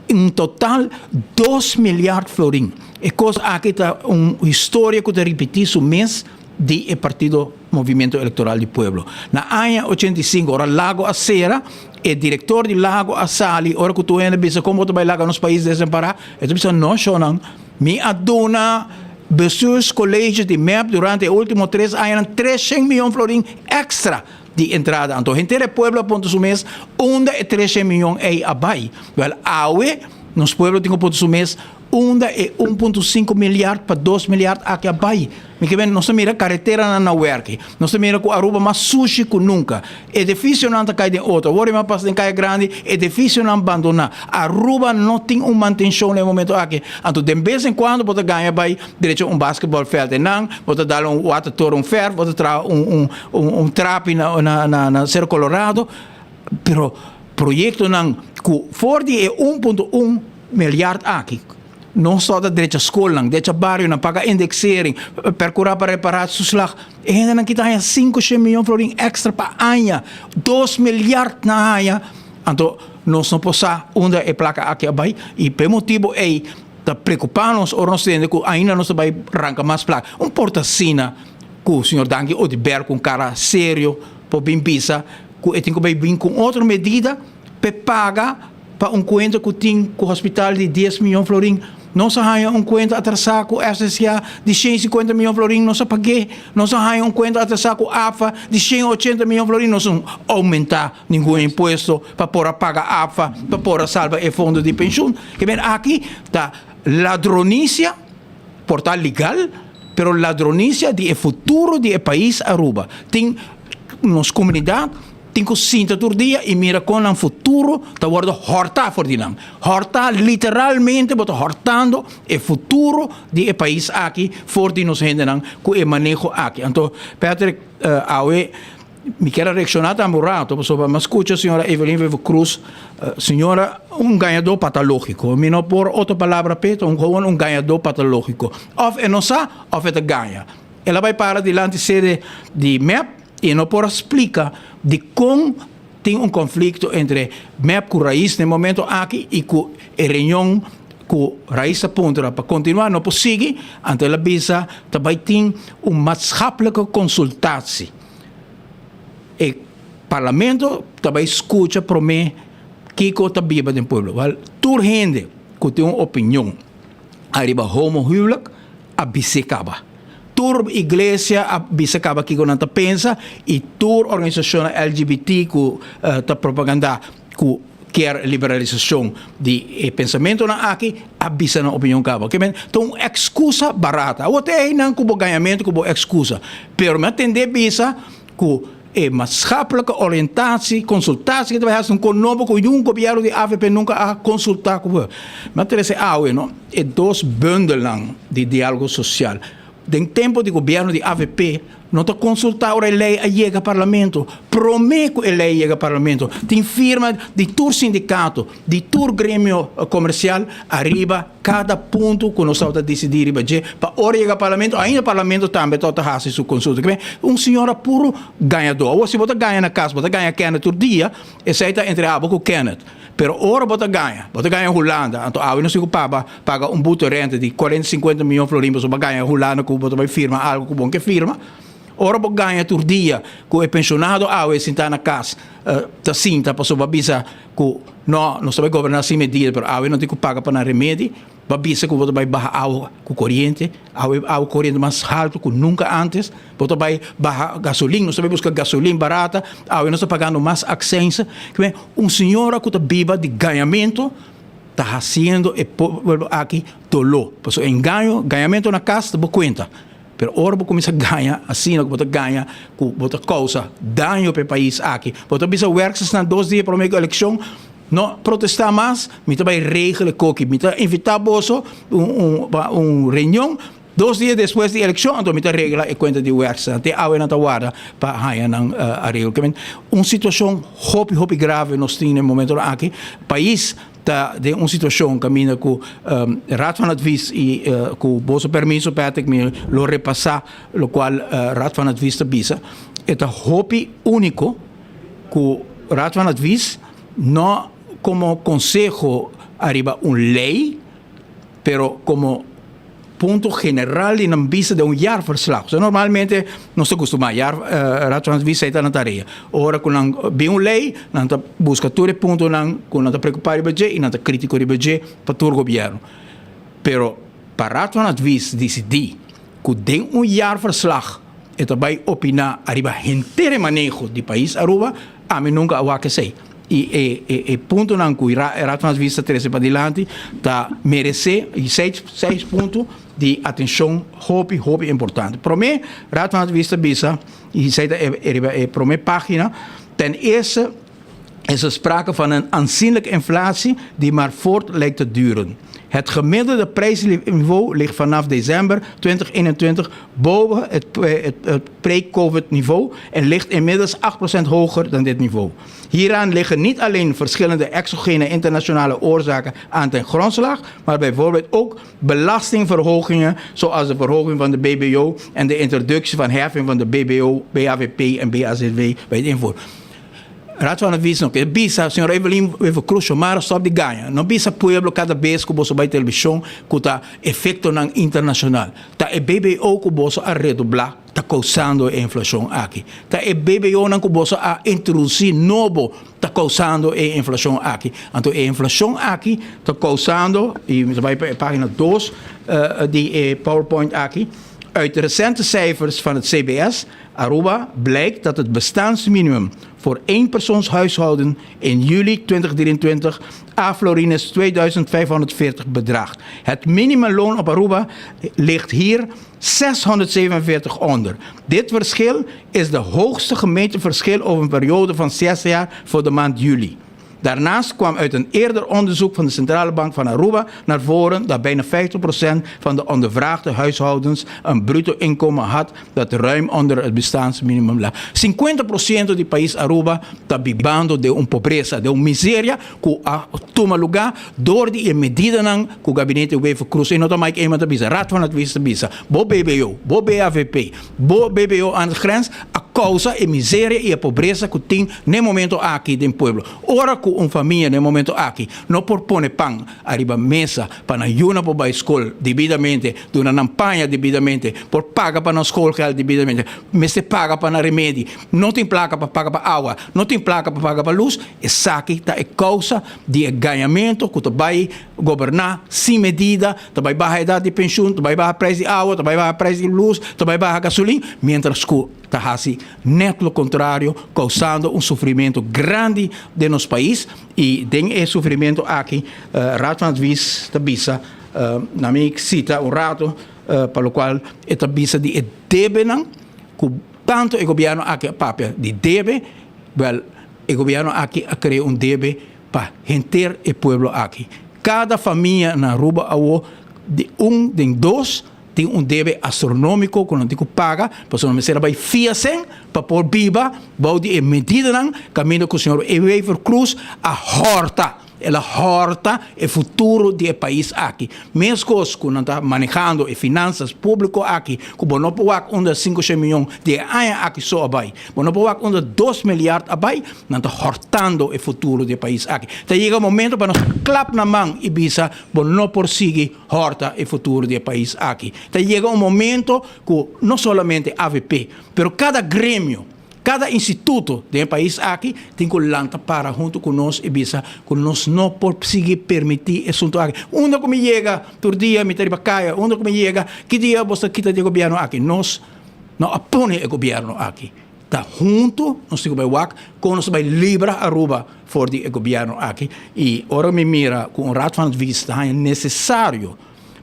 En total 2 milyard florin. E kos aki ta un historia ku ta ripití su mes di e partido Movimiento Electoral di Pueblo. Na aña 85 ora Lago a sera, e director di Lago a sali, ora cu tur hende bisa con bo ta bay laga nos pais desempará, e ta bisa no shownan, mi a duna bestuurscollege di mep durante e ultimo tres añanan 300 miyon florin extra di entrada. Anto henter e pueblo a puntra su mes unda e 300 miyon ey a bay. Wel awe nos pueblo tin cu puntra su mes Unda e 1.5 milyard pa 2 milyard aki a bai? Mi ke men, nos ta mira kareteranan na werki. Nos ta mira ku Aruba mas sushi ku nunka. Edifisionan ta kai den otro. Awor mi a pasa den Kaya Grandi, edifisionan bandoná. Aruba no tin un mantenshon na e momento aki. Anto den bes en kuando bo ta gaña bai drecha un basketbalveld einan, bo ta dal un watertoren un verf, bo ta traha un un trapi na na na Cerro Colorado. Pero proyektonan ku for di e 1.1 Milyard aki. Nos ta ta drecha skolnan, drecha barionan, paga indexering, percura pa repara toeslag. E hendenan ki ta haña 500 miyon florin extra pa aña. 2 milyard nan haña. Anto nos no por sa unda e placa aki a bay. Y pa e motibo ey ta preocupa nos ora nos tende cu ainda nos ta bay ranca mas placa. Un por ta asina cu señor Dangui Oduber cu un cara serio por bin bisa cu e tin cu bay bin cu otro medida p'e paga Pa un kuenta ku tin ku hospital di 10 miyon florin, nos a haña un kuenta atrasá ku SSA di 150 miyon florin, nos a pag'é. Nos a haña un kuenta atrasá ku APFA di 180 miyon florin, nos no oumentá ningun impuesto pa por a paga APFA, pa por a salba e fondo di penshun. Ke men aki ta ladronisia, por ta legal, pero ladronisia di e futuro di e pais Aruba. Tin nos komunidat. Tin ku sinta tur dia i mira kon nan futuro ta wòrdu hòrtá for di nan. Hòrtá, literalmente bo ta hòrtando e futuro di e pais aki for di nos hendenan ku e maneho aki. Anto, Patrick, awe. Mi kier a reakshoná tambe un rato pasobra mi a skucha señora Evelyn Wever Croes, señora un gañadó patológiko. Mi no por otro palabra p'e, ta un gewoon un gañadó patológiko. Òf e no sa òf e ta gaña. El a bai para dilanti sede di mep i e no por a splika dikon tin un konflikto entre mep ku Raiz na e momento aki i ku e reunion ku Raiz ta puntra pa kontinuá no por sigui, anto el a bisa ta bai tin un maatschappelijke consultatie. E parlamento ta bai skucha promé kiko ta biba den pueblo. Wèl, tur hende ku tin un opinion ariba homohuwelijk a bis'é kaba. Tur iglesia a bisa kaba kiko nan ta pensa i tur organisashonnan LGBT ku ta propagandá ku kier liberalisashon di e pensamentunan aki a bisa nan opinion kaba. Ke men ta un ekskusa barata. Awor te einan ku bo gañamentu ku bo ekskusa. Pero mi a tende bisa ku e maatschappelijke oriëntatie, consultatie ku ta bai hasi un kon nobo ku niun gobièrnu di avp nunka a konsultá ku bo. Mi a trese awe no e dos bundelnan di diálogo sosial. Den tempu di gobièrnu di avp no ta konsultá ora e lei a yega parlamento. Promé ku e lei yega parlamento tin firma di tur sindikato, di tur gremio komersial ariba kada punto ku nos tabata disidí riba dje pa ora yega parlamento ainda parlamento tambe tabata hasi su konsulta. Un señora puru gañadó. Awor si bo ta gaña na kas bo ta gaña Kenneth tur dia, esei ta entre abo ku Kenneth. Pero ora bo ta gaña, bo ta gaña Hulanda, anto awe nos tin ku paba paga un buto rente di cuarenta, cincuenta miyon florin pasobra bo a gaña Hulanda ku bo ta bai firma algo ku bo no ke firma. Ora bo gaña tur dia ku e penshonado awe sintá na kas ta sinta pasobra bo a bisa ku no, nos ta bai goberná sin medida pero awe no tin ku paga pa nan remedi. Bo a bisa ku bo ta bai baha awa ku koriente, awe awa koriente mas haltu ku nunka antes. Bo ta bai baha gasolin, nos ta bai buska gasolin barata, awe nos ta pagando mas aksensa. Kimen, un señora ku ta biba di gañamentu ta hasiendo e pueblo aki doló. Pasobra engaño, gañamentu na kas ta bo kuenta, pero ora bo kuminsá gaña asina ku bo ta gaña ku bo ta kousa daño pa e pais aki. Bo ta bisa wèrksnan dos dia promé ku elekshon. No protestá mas, mi ta bai regel e koki. Mi ta invitá boso pa un reunion dos dia despues di elekshon, anto mi ta regla e kuenta di wèrkster. Te awe nan ta warda pa haña nan areglo. Ke men un situashon hopi hopi grave nos tin na e momentonan aki. Pais ta den un situashon kaminda ku Raad van Advies i ku boso permiso Patrick mi lo repasá lokual Raad van Advies ta bisa. E ta hopi úniko ku Raad van Advies No como conseho ariba un ley, pero como punto general di nan bisa den un jaarverslag. So normalmente nos ta costuma jaar Raad van Advies ta na tarea. Ora cu nan bin un ley, nan ta busca tur e puntonan cu nan ta preocupa riba dje y nan ta critico riba dje pa tur gobierno. Pero pa Raad van Advies dicidi cu den un jaarverslag e ta bay opina ariba henter e maneho di pais Aruba, ami nunca a wak esey. Y e e e puntonan cu Raad van Advies ta trece padilanti ta merece y seis seis punto di atencion hopi hopi importante. Prome Raad van Advies ta bisa y esey ta e riba e prome pagina, ten eerste is er sprake van een aanzienlijke inflatie die maar voort lijkt te duren. Het gemiddelde prijsniveau ligt vanaf december 2021 boven het, het, het pre-COVID niveau en ligt inmiddels 8% hoger dan dit niveau. Hieraan liggen niet alleen verschillende exogene internationale oorzaken aan ten grondslag, maar bijvoorbeeld ook belastingverhogingen zoals de verhoging van de BBO en de introductie van heffing van de BBO, BAVP en BAZW bij het invoer. Raad van Advies no ke bisa señor Evelyn Wever Croes Xiomara stop di gaña. No bisa pueblo cada bes cu boso bay television cu ta efectonan internacional. Ta e BBO cu boso a redobla ta causando e inflacion aki. Ta e BBOnan cu boso a introduci nobo ta causando e inflacion aki. Anto e inflacion aki ta causando, y mi ta bay pa e pagina dos di e PowerPoint aki, uit recente cijfers van het CBS, Aruba blijkt dat het bestaansminimum voor eenpersoonshuishouden in juli 2023 a florines 2540 bedraagt. Het minimumloon op Aruba ligt hier 647 onder. Dit verschil is de hoogste gemeten verschil over een periode van zes jaar voor de maand juli. Daarnaast kwam uit een eerder onderzoek van de Centrale Bank van Aruba naar voren dat bijna 50% van de ondervraagde huishoudens een bruto inkomen had dat ruim onder het bestaansminimum lag. 50% di pais Aruba ta bibando den un pobresa, den un miseria ku a tuma lugá dor di e medidanan ku Gabinete Wever-Croes, e no ta Mike Eman ta bisa, Raad van Advies ta bisa, bo BBO, bo BAVP, bo BBO aan de grens a kousa e miseria i e pobresa ku tin n'e momento aki den pueblo. Ora ku un famia n'e momento aki no por pone pan ariba mesa pa nan yunan por bai skol debidamente, duna nan paña debidamente, por paga pa nan schoolgeld debidamente, mester paga pa nan remedi, no tin plaka pa paga pa awa, no tin plaka pa paga pa lus, esaki ta e kousa di e gañamentu ku ta bai goberná sin medida, ta bai baha edat di penshun, ta bai baha prijs di awa, ta bai baha prijs di lus, ta bai baha gasolin, miéntras ku ta hasi nèt lo kontrario, kousando un sufrimentu grandi den nos pais. I den e sufrimentu aki, Raad van Advies ta bisa, na mi sita un rato, pa lokual e ta bisa di e debenan ku tantu e gobièrnu aki a papia di debe, wèl, e gobièrnu aki a krea un debe pa henter e pueblo aki. Kada famia na Aruba awo di un den dos tin un debe astronomico cu nan tin cu paga pasobra nan mester a bay fia cen pa por biba bou di e medidanan caminda cu señor Wever Croes a horta. El a horta e futuro di e pais aki. Mescos cu nan ta manehando e finanzas publico aki cu bo no por wak unda 500 miyon di e aña aki so a bay. Bo no por wak unda 2 milyard a bay. Nan ta hortando e futuro di e pais aki. Ta yega momento pa nos klap na man i bisa bo no por sigui horta e futuro di e pais aki. Ta yega un momento ku no solamente avp, pero kada gremio, kada instituto den e pais aki tin ku lanta para huntu ku nos i bisa ku nos no por sigui permití e asuntu aki. Unda ku mi yega tur dia mi ta riba kaya, unda ku mi yega ki dia bo ta kita di e gobièrnu aki? Nos no a pone e gobièrnu aki. Ta hunto nos tin ku bai wak kon nos ta bai libra Aruba for di e gobièrnu aki i ora mi mira ku un Raad van Advies ta haña nesesario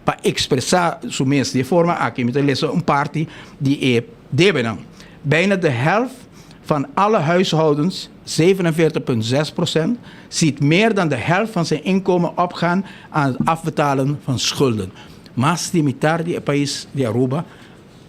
pa ekspresá su mes di e forma aki mi ta lesa un parti di e debenan, Bijna de helft van alle huishoudens, 47,6 procent, ziet meer dan de helft van zijn inkomen opgaan aan het afbetalen van schulden. Mas di mitar di e pais di Aruba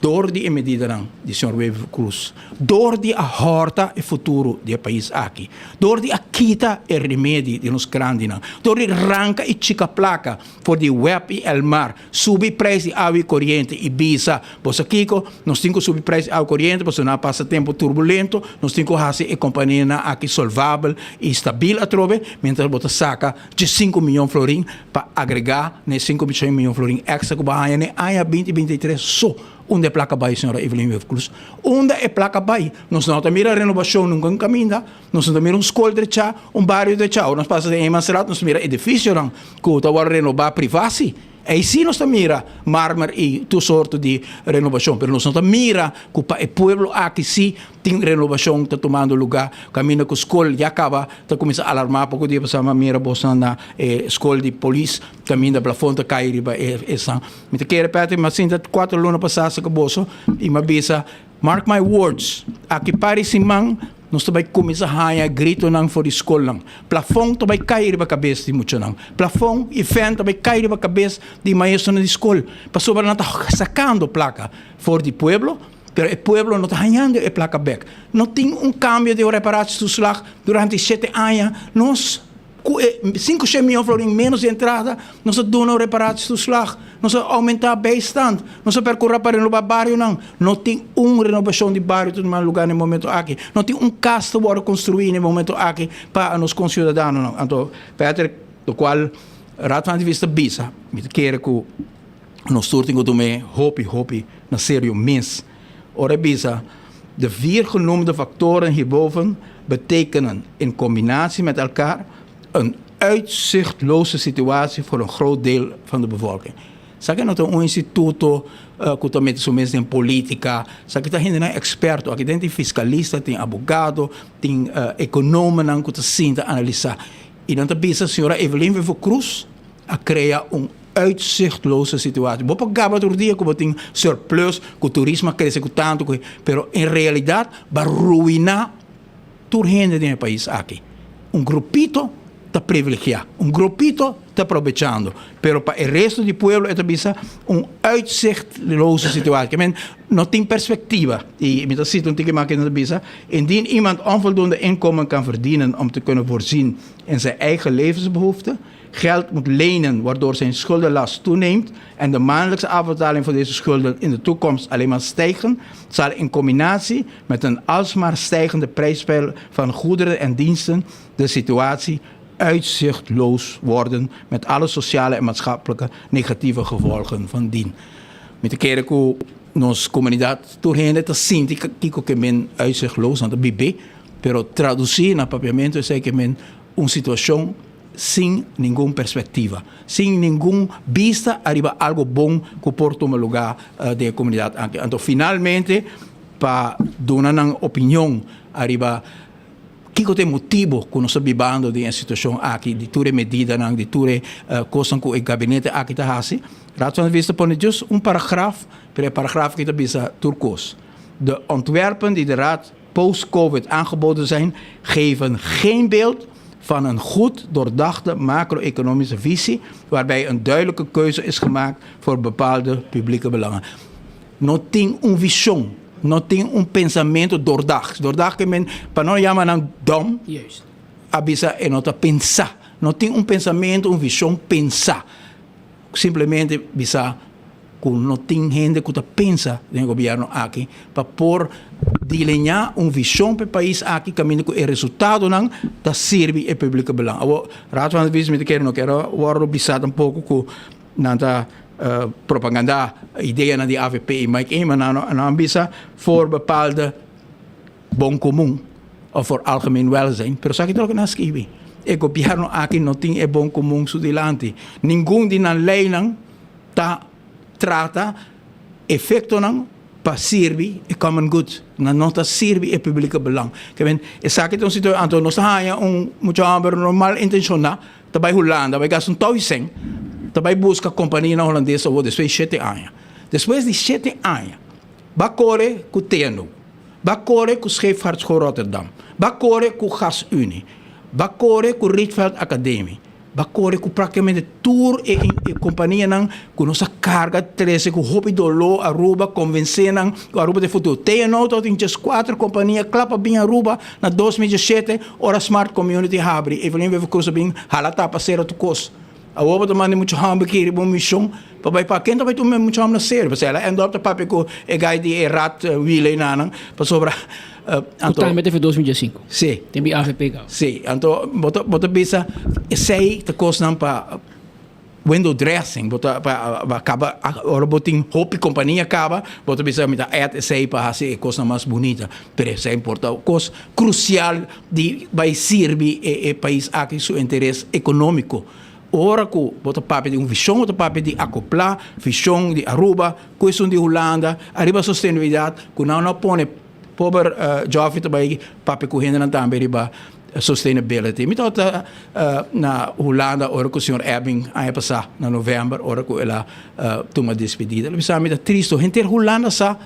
Dor di e medidanan di señor Wever Croes, dor di a hòrta e futuro di e pais aki, dor di a kita e remedi di nos grandinan, dor di ranka i chika plaka for di web i Elmar, subi prijs di awa i koriente i bisa, Bo sa kiko? Nos tin ku subi prijs di awa i koriente pasobra nan a pasa tempu turbulento, nos tin ku hasi e kompanianan aki solvabel i stabil atrobe, mientras bo ta saka dje sinku miyon florin pa agregá na e 5,6 miyon florin èkstra ku bo a haña na e aña 2023 so. Unda e plaka bai, señora Evelyn Wever-Croes? Unda e plaka bai? Nos no ta mira renobashon nunka un kaminda, nos no ta mira un skol drechá, un bario drechá. Ora nos pasa den Emanstraat nos ta mira edifisionan ku ta wòrdu renobá privá si. Ei sí nos ta mira marmer i tur sorto di renobashon, pero nos no ta mira ku pa e pueblo aki sí tin renobashon ta tumando lugá. Kaminda ku skol ya kaba ta kuminsá alarmá poko dia pasá mi a mira bosnan na e skol di polis kaminda plafon ta kai riba e esnan. Mi ta kere Patrick mi a sinta kuater luna pasá serka boso i mi a bisa mark my words aki par di siman Nos ta bai kuminsá haña gritonan for di skolnan. Plafon ta bai kai riba kabes di muchanan. Plafon i fèn ta bai kai riba kabes di maestronan di skol. Pasobra nan ta sakando plaka for di pueblo, pero e pueblo no ta hañando e plaka bèk. No tin un kambio di reparatietoeslag durante shete aña. Nos. Ku e 500 mion florin ménos di entrada, nos a duna un reparatietoeslag, nos a oumentá bijstand, nos a perkurá pa renobá barionan. No tin un renobashon di bario ta tuma lugá na e momento aki. No tin un kas ta wòrdu konstruí na e momento aki pa nos konsiudadanonan. Anto, Patrick, lokual Raad van Advies ta bisa, mi ta kere ku nos tur tin ku tum'é hopi, hopi na serio mes. Ora e bisa, De vier genoemde factoren hierboven betekenen in combinatie met elkaar een uitzichtloze situatie voor een groot deel van de bevolking. Esaki no ta un instituto ku ta mete su mes den politica, esaki ta hendenan experto, aki den tin fiscalista, tin abogado, tin economonan ku ta sinta analisa. I nan ta bisa señora Evelyn Wever Croes a crea un uitzichtloze situatie. Bo por gaba tur dia ku bo tin surplus, ku turismo a krese ku tantu, ku pero en realidat bo a ruiná tur hende den e pais aki. Un grupito. ta privilegiá, un grupito ta probechando, pero pa e resto di pueblo e ta bisa un uitzichtloze situatie. Ke men no tin perspectiva. Y mi ta cita un tiki mas ke nan ta bisa, Indien iemand onvoldoende inkomen kan verdienen om te kunnen voorzien in zijn eigen levensbehoeften, geld moet lenen waardoor zijn schuldenlast toeneemt en de maandelijkse afbetaling van deze schulden in de toekomst alleen maar stijgen, zal in combinatie met een alsmaar stijgende prijspeil van goederen en diensten de situatie uitzichtloos worden met alle sociale en maatschappelijke negatieve gevolgen van dien. Mi ta kere ku nos komunidat tur hende ta sinti kiko ke men uitzichtloos, nan ta bibé, pero tradusí na papiamentu esei ke men un situashon sin ningun perspektiva, sin ningun bista ariba algo bon ku por tuma lugá den e komunidat aki. Anto finalmente pa duna nan opinion ariba Kiko ta e motibo ku nos ta bibando den e situashon aki, di tur e medidanan, di tur e kosnan ku e gabinete aki ta hasi? Raad van Advies ta pone just un paragraf, pero e paragraf aki ta bisa tur kos. De ontwerpen die de Raad post-Covid aangeboden zijn, geven geen beeld van een goed doordachte macro-economische visie, waarbij een duidelijke keuze is gemaakt voor bepaalde publieke belangen. No tin un vision, no tin un pensamentu doordacht. Doordacht ke men, pa no yama nan dom, a bisa e no ta pensa. No tin un pensamentu, un vision pensa. Simplemente bisa ku no tin hende ku ta pensa den e gobierno aki pa por dileña un vision pa e pais aki kaminda ku e resultadonan ta sirbi e publike belang. Awor, Raad van Advies mi ta kere no kere wòrdu bisa tampoko ku Nan ta propagandá ideanan di avp i Mike Eman. Nan nan a bisa voor bepaalde bon komun of voor algemeen welzijn. Pero sa ki ta loke nan a skibi? E gobièrnu aki no tin e bon komun su dilanti. Ningun di nan leinan ta trata efektonan pa sirbi e common good. Nan no ta sirbi e publike belang. Ke men esaki ta un situacion anto nos ta haña un mucha homber no mal intenshoná Ta bai Hulanda, bai gasta un tou i sen, ta bai buska kompanianan hulandes awor despues di shete aña. Despues di shete aña, ba kore ku TNO, ba kore ku Scheepvaartschool Rotterdam, ba kore ku Gasunie, ba kore ku Rietveld Academie, ba kore ku praktikamente tur e e kompanianan ku nos a karga trese ku hopi doló Aruba, konvensé nan ku Aruba ta e futuro. TNO tabatin djes kuater kompania kla pa bin Aruba na 2017. Ora Smart Community habri, Evelyn Wever Croes a bin hala tapa sera tur kos. Awor bo ta manda e mucha hòmber ki riba un mishon pa bai pa. Ken ta bai tuma e mucha hòmber na serio? Pasobra el a end up ta papia ku e guy di e rat wiel einanan. Pasobra Ku tambe ta for 2015. Si. Tempu di avp gau. Si. Anto bo ta bo ta bisa esei ta kosnan pa. Window dressing, bo ta pa kaba ora bo tin hopi kompania kaba, bo ta bisa mi ta add esei pa hasi e kosnan mas bunita. Pero esei por ta kos krusial di bai sirbi e e pais aki su interes ekonómiko. Ora ku bo ta papia di un vishon, bo ta papia di akoplá vishon di Aruba ku esun di Hulanda ariba sostenibilidat ku nan no a pone pober Geoffrey ta bai papia ku hendenan tambe riba Sustainability. Mi tabata na Hulanda ora ku señor Ebbing aña pasá na novèmber ora ku el a tuma despedida. El a bisa mi ta tristo. Henter Hulanda sa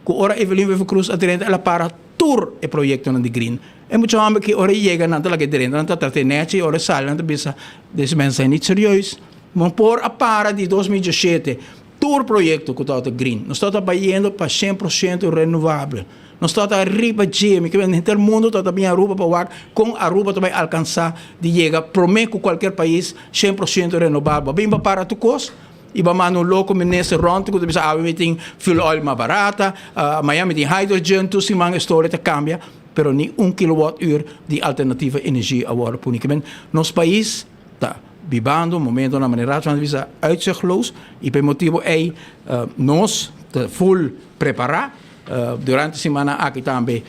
ku ora Evelyn Wever-Croes a drenta el a para tur e proyektonan di green. E mucha hòmber ki ora e yega nan ta laga e drenta nan ta trat'é nèchi i ora e sali nan ta bisa deze mensen zijn niet serieus. Bo por a para di 2017 tur proyekto ku tabata green. Nos tabata bayendo pa shen por shento renovabel. Nos tabata riba dje, mi ke men henter mundo tabata bin Aruba pa wak kon Aruba ta bai alkansa di yega prome ku kualkier pais 100% renobabel. Bo bin bo para tur kos i bo manda un loko minister rond ku ta bisa awe mi tin fuel oil mas barata, maña mi tin hydrogen, tur siman e storia ta kambia pero ni un kilowatt uur di alternativa energie a wòrdu puni. Ke men nos pais ta bibando un momento na manera Raad van Advies uitzichtloos i pa e motibu ei nos ta full prepara. Durante simana aki tambe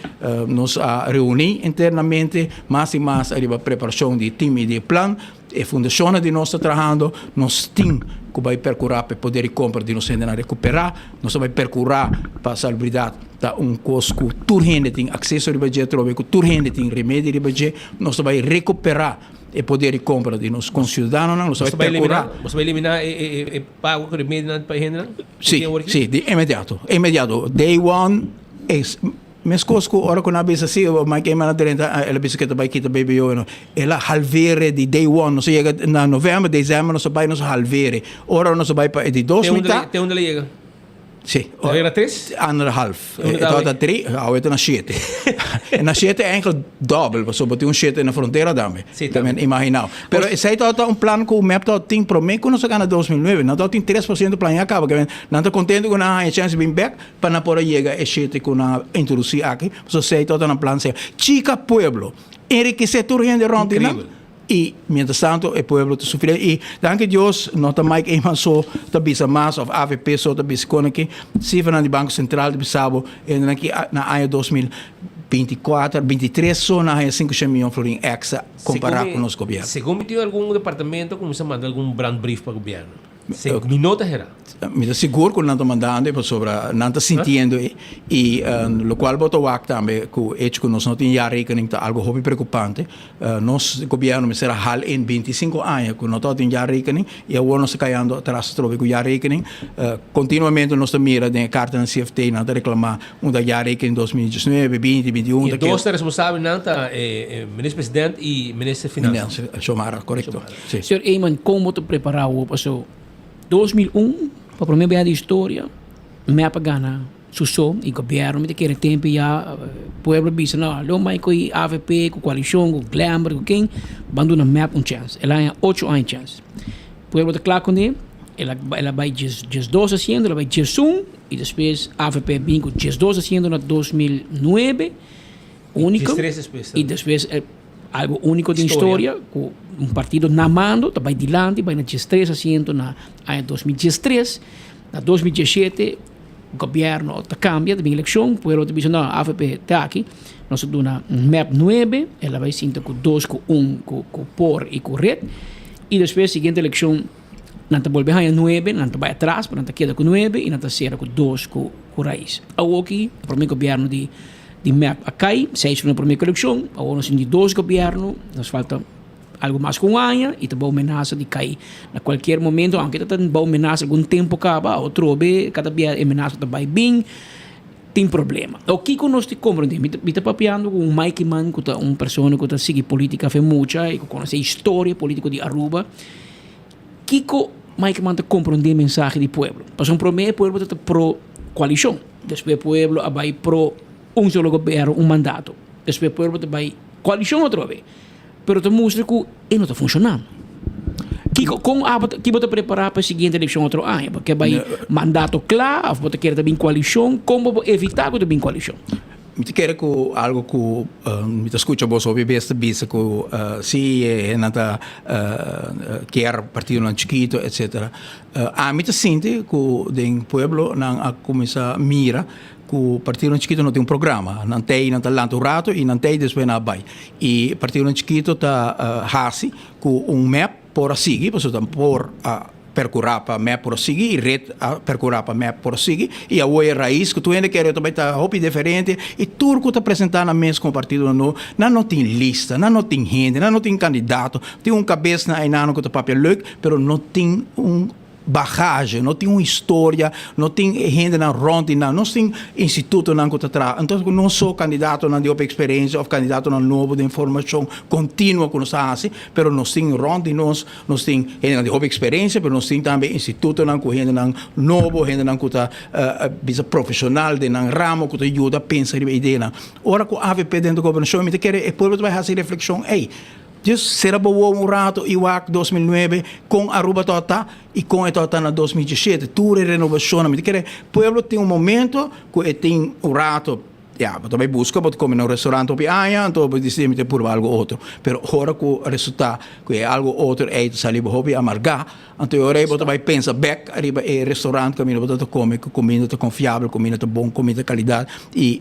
nos a reuní internamente mas i mas ariba preparashon di tim i di e plan. E fundashonnan di nos ta trahando. Nos tin ku bai perkurá pa e poder di kompra di nos hendenan rekuperá. Nos ta bai perkurá pa salubridat ta un kos ku tur hende tin akseso riba dje atrobe, ku tur hende tin remedi riba dje. Nos ta bai rekuperá e poder di kompra di nos konsiudadanonan. Nos ta bai perkurá. Boso bai eliminá e pago ku remedinan pa e hendenan? Sí, sí, di inmediato, inmediato. Day one es. Meskos ku ora ku nan a bisa si Mike Eman a drenta el a bisa ku e ta bai kita BBO no. El a halvere di day one nos a yega na november december nos a bai nos a halvere ora nos a bai pa e di dos mitad. Te unda el a yega? Si. El a yega na tres? Anderhalf. E tabata tri, awe ta na shete. E na shete eigenlijk dobbel pasobra bo tin un shete na frontera tambe. Si tambe. Imaginao. Pero esei tabata un plan ku mep tabata tin prome ku nos a gana 2009. Nan tabata tin 3% plan ya kaba. Nan ta kontento ku nan a haña chèns di bin bèk. Pa nan por a yega e shete ku nan a introdusí aki, pasobra esei tabata nan plan sea chika pueblo, enrikesé tur hende rònt di nan i mientras tanto e pueblo ta sufri. I danki Dios no ta Mike Eman so ta bisa mas òf avp so ta bisa kon aki, sifranan di Banko Sentral ta bisa bo hendenan ki na aña 2024, 23 so nan haña 500 miyon florin èkstra kompará ku nos gobièrnu. Segun mi tin algun departamento a kuminsá manda algun brandbrief pa gobièrnu. Mi no ta hera. Mi ta sigur ku nan ta mandando e pasobra nan ta sintiendo e i lokual bo ta wak tambe ku echo ku nos no tin jaarrekening ta algo hopi preokupante. Nos gobièrnu mester a hal in 25 aña ku no tabatin jaarrekening i awor nos ta kayando atras atrobe ku jaarrekening. Kontinuamente nos ta mira den e kartanan CFT nan ta reklamá un ta jaarrekening 2019, 20, 21. E dos ta responsabelnan ta e minister president i minister finansa. Xiomara, korekto. Sí. Señor Eman, kon bo ta prepará awor paso 2001 pa prome bia di historia mep a gana su so y gobierno mi ta kere tempo ya pueblo bisa no lo mai ku avp ku koalishon ku Glenbert ku ken ban duna mep un chèns el a haña ocho aña chèns pueblo ta kla kuné el a el a bai diesdos asiento el a bai diesun y despues avp bin ku diesdos asiento na 2009 úniko y despues Algo úniko den historia ku un partido na mando ta bai dilanti bai na diestres asiento na aña 2013. Na 2017 gobièrnu ta kambia, ta bin elekshon, pueblo ta bisa no avp ta aki, nos ta duna mep nuebe, el a bai sinta ku dos ku un ku ku por i ku red i despues siguiente elekshon nan ta bolbe haña nuebe, nan ta bai atras pero nan ta keda ku nuebe i nan ta sera ku dos ku ku rais. Awoki e prome gobièrnu di Di mep a kai, seis na prome kolekshon, awor nos tin di dos gobièrnu, nos falta algu mas ku un aña i ta bou menasa di kai na kualkier momento, aunke ta ta bou menasa algun tempu kaba, atrobe kada bia e menasa ta bai bin, tin problema. Awor kiko nos tin komprendé? Mi ta mi ta papiando ku un Maiky Man ku ta un persona ku ta sigui politika afe mucha i ku konosé historia politiko di Aruba, kiko Maiky Man ta komprendé mensahe di pueblo? Pasobra promé e pueblo ta ta pro koalishon. Despues pueblo a bai pro un solo gobierno, un mandato. Despues pueblo ta bai coalicion otro be. Pero ta mustra cu e no ta funcionando. Kico, con abo ta, ki bo ta prepara pa e siguiente eleccion otro aña? Bo ke bai mandato cla of bo ta kere ta bin coalicion? Con bo por evita cu ta bin coalicion? Mi ta kere ku algu ku mi ta skucha boso hopi bes ta bisa ku si e nan ta kier partidonan chikito etcetera. Ami ta sinti ku den pueblo nan a kuminsá mira ku partidonan chikito no tin un programa. Nan tei nan ta lanta un rato i nan tei despues nan a bai. I partidonan chikito ta hasi ku un mep por a sigui pasobra ta por a Percurá pa mep por sigui y red a percurá pa mep por sigui y awor e rais cu tur hende kere ta bay ta hopi diferente y tur cu ta presenta nan mes como partido no nan no tin lista nan no tin hende nan no tin candidato tin un cabes na enano cu ta papia leuk pero no tin un bagage no tin un historia no tin e hendenan rond di nan nos tin institutonan cu ta traha entonces cu no so candidatonan di hopi experiencia of candidatonan nobo den formacion continuo cu nos ta haci pero nos tin rond di nos Nos tin hendenan di hopi eksperensia, pero nos tin tambe institutonan ku hendenan nobo, hendenan ku ta bisa profeshonal den nan ramo ku ta yuda pensa riba ideanan. Ora ku avp den gobernashon mi ta kere e pueblo ta bai hasi reflekshon, ey, djis sera bo wowo un rato i wak 2009 kon Aruba tabata i kon e tabata na 2017, tur e renobashonnan. Mi ta kere pueblo tin un momento ku e tin un rato. Ya, bo ta bai buska, bo ta kome na un restaurant hopi aña, anto bo disidí mi ta purba algu otro. Pero ora ku resultá ku e algu otro ei ta sali bo hopi amargá, anto e ora ei bo ta bai pensa bèk riba e restaurant kaminda bo ta kome, ku kuminda ta konfiabel, kuminda ta bon, kuminda ta kalidat i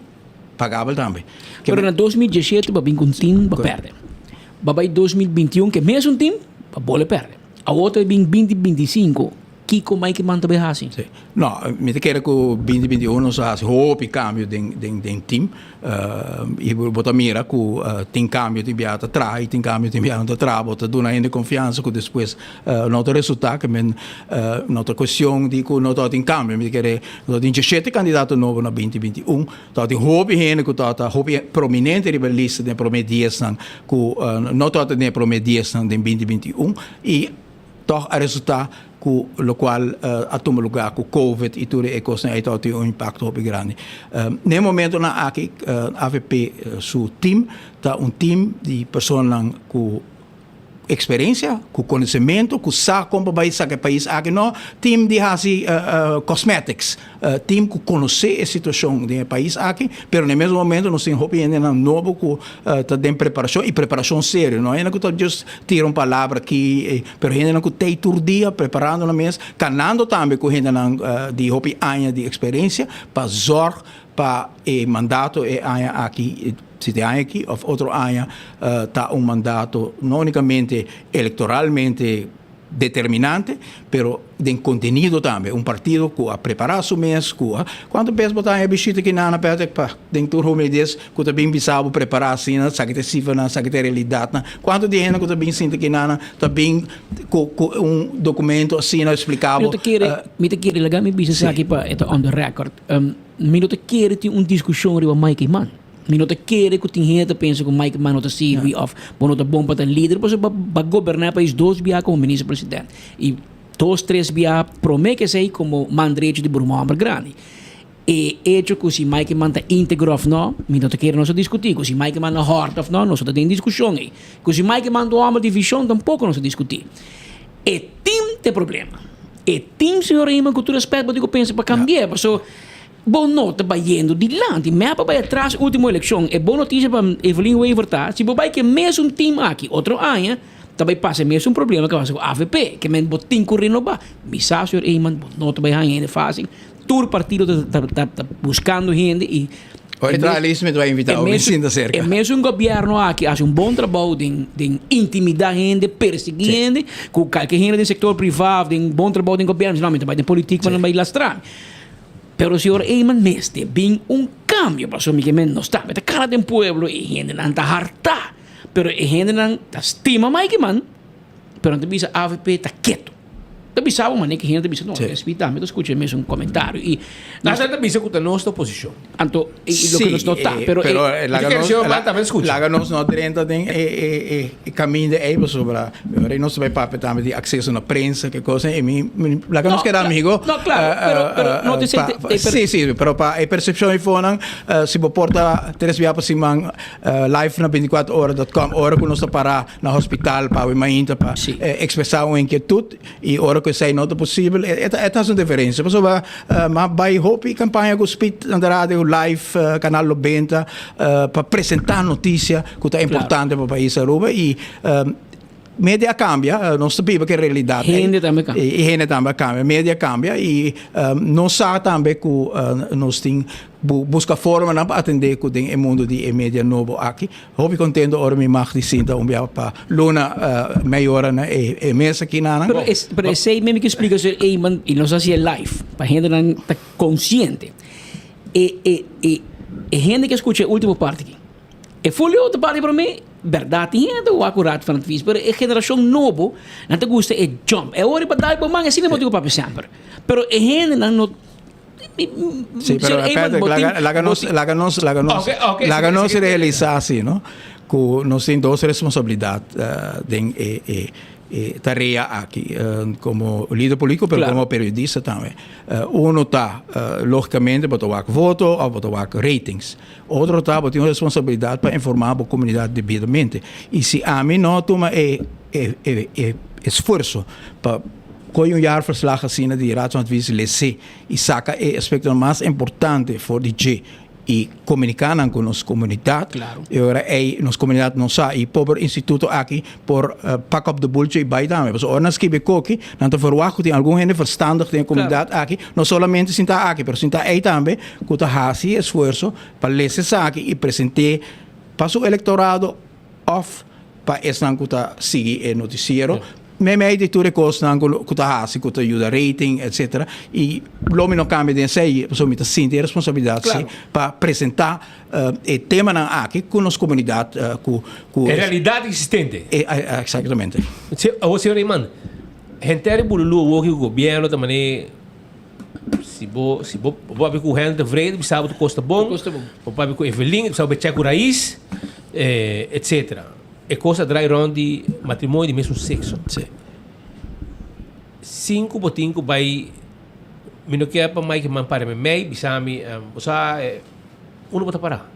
pagabel tambe. Pero na 2017 bo a bin ku un tim, bo a pèrdè. Bo a bai 2021 ku e mesun tim, bo a bole pèrdè. Awor ta bin 2025. kiko Mike Eman ta bay hasi. No, mi ta kere ku binti binti uno nos a hasi hopi kambio den den den team. I bo ta mira ku tin kambio tin bia ta traha i tin kambio tin bia no ta traha. Bo ta duna hende konfiansa ku despues no ta resultá ke men no ta kuestion di ku no tabatin kambio. Mi ta kere no tabatin djeshete kandidato nobo na binti binti un. Tabatin hopi hende ku tabata hopi prominente riba e lista den e promé diesnan ku no tabata den e promé diesnan den binti binti un i tòg a resultá ku lokual a tuma lugá ku covid i tur e kosnan ei tabatin un impakto hopi grandi. Na e momentonan aki avp su tim ta un tim di personanan ku Experiencia, cu conocemento, cu sa con pa bay saca e pais aki, no team di haci cosmetics, team cu conoce e situacion den e pais aki, pero na e mesmo momento nos tin hopi hendenan nobo cu ta den preparacion y preparacion serio, no hende cu ta just tira un palabra aki, pero hendenan cu tey tur dia preparando nan mes, canando tambe cu hendenan di hopi aña di experiencia pa zorg pa e mandato e aña aki. Si te aña aki of otro aña ta un mandato no unicamente electoralmente determinante, pero den contenido tambe. Un partido cu a prepara su mes, cu a. Cuanto bes bo ta haña bishita aki na Patrick pa den tur humildez cu ta bin bisa bo prepara asina, esaki ta e cifranan, esaki ta e realidadnan. Cuanto di hende cu ta bin sinta aki na ta bin cu cu un documento asina explica bo. Mi ta kere, mi ta kere laga mi bisa esaki pa e ta on the record. Mi no ta kere tin un discusion riba Mike Eman. Mi no ta kere ku tin hende ta pensa ku Mike Eman no ta sirbi òf bo no ta bon pa ta lider pasobra bo a goberná e pais dos biaha komo minister president i dos tres biaha promé ke esei komo man drecho di Buruma Hòmber Grandi. E echo ku si Mike Eman ta íntegro òf no, mi no ta kere nos a diskutí. Ku si Mike Eman a hòrta òf no, nos no ta den diskushon ei. Ku si Mike Eman ta un hòmber di vishon tampoko nos a diskutí. E tim ta e problema. E tim, señor Eman, ku tur rèspèt bo tin ku pensa pa kambi'é pasobra Bo no ta bayendo dilanti, mep a bay atras ultimo eleccion. E bon noticia pa Evelyn Wever ta, si bo bay cu e mesun team aki otro aña, ta bay pasa e mesun problema cu a pasa cu avp, ke men bo tin cu renoba. Mi sa, señor Eman, bo no ta bay haña hende facil. Tur partido ta ta ta buscando hende y Ora traha lista mi ta bay invita bo, mi sinta cerca. E mesun gobierno aki haci un bon trabou den den intimida hende, persegui hende, cu calke hende den sector priva of den bon trabou den gobierno, no, mi ta bay den politic pa nan bay lastra mi. Pero señor Eman mester bin un cambio pasobra mi ke men nos tambe ta cana den pueblo e hendenan ta harta pero e hendenan ta stima Mike Eman pero nan ta bisa avp ta keto ta bisa bo manera ke hende ta bisa no espi tambe ta scucha e mesun comentario y Nan ta bisa cu ta nos ta oposicion. Anto e loke nos no ta pero e Laga nos no drenta den e caminda ey pasobra Ora nos ta bai papia tambe di acceso na prensa, ke cosa, y mi, mi laga nos keda amigo. No, claro, pero, pero no te sente, pa, sí, sí, pero pa e percepcion y fonan, si bo porta tres bia pa siman live na 24ora.com, ora ku nos ta para na hospital pa awe mainta pa expresa un inquietud, y ora ku esei no ta posibel, e ta, e ta haci un diferencia. Pasobra m'a bai hopi campaña ku Speed na radio live, Canal Lobenta, pa presenta noticia ku ta importante pa pais Aruba y Media a cambia, nos ta biba cu e realidad ey. Hende tambe cambia. Y hende tambe a cambia, media a cambia y nos sa tambe cu nos tin bu busca formanan pa atende cu den e mundo di e media nobo aki. Hopi contento ora mi mag di sinta un bia pa luna mei ora na e mesa aki nanan. Pero es, pero esey mi ke splica señor Eman y nos haci e live pa hendenan ta consciente. E e e e hende ke scucha e ultimo parti aki. E folio ta parti pa mi, berdad tin hende ta wak ku Raad van Advies, pero e generashon nobo nan ta gusta e jump. E ora pa dal bo man asina bo tin ku papia semper. Pero e hendenan no Sí, pero Patrick, laga, laga nos, laga nos, laga nos, laga nos realisa así, no? Ku nos tin dos responsabilidad den e e e tarea aki komo lider politico pero komo periodista tambe. Uno ta logicamente bo ta wak voto of bo ta wak ratings. Otro ta bo tin un responsabilidad pa informa bo comunidad debidamente. Y si ami no tuma e e e e esfuerzo pa coy un jaarverslag asina di Raad van Advies lese y saca e aspectonan mas importante for di dje y comunica nan cu nos comunidad, e ora ey nos comunidad no sa y pober instituto aki por pak op de bultje y bay tambe. Pasobra ora nan skibi koki, nan ta verwagt cu tin algun hende verstandig den e comunidad aki, no solamente sinta aki, pero sinta ey tambe, cu ta haci esfuerso pa lesa esaki y present'é pa su electorado of pa esnan cu ta sigui e noticiero. Meimei di tur e kosnan ku ku ta hasi ku ta yuda rating etcetera i lo mi no kambia den esei pasobra mi ta sinti e responsabilidat si pa presentá e temanan aki ku nos komunidat ku ku E realidat eksistente. Eksaktamente. Awor señor Eman, henter e bululu awor ku gobièrnu ta manera si bo si bo bo papia ku Henry Tevreden bisa bo ta kosta bon, bo papia ku Evelyn bisa bo chèk ku rais etcetera. E kos a drai rond di matrimonio di mesun sekso. Sí. Sin ku bo tin ku bai, mi no kier pa Mike man para mi mei, bisa mi, bo sa unda bo ta para?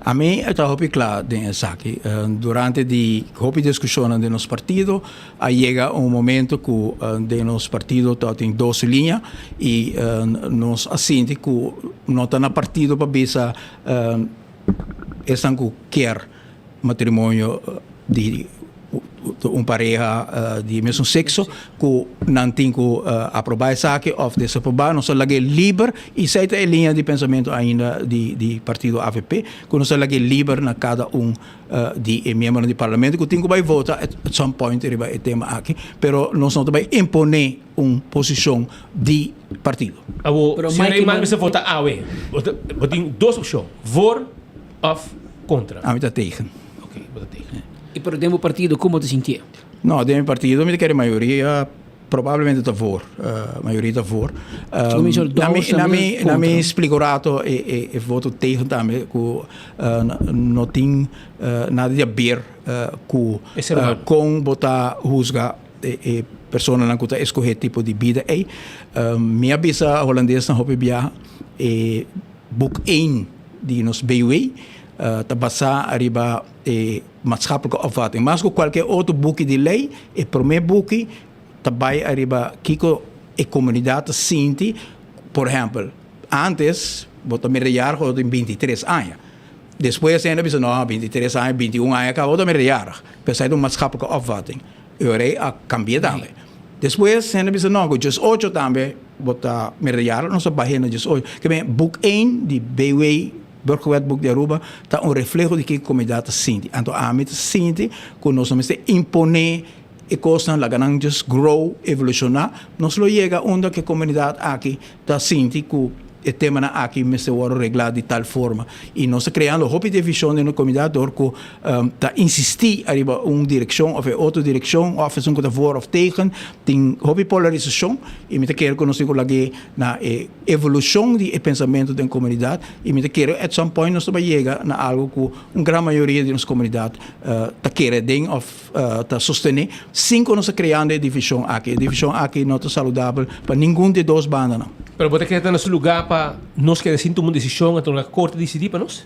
Ami ta hopi kla den esaki. Durante di hopi diskushonnan den nos partido a yega un momento ku den nos partido tabatin dos liña i nos a sinti ku no ta na partido pa bisa esnan ku kier matrimonio di un pareha di mesun sekso ku nan tin ku aprobá esaki òf desaprobá. Nos ta lag'é liber i esei ta e liña di pensamentu ainda di partido avp ku nos ta lag'é liber na kada un di e miembronan di parlamento ku tin ku bai vota at some point riba e tema aki. Pero nos no ta bai imponé un posishon di partido. Awor, señor Eman mester vota awe. Bo tin dos opshon, voor òf kontra? Ami ta tegen. Ok, bo ta tegen. I pero den bo partido kon bo ta sintié? No, den mi partido mi ta kere mayoria probablemente ta voor. Mayoria ta voor. Na mi na mi splika un rato e e voto tegen tambe ku no tin nada di haber ku kon bo ta husga e personanan ku ta eskohe tipo di bida ei. Mi a bisa holandesnan hopi biaha e Boek één di nos BW ta basá ariba e maatschappelijke opvatting. Mas ku kualke otro buki di lei, e promé buki ta bai ariba kiko e komunidat ta sinti. Por ehèmpel, ántes bo ta meerderjarig ora bo tin bintitres aña. Despues hende a bisa, no, bintitres aña, bintiun aña kaba bo ta meerderjarig. Pero esei ta un maatschappelijke opvatting. E ora ei a kambia tambe. Despues hende a bisa, no, ku diesocho tambe bo ta meerderjarig, nos a bah'é na diesocho. Ke men, boek één di BW, Burgerwetboek di Aruba, ta un refleho di kiko komunidat ta sinti. Anto ami ta sinti ku nos no mester imponé e kosnan, laga nan just grow, evolushoná. Nos lo yega unda ku e komunidat aki ta sinti ku e temanan aki mester wòrdu reglá di tal forma. I nos ta kreando hopi divishon den nos komunidat dor ku ta insistí ariba un direkshon òf e otro direkshon òf esun ku ta voor òf tegen. Tin hopi polarisashon i mi ta kere ku nos tin ku lag'é na e evolushon di e pensamentu den komunidat i mi ta kere at some point nos ta bai yega na algu ku un gran mayoria di nos komunidat ta kere den òf ta sostené sin ku nos ta kreando e divishon aki. E divishon aki no ta saludabel pa ningun di e dos bandanan. Pero bo ta kere ta na su lugá pa nos keda sin tuma un desishon anto na korte disidí pa nos?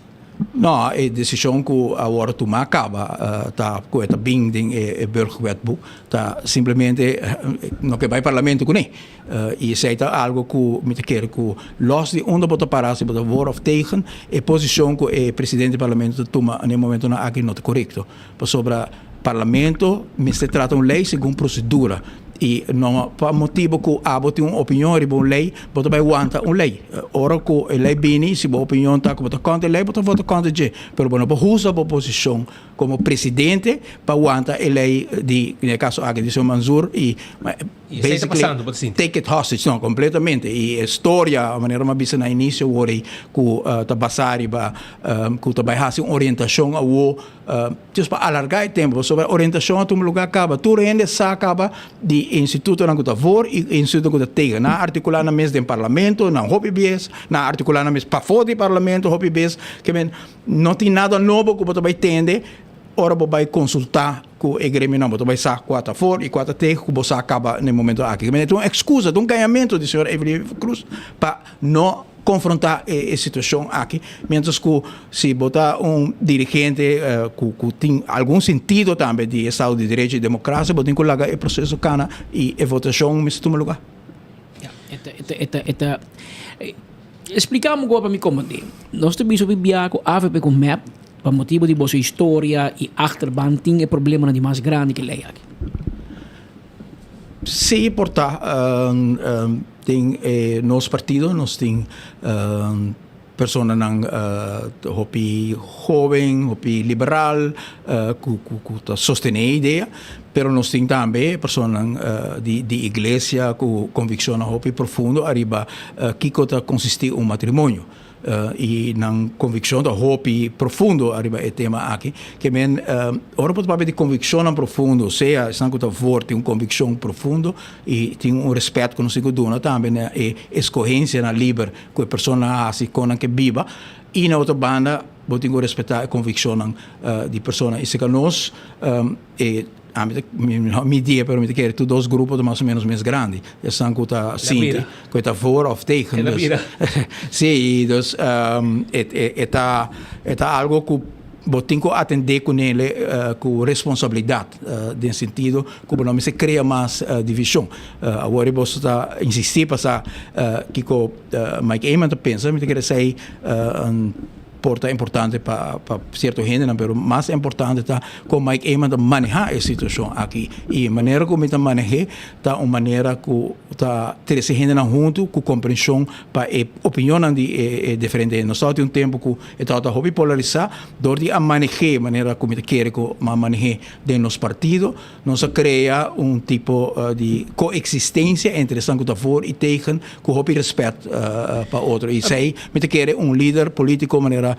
No, e desishon ku a wòrdu tumá kaba ta ku e ta bin den e Burgerwetboek ta simplemente no ke bai parlamento kuné. I esei ta algu ku mi ta kere ku lòs di unda bo ta pará, si bo ta voor òf tegen, e posishon ku e presidente di parlamento ta tuma na e momentonan aki no ta korekto. Pasobra Parlamento mester trata un ley segun procedura y no pa motibo cu abo tin un opinion riba un ley bo ta bay wanta un ley. Ora cu e ley bini si bo opinion ta cu bo ta contra e ley bo ta vota contra dje, pero bo no por usa bo posicion como presidente pa wanta e ley di, den e caso aki di señor Manzoor y Y esei ta pasando, bo ta sinti? Take it hostage, no, completamente. Y e storia, manera mi a bisa na inicio awor ei, cu ta basa riba, cu ta bay haci un orientacion awo, just pa alarga e tempo, pasobra orientacion a tuma lugar caba. Tur hende sa caba di e institutonan cu ta voor y e institutonan cu ta tegen. Nan a articula nan mes den parlamento, nan hopi bes, nan a articula nan mes pafo di parlamento hopi bes. Ke men, no tin nada nobo cu bo ta bay tende ora bo bay consulta Ku e gremionan bo ta bai sa kua ta for i kua ta tegen ku bo sa kaba na e momento aki. Ta un ekskusa, ta un gañamentu di señor Evelyn Cruz pa no konfrontá e situashon aki. Mientras ku si bo ta un dirigente ku ku tin algun sentido tambe di estado di derecho i demokrasia bo tin ku laga e proseso kana i e votashon mester tuma lugá. Ya, e ta, e ta, e ta, e ta. Explica mi pa mi comprende. Nos ta bisa hopi bia cu avp cu mep pa motibo di boso historia y achterban tin e problemanan di mas grandi cu e ley aki. Sí, por ta. Den e nos partido nos tin personanan hopi hoben, hopi liberal cu ta sostene e idea. Pero nos tin tambe personanan di di iglesia ku konvikshonnan hopi profundo ariba kiko ta konsistí un matrimonio. I nan konvikshon ta hopi profundo ariba e tema aki. Ke men ora bo ta papia di konvikshonnan profundo, sea esnan ku ta voor tin un konvikshon profundo i tin un rèspèt ku nos tin ku duna tambe na e eskohensianan liber ku e personanan a hasi kon nan ke biba. I na otro banda bo tin ku respetá e konvikshonnan di persona. I seka nos e ami ta mi no midie pero mi ta kere tur dos grupo ta mas o menos mes grandi. Esnan ku ta sinti ku e ta voor of tegen. Dus si i dus e ta e ta algo ku bo tin ku atendé kunele ku responsabilidat den sentido ku bo no mester krea mas divishon. Awor boso ta insistí pa sa kiko Mike Eman ta pensa, mi ta kere esei por ta importante pa pa cierto hendenan, pero mas importante ta con Mike Eman ta maneha e situacion aki. Y e manera cu mi ta maneh'é ta un manera cu ta trece hendenan hunto cu comprension pa e opinionnan di e e diferente hende. Nos tabata tin un tempo cu e tabata hopi polarisa, dor di a maneh'é manera cu mi ta kere cu mi a maneh'é den nos partido, Nos a crea un tipo di coexistencia entre esnan cu ta voor y tegen, cu hopi respet pa otro. Y esey mi ta kere un lider politico manera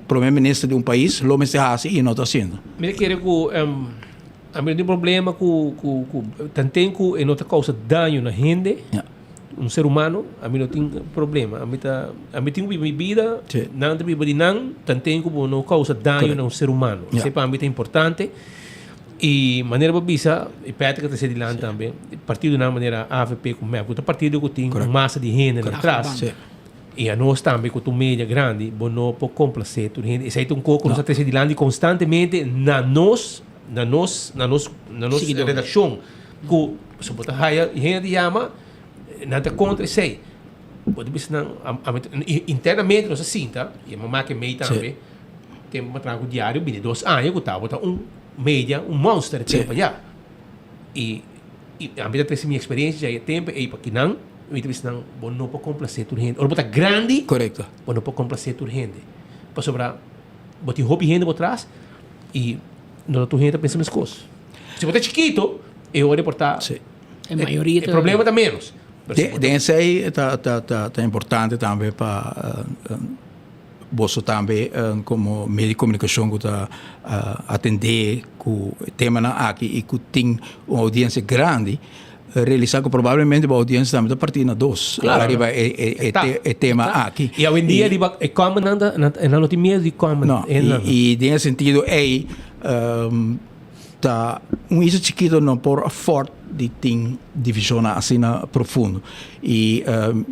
Prome Minister di un pais lo mester haci y no ta haciendo. Mi ta kere cu ami no tin problema cu cu tanten cu e no ta causa daño na hende, un ser humano, ami no tin problema. Ami ta ami tin cu biba mi bida, nan ta biba di nan, tanten cu bo no causa daño na un ser humano. Esey pa ami ta importante. Y manera bo bisa, y Patrick a trece dilanti tambe, partidonan manera avp cu mep, cu ta partido cu tin un masa di hende nan tras, y anos tambe cu ta un media grandi, bo no por complace tur hende. Esey ta un cos cu nos a trece dilanti constantemente na nos, na nos, na nos, na nos redaccion, cu so bo ta haya hende ta yama, nan ta contra esey. Bo ta bisa nan, internamente nos a sinta, y a maka e mei tambe, Tempu pa traha ku diario bini dos aña ku tabata un media, un monster e tempu allá. I i ami ta trese mi eksperensia dja e tempu ei pa kinan mi ta bisa nan bo no por komplasé tur hende. Ora bo ta grandi Korekto. bo no por komplasé tur hende. Pasobra bo tin hopi hende bo tras i no ta tur hende ta pensa meskos. Si bo ta chikito e ora por ta Sí. E mayoria e problema ta ménos. Pero si bo ta Den esei ta ta ta importante tambe pa Boso tambe komo medio di komunikashon ku ta atendé ku e temanan aki i ku tin un oudiensia grandi, realisá ku probablemente bo oudiensia tambe ta partí na dos riba e tema aki. I awendia riba e kòmentnan ta, nan no tin miedu di kòment. No, i den e sentido ei Ta un isla chikito no por afford di tin divisionnan asina profundo. Y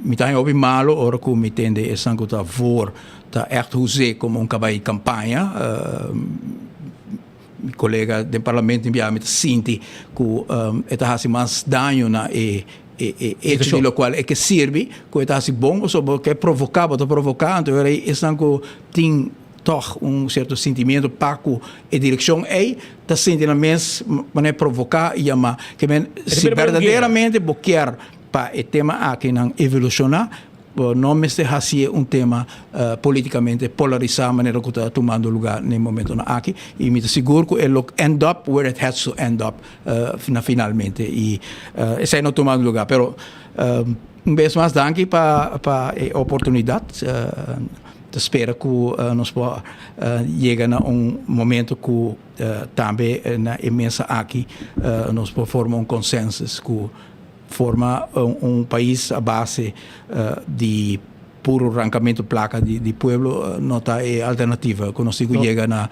mi ta haña hopi malo ora cu mi tende esnan cu ta voor ta echt us'é como un cabay di campaña. Mi colega den parlamento tin bia mi ta sinti cu e ta haci mas daño na e e hecho di locual e ke sirbi cu e ta haci bon pasobra bo ke provoca, bo ta provoca anto ora esnan cu tin Tòg un sierto sentimiento pa ku e direkshon ei ta sinti nan mes manera provoká i yamá. Ke men si berdaderamente bo kier pa e tema aki nan evolushoná, bo no mester hasié un tema politikamente polarisá manera ku ta tumando lugá na e momentonan aki. I mi ta sigur ku e lo end up where it has to end up na finalmente. I esei no tumando lugá. Pero un bes mas danki pa e oportunidat. Ta spera ku nos por yega na un momento ku tambe na e mesa aki nos por forma un consensus ku forma un pais a base di puro rancamento placa di pueblo no ta e alternativa ku nos tin ku yega na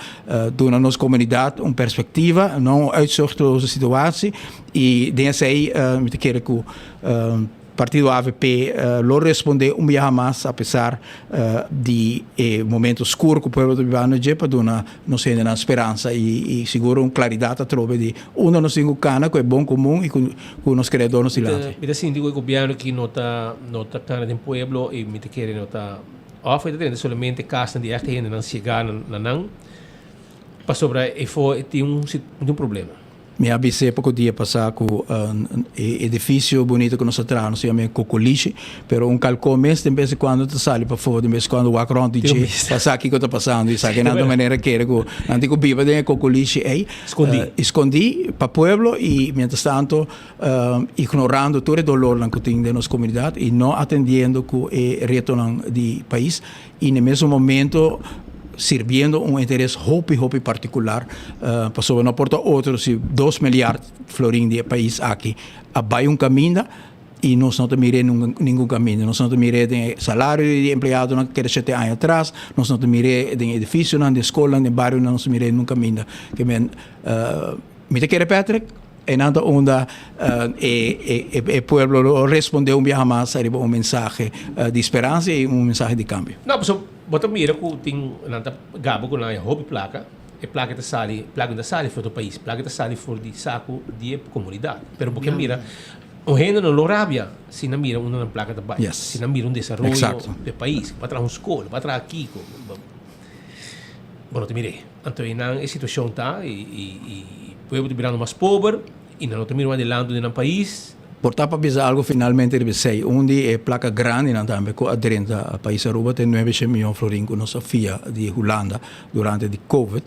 duna nos comunidad un perspectiva no un uitzichtloze situatie y den esei mi ta kere ku Partido avp lo responde un biaha mas apesar di e momento skur ku pueblo ta bibando dje pa duna nos hendenan speransa i sigur un klaridat atrobe di unda nos tin ku kana ku e bon komun i ku nos kreador nos dilanti. Mi ta sinti ku e gobièrnu aki no ta no ta kana den pueblo i mi ta kere no ta òf e ta tende solamente kasnan di ègt hendenan siegá na nan pasobra efo tin un problema. Mi a bis'é poko dia pasá ku e edifisio bunito ku nos a traha nos a yam'é Kokolishi, pero un kalkó mes den bes en kuando ta sali pafó, den bes en kuando wak rònt di dje pa sa kiko ta pasando i sa ke nan ta manera kere ku nan tin ku biba den e kokolishi ei. Skondí. Skondí pa pueblo i mientras tanto ignorando tur e dolornan ku tin den nos komunidat i no atendiendo ku e retonan di pais i na e mesun momento sirbiendo un interes hopi hopi partikular pasobra no por ta otro si dos miliard florin di e pais aki a bai un kaminda i nos no ta mir'é ningun kaminda. Nos no ta mir'é den e salario di e empleadonan ku keda shete aña atras, nos no ta mir'é den e edifisionan, den skolnan, den barionan, nos no ta mir'é ningun kaminda. Ke men mi ta kere Patrick, einan ta unda e pueblo lo respondé un biaha mas ariba un mensahe di speransa i un mensahe di kambio. No, pasobra bo ta mira ku tin nan ta gaba ku nan hopi plaka, e plaka ta sali, plaka no ta sali for di pais, plaka ta sali for di saku di e komunidat. Pero bo ke mira Un hende no lo rabia si nan mira unda nan plaka ta bai, si nan mira un desaroyo di e pais, bo a traha un skol, bo a traha kiko, bo no ta mir'é. Anto einan e situashon ta i pueblo ta birando mas pober i nan no ta mira un adelanto den nan pais. Por ta pa bisa algo finalmente riba esei, un di e plaka grandinan tambe ku a drenta pais Aruba ta e nuebe shen miyon florin ku nos a fia di Hulanda durante di covid.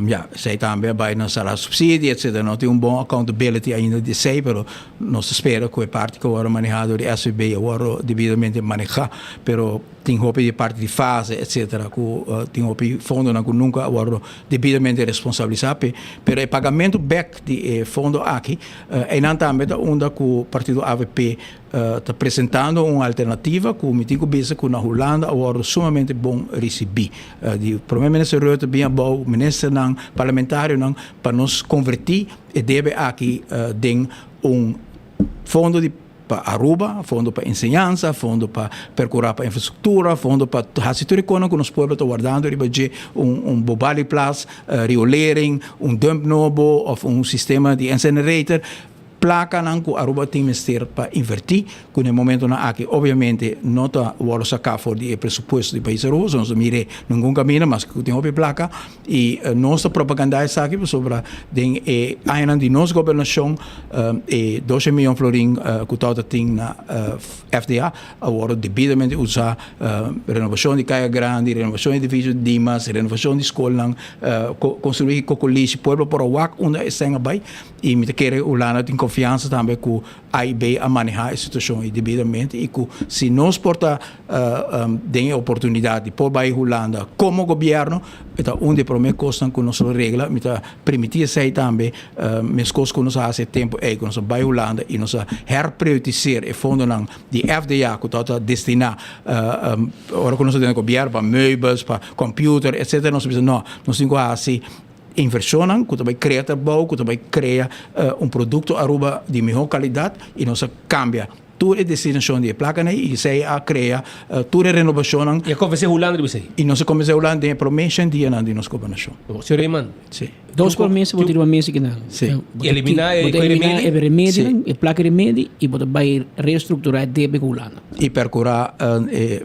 Ya, esei tambe a bai na sala subsidio etcetera. No tin un bon accountability ainda di esei, pero nos ta spera ku e parti ku a wòrdu manehá dor di SVB a wòrdu debidamente manehá. Pero tin hopi di e parti di fase etcetera ku tin hopi fondonan ku nunka a wòrdu debidamente responsabilisá p'e. Pero e pagamentu bèk di e fondo aki, einan tambe ta unda ku partido avp ta presentando un alternativa ku mi tin ku bisa ku na Hulanda a wòrdu sumamente bon risibí. Di Prome Minister Rutte bin abou, ministernan, parlamentarionan pa nos konvertí e debe aki den un fondo di pa Aruba, fondo pa enseñansa, fondo pa perkurá pa infrastruktura, fondo pa hasi tur e konan ku nos pueblo ta wardando riba dje, un Bobali-plas, riolering, un dump nobo òf un sistema di incinerator. Plakanan ku Aruba tin mester pa invertí, ku na e momentonan aki obviamente no ta wòrdu saká for di e presupuesto di pais Aruba, so nos ta mir'é ningun kaminda maske ku tin hopi plaka i nos ta propagandá esaki pasobra den e añanan di nos gobernashon e doshe miyon florin ku tabata tin na FDA a wòrdu debidamente usá, renovashon di kaya grandi, renovashon di edifisio di Dimas, renovashon di skolnan, konstruí kokolishi, pueblo por a wak unda esei a bai. I mi ta kere Hulanda tin konfiansa tambe ku AIB a manehá e situashon ei debidamente i ku si nos por ta den e oportunidat di por bai Hulanda komo gobièrnu, e ta un di e promé kosnan ku nos lo regla. Mi ta permití esei tambe meskos ku nos a hasi e tempu ei ku nos a bai Hulanda i nos a herprioritiseer e fondonan di FDA ku tabata destiná ora ku nos a den e gobièrnu pa meubels, pa kòmpiuter, etsetera. Nos a bisa no, nos tin ku hasi Inversionnan cu ta bay crea trabou, cu ta bay crea un producto Aruba di miho calidad y nos a cambia tur e destinacion di e placanan ey y esey a crea tur e renovacionnan. Y a convence Hulanda riba esey? Y nos a convence Hulanda den e prome shen dianan di nos gobernacion. Señor Reyman. Si. Dos por mes bo ta riba mesa kinan. Si. Y elimina e Bo ta elimina e remedinan, e placa remedi y bo ta bay reestructura e debe cu Hulanda. Y percura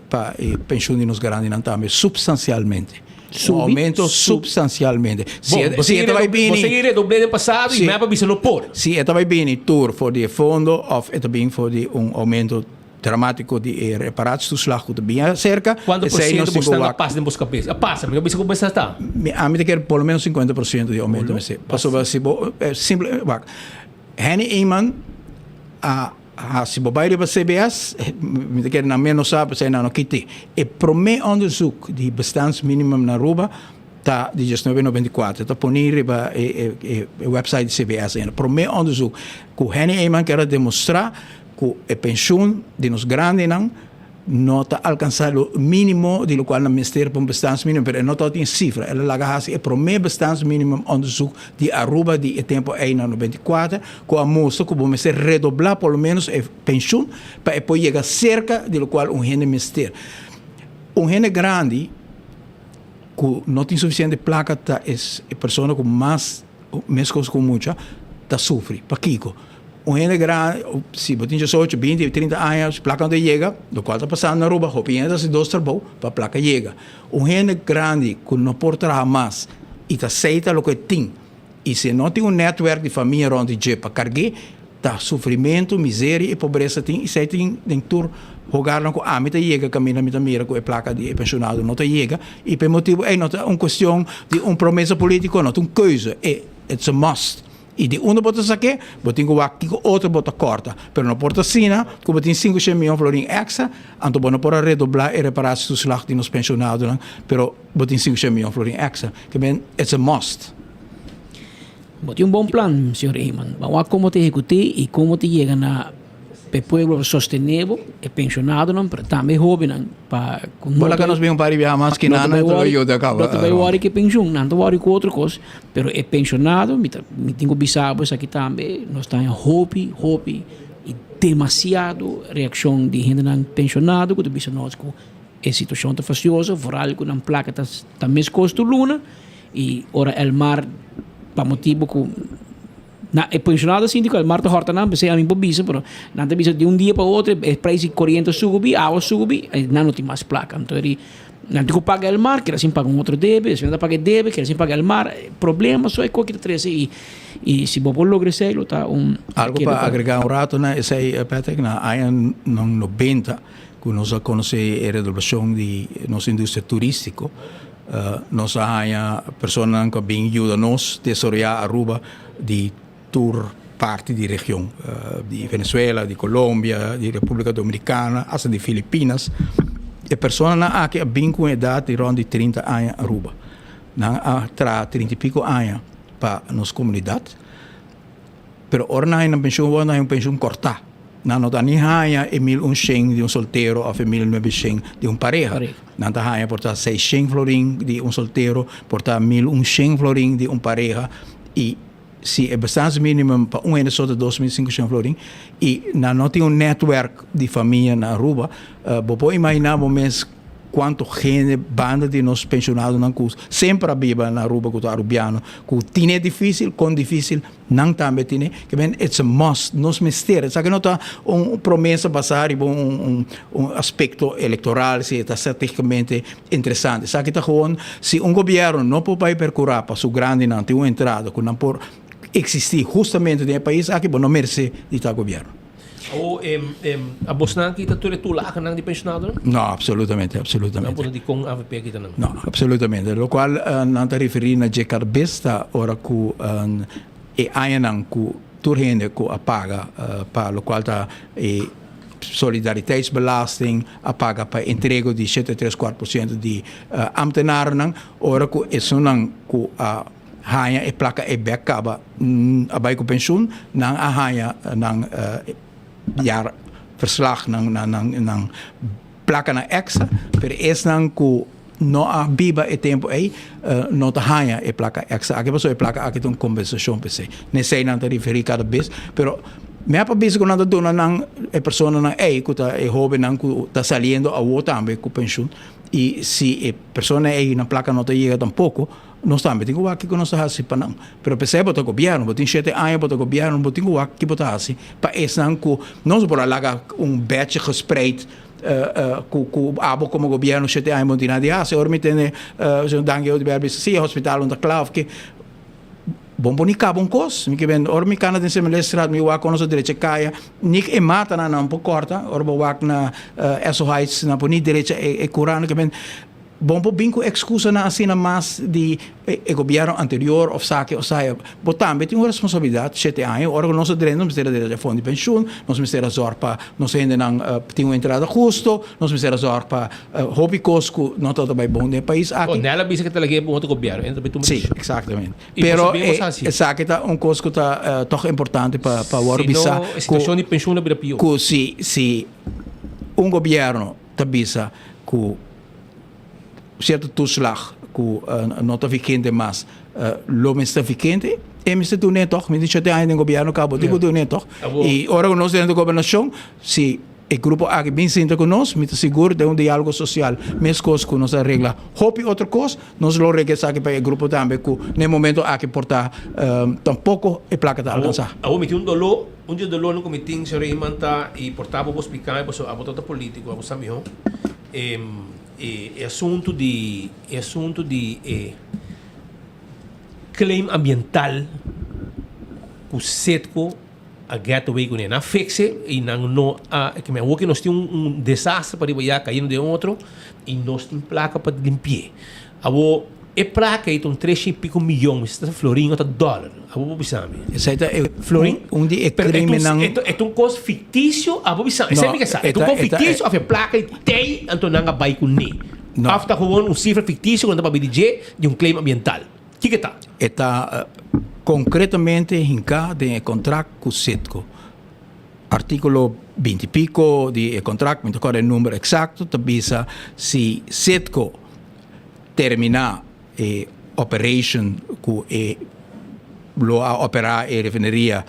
pa e pensioen di nos grandinan tambe substancialmente. Un aumento substancialmente. Si e, si e ta bai bini. Bo seguir redoble den pasado y mep a bisa no por. Si e ta bai bini tur for di e fondo of e ta bin for di un aumento dramatico di e reparatietoeslag cu ta bin acerca. Cuanto por ciento bo stan a pasa den bos cabes? A pasa, mi no bisa cu bo sa ta. Ami ta kere por lo menos 50% di aumento mester. Pasobra si bo, simple, wak, Henny Eman a Hasi bo bai riba CBS, mi ta kere nan mes no sa, p'esei nan no kiti. E promé onderzoek di bestaansminimum na Aruba ta di diesnuebe noventa i kuater. Ta poni riba e website di CBS ainda. Promé onderzoek ku Henny Eman kier a demostrá ku e penshun di nos grandinan no ta alkansá lo mínimo di lokual nan mester pa un bestaansminimum, pero e no tabatin e sifra. El a laga hasi e promé bestaansminimum onderzoek di Aruba di e tempu ei na noventa i kuater, ku a mustra ku bo mester redoblá por lo ménos e penshun pa e por yega serka di lokual un hende mester. Un hende grandi ku no tin sufisiente plaka ta e persona ku mas, meskos ku mucha, ta sufri. Pakiko? Un hende grandi, si bo tin diesocho, binti, trinta aña, si plaka no ta yega, lokual ta pasando na Aruba, hopi hende ta hasi dos trabou pa plaka yega. Un hende grandi ku no por traha mas i ta seita loke e tin. I si e no tin un netwerk di famia rònt di dje pa karg'é, ta sufrimentu, miseria i pobresa tin. Esei tin den tur hogarnan ku ami ta yega kaminda mi ta mira ku e plaka di e penshonado no ta yega. I pa e motibu ei no ta un kuestion di un promesa polítiko, no ta un keuze, e it's a must. I di unda bo ta sak'é? Bo tin ku wak kiko otro bo ta kòrta. Pero no por ta asina ku bo tin sinku shen mion florin èkstra, anto bo no por a redoblá e reparatietoeslag di nos penshonadonan, pero bo tin 500 mion florin èkstra. Ke men, it's a must. Bo tin un bon plan, señor Eman. Ban wak komo ta ehekut'é i komo ta yega na pa e pueblo pa sostené bo, e penshonadonan, pero tambe e hóbennan pa ku no ta. Bo laga nos bin un par di biaha mas ki nan ta lo yuda kaba. No ta bai wòri ku e penshun, nan ta wòri ku otro kos, pero e penshonado mi ta mi tin ku bisa bo esaki tambe, nos ta haña hopi, hopi i demasiado reakshon di hendenan penshonado ku ta bisa nos ku e situashon ta fastioso, vooral ku nan plaka ta ta meskos tur luna i ora Elmar pa motibu ku. Na e pensionado sinti ku Elmar ta hòrta nan, p'esei ami por bisa, pero nan ta bisa di un dia pa otro e preis di koriente a subi, awa a subi, i nan no tin mas plaka. Anto eri nan tin ku paga Elmar, keda sin paga un otro debe, despues nan ta paga e debe, keda sin paga Elmar. Problema so e kos ki ta trese i i si bo por logra esei lo ta un Algo pa agrega un rato na esei, Patrick, na añanan nobenta ku nos a konosé e redoblashon di nos industria turístiko, Nos a haña personanan ku a bin yuda nos desaroyá Aruba di tur parti di region, di Venezuela, di Colombia, di Repúblika Dominikana, asta di Filipinas. E personanan aki a bin ku un edat di rònt di trinta aña Aruba. Nan a traha trinta i piko aña pa nos komunidat. Pero ora nan haña nan penshun awor nan haña un penshun kòrtá. Nan no ta ni haña e 1100 di un soltero òf e 1900 di un pareha. Nan ta haña por ta seishent florin di un soltero, por ta 1100 florin di un pareha. I si e bestaansminimum pa un hende so ta 2500 florin i nan no tin un nètwèrk di famia na Aruba, bo por imaginá bo mes Cuanto hende banda di nos pensionadonan cu semper a biba na Aruba cu ta Arubiano cu tine dificil, con dificil nan tambe tine. Ke men it's a must, nos mester. Esaki no ta un promesa basa riba un un aspecto electoral si e ta strategicamente interesante. Esaki ta gewoon si un gobierno no por bay percura pa su grandinan tin un entrada cu nan por existi hustamente den e pais aki bo no merece di ta gobierno. Awo a bosnan kita tur e toelagennan di pensionadonan? No, absolutamente, absolutamente. Nan por dikon avp a kita nan? No, absolutamente. Lokual nan ta referí na dje kada bes ta ora ku e añanan ku tur hende ku a paga pa lokual ta e solidariteitsbelasting, a paga pa entrego di shete tres kuart por siento di ambtenarennan, ora ku esunnan ku a haña e plaka ei bek kaba a bai ku penshun, nan a haña nan jaarverslag, nan nan plakanan èkstra, pero esnan ku no a biba e tempu ei no ta haña e plaka èkstra aki pasobra e plaka aki ta un kompensashon p'esei. N'esei nan ta referí kada bes, pero mi a bisa ku nan ta duna nan e personanan ei ku ta e hóbennan ku ta saliendo awor tambe ku penshun i si e persona ei nan plaka no ta yega tampoko, Nos tambe tin ku wak kiko nos ta hasi pa nan. Pero p'esei bo ta gobièrnu, bo tin shete aña bo ta gobièrnu, bo tin ku wak ki bo ta hasi pa esnan ku nos por a laga un bèchi gespreid ku ku abo komo gobièrnu shete aña bo no tin nada di hasi. Ora mi tende señor Dangui Oduber bisa si e hospital no ta kla òf ke, bo no por ni kaba un kos. Mi ke ben ora mi kana den Semelestraat mi wak kon nos a drecha kaya, nik e matanan nan por kòrta, ora bo wak na Esso Heights nan por ni drecha e kurano ke ben. Bo por bin ku ekskusanan asina mas di e gobièrnu anterior òf saki òf saya. Bo tambe tin un responsabilidat shete aña. Ora ku nos a drenta nos mester a drenta fondo di penshun, nos mester a zòrg pa nos hendenan tin un entrada husto, nos mester a zòrg pa hopi kos ku no tabata bai bon den e pais aki. Oh, Nel a bisa ku ta lag'é pa un otro gobièrnu, e no ta bai tuma desishon. Sí, eksaktamente. Pero esaki ta un kos ku ta tòg importante pa wòrdu bisa. Si no, e situashon di penshun a bira pió. Ku si si un gobièrnu ta bisa ku sierto toeslag ku no ta vigente mas lo mester vigente, e mester dun'é tòg. Mi di shete aña den gobièrnu kaba bo tin ku dun'é tòg. I ora ku nos drenta gobernashon, si e grupo aki bin sinta ku nos, mi ta sigur den un diálogo sosial meskos ku nos a regla hopi otro kos, nos lo regla esaki pa e grupo tambe ku na e momento aki por ta tampoko e plaka ta alkansá. Awor mi tin un doló, un di e dolónan ku mi tin, señor Eman, ta i por ta bo por spliká mi pasobra abo ta polítiko, abo sa mihó. E e asuntu di e asuntu di e. claim ambiental ku Citgo a get away kuné. Nan fix e i nan no a ke men awoki nos tin un un desastre pariba ya kayendo den otro i nos tin plaka pa limpi'é. Awo e plaka ei ta un tres i piko miyon, mi sa ta florin o ta dòler, abo por bisa mi. Esei ta e Florin? un di e Pero e ta un krimennan. e ta e ta un kos fiktisio? Abo bisa mi, No, esei mi ke sa. e E ta un ta kos e ta e fiktisio òf e plaka ei tei anto nan a bai kuné? No. Òf ta gewoon un sifra fiktisio ku nan ta papia di dje di un claim ambiental? Kiko e ta? E ta konkretamente hinká den e kontrakt ku Citgo. Artíkulo binti piko di e kontrakt, mi no ta kòrda e number eksakto, ta bisa si Citgo terminá e operation ku e lo a operá e refineria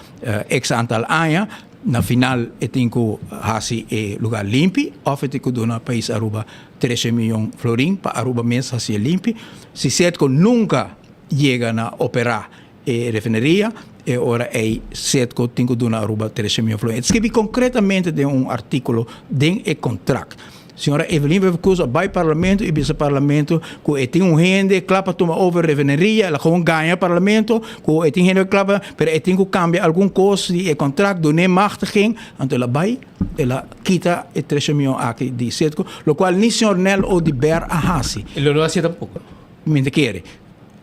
eks antal aña, na final e tin ku hasi e lugá limpi òf e tin ku duna pais Aruba trece miyon florin pa Aruba mes hacié limpi. Si Cetco nunca yega na opera e refineria, e ora ey Cetco tin cu duna Aruba trece miyon florin. E ta scribi concretamente den un articulo den e contract. Señora Evelyn Wever-Croes a bay Parlamento y bisa Parlamento cu e tin un hende cla pa tuma over refineria, el a gewoon gaña Parlamento cu e tin hende cla pa, pero e tin cu cambia algun cos di e contract, dun'é machtiging, anto el a bay. El a kita e trece mion aki di Citgo, locual ni señor Nel Oduber a haci. E lo no haci tampoco. Mi ta kere.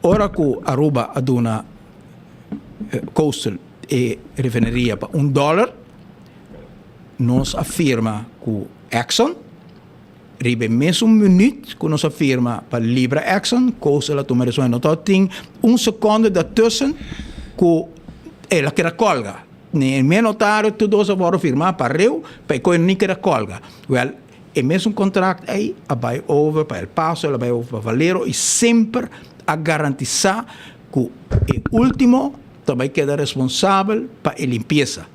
Ora cu Aruba a duna Coastal e refineria pa un dollar, nos a firma cu Exxon. Riba e mesun minuut cu nos a firma pa libra Exxon, Coastal a tuma responsabilidad. No tabatin un seconde daartussen cu el a keda colga. Ni e mes notario tur dos a wòrdu firmá pa reu pa e koe ni keda kòlga. Wèl, e mesun kontrakt ei a bai over pa El Paso, el a bai over pa Valero i semper a garantisá ku e último ta bai keda responsabel pa e limpiesa.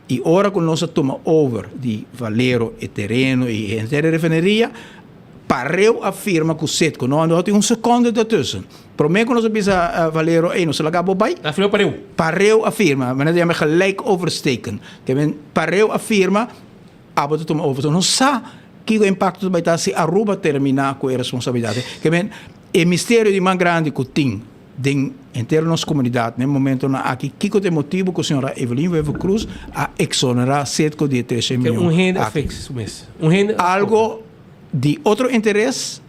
I ora ku nos a tuma over di Valero e tereno i henter e refineria, Pareu a firma ku Citgo. No no tin un sekonde dertussen. Promé ku nos a bisa Valero, ey, nos a laga bo bai. A firma Pareu. Pareu a firma. Men a yama gelijk oversteken. Ke men Pareu a firma, abo ta tuma over. So nos sa kiko e impakto ta bai ta si Aruba terminá ku e responsabilidat. Ke men e misterio di mas grandi ku tin den henter nos komunidat na e momentonan aki, kiko ta e motibu ku señora Evelyn Wever-Croes a eksonerá Citgo di e trese Ke mion un hende a aki. fix su mes. Un hende a Algo Di otro interes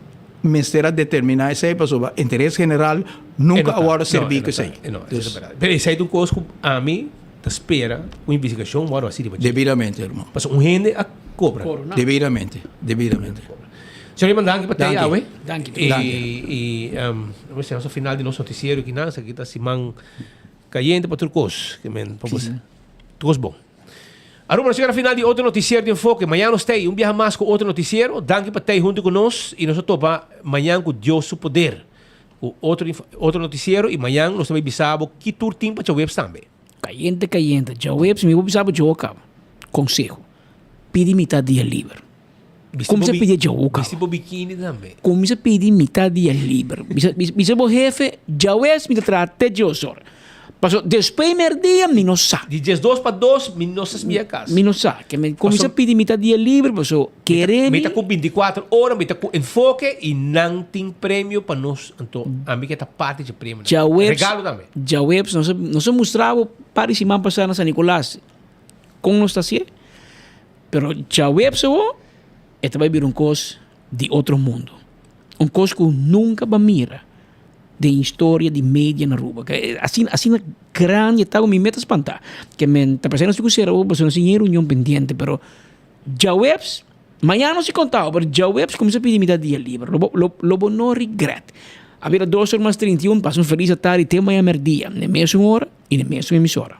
mester a determina esey pasobra interes general nunca a wordo serbi cu esey. Dus. Pero esey ta un cos cu ami ta spera un investigacion wordo haci riba dje. Debidamente hermano. Pasobra un hende a cobra. Debidamente, debidamente. Señor Herman danki pa tey awe. Danki. Y nos a final di nos noticiero aki nan. Esaki ta siman cayente pa tur cos. Tur cos bon. Aruba, nos yega na final di otro noticiero di Enfoke. Mañan nos ta ei un biaha mas cu otro noticiero. Danki pa ta ei hunto cu nos y nos ta topa mañan cu Dios su poder cu otro otro noticiero y mañan nos ta bay bisa bo ki tur tin pa djaweps tambe. Cayente cayente djaweps mi por bisa bo djawo caba. Conseho, pidi mitad dia liber. Cuminsa pidi djawo caba. Bisti bo bikini tambe. Cuminsa pidi mitad dia liber. Bisa bisa bo hefe djaweps mi ta traha te djos ora. Paso despues merdia mi no sa. Di diesdos pa dos mi no sa sbia cas. Mi no sa. Ke mi cuminsa pidi mitad dia liber paso kere mi. Mi ta cu binticuatro ora mi ta cu enfoke y nan tin premio pa nos anto ami ke ta parti dje premionan. Djaweps Regalo tambe. Djaweps nos a nos a mustra bo par di siman pasa na San Nicolas con nos ta hacié. Pero djaweps awo e ta bai bira un kos di otro mundo. Un kos ku nunka bo a mira den historia di media na Aruba. Asina asina grandi e ta ku mi meta spanta. Ke men ta parse nos tin ku sera awo pasobra nos tin yen reunion pendiente pero djaweps mañana nos tin konta pero djaweps kuminsa pidi mitad dia liber. Lo bo lo bo no regret. A bira dos or mas 31 pasa un felis atardi te mañana merdia na e mesun ora i na e mesun emisora.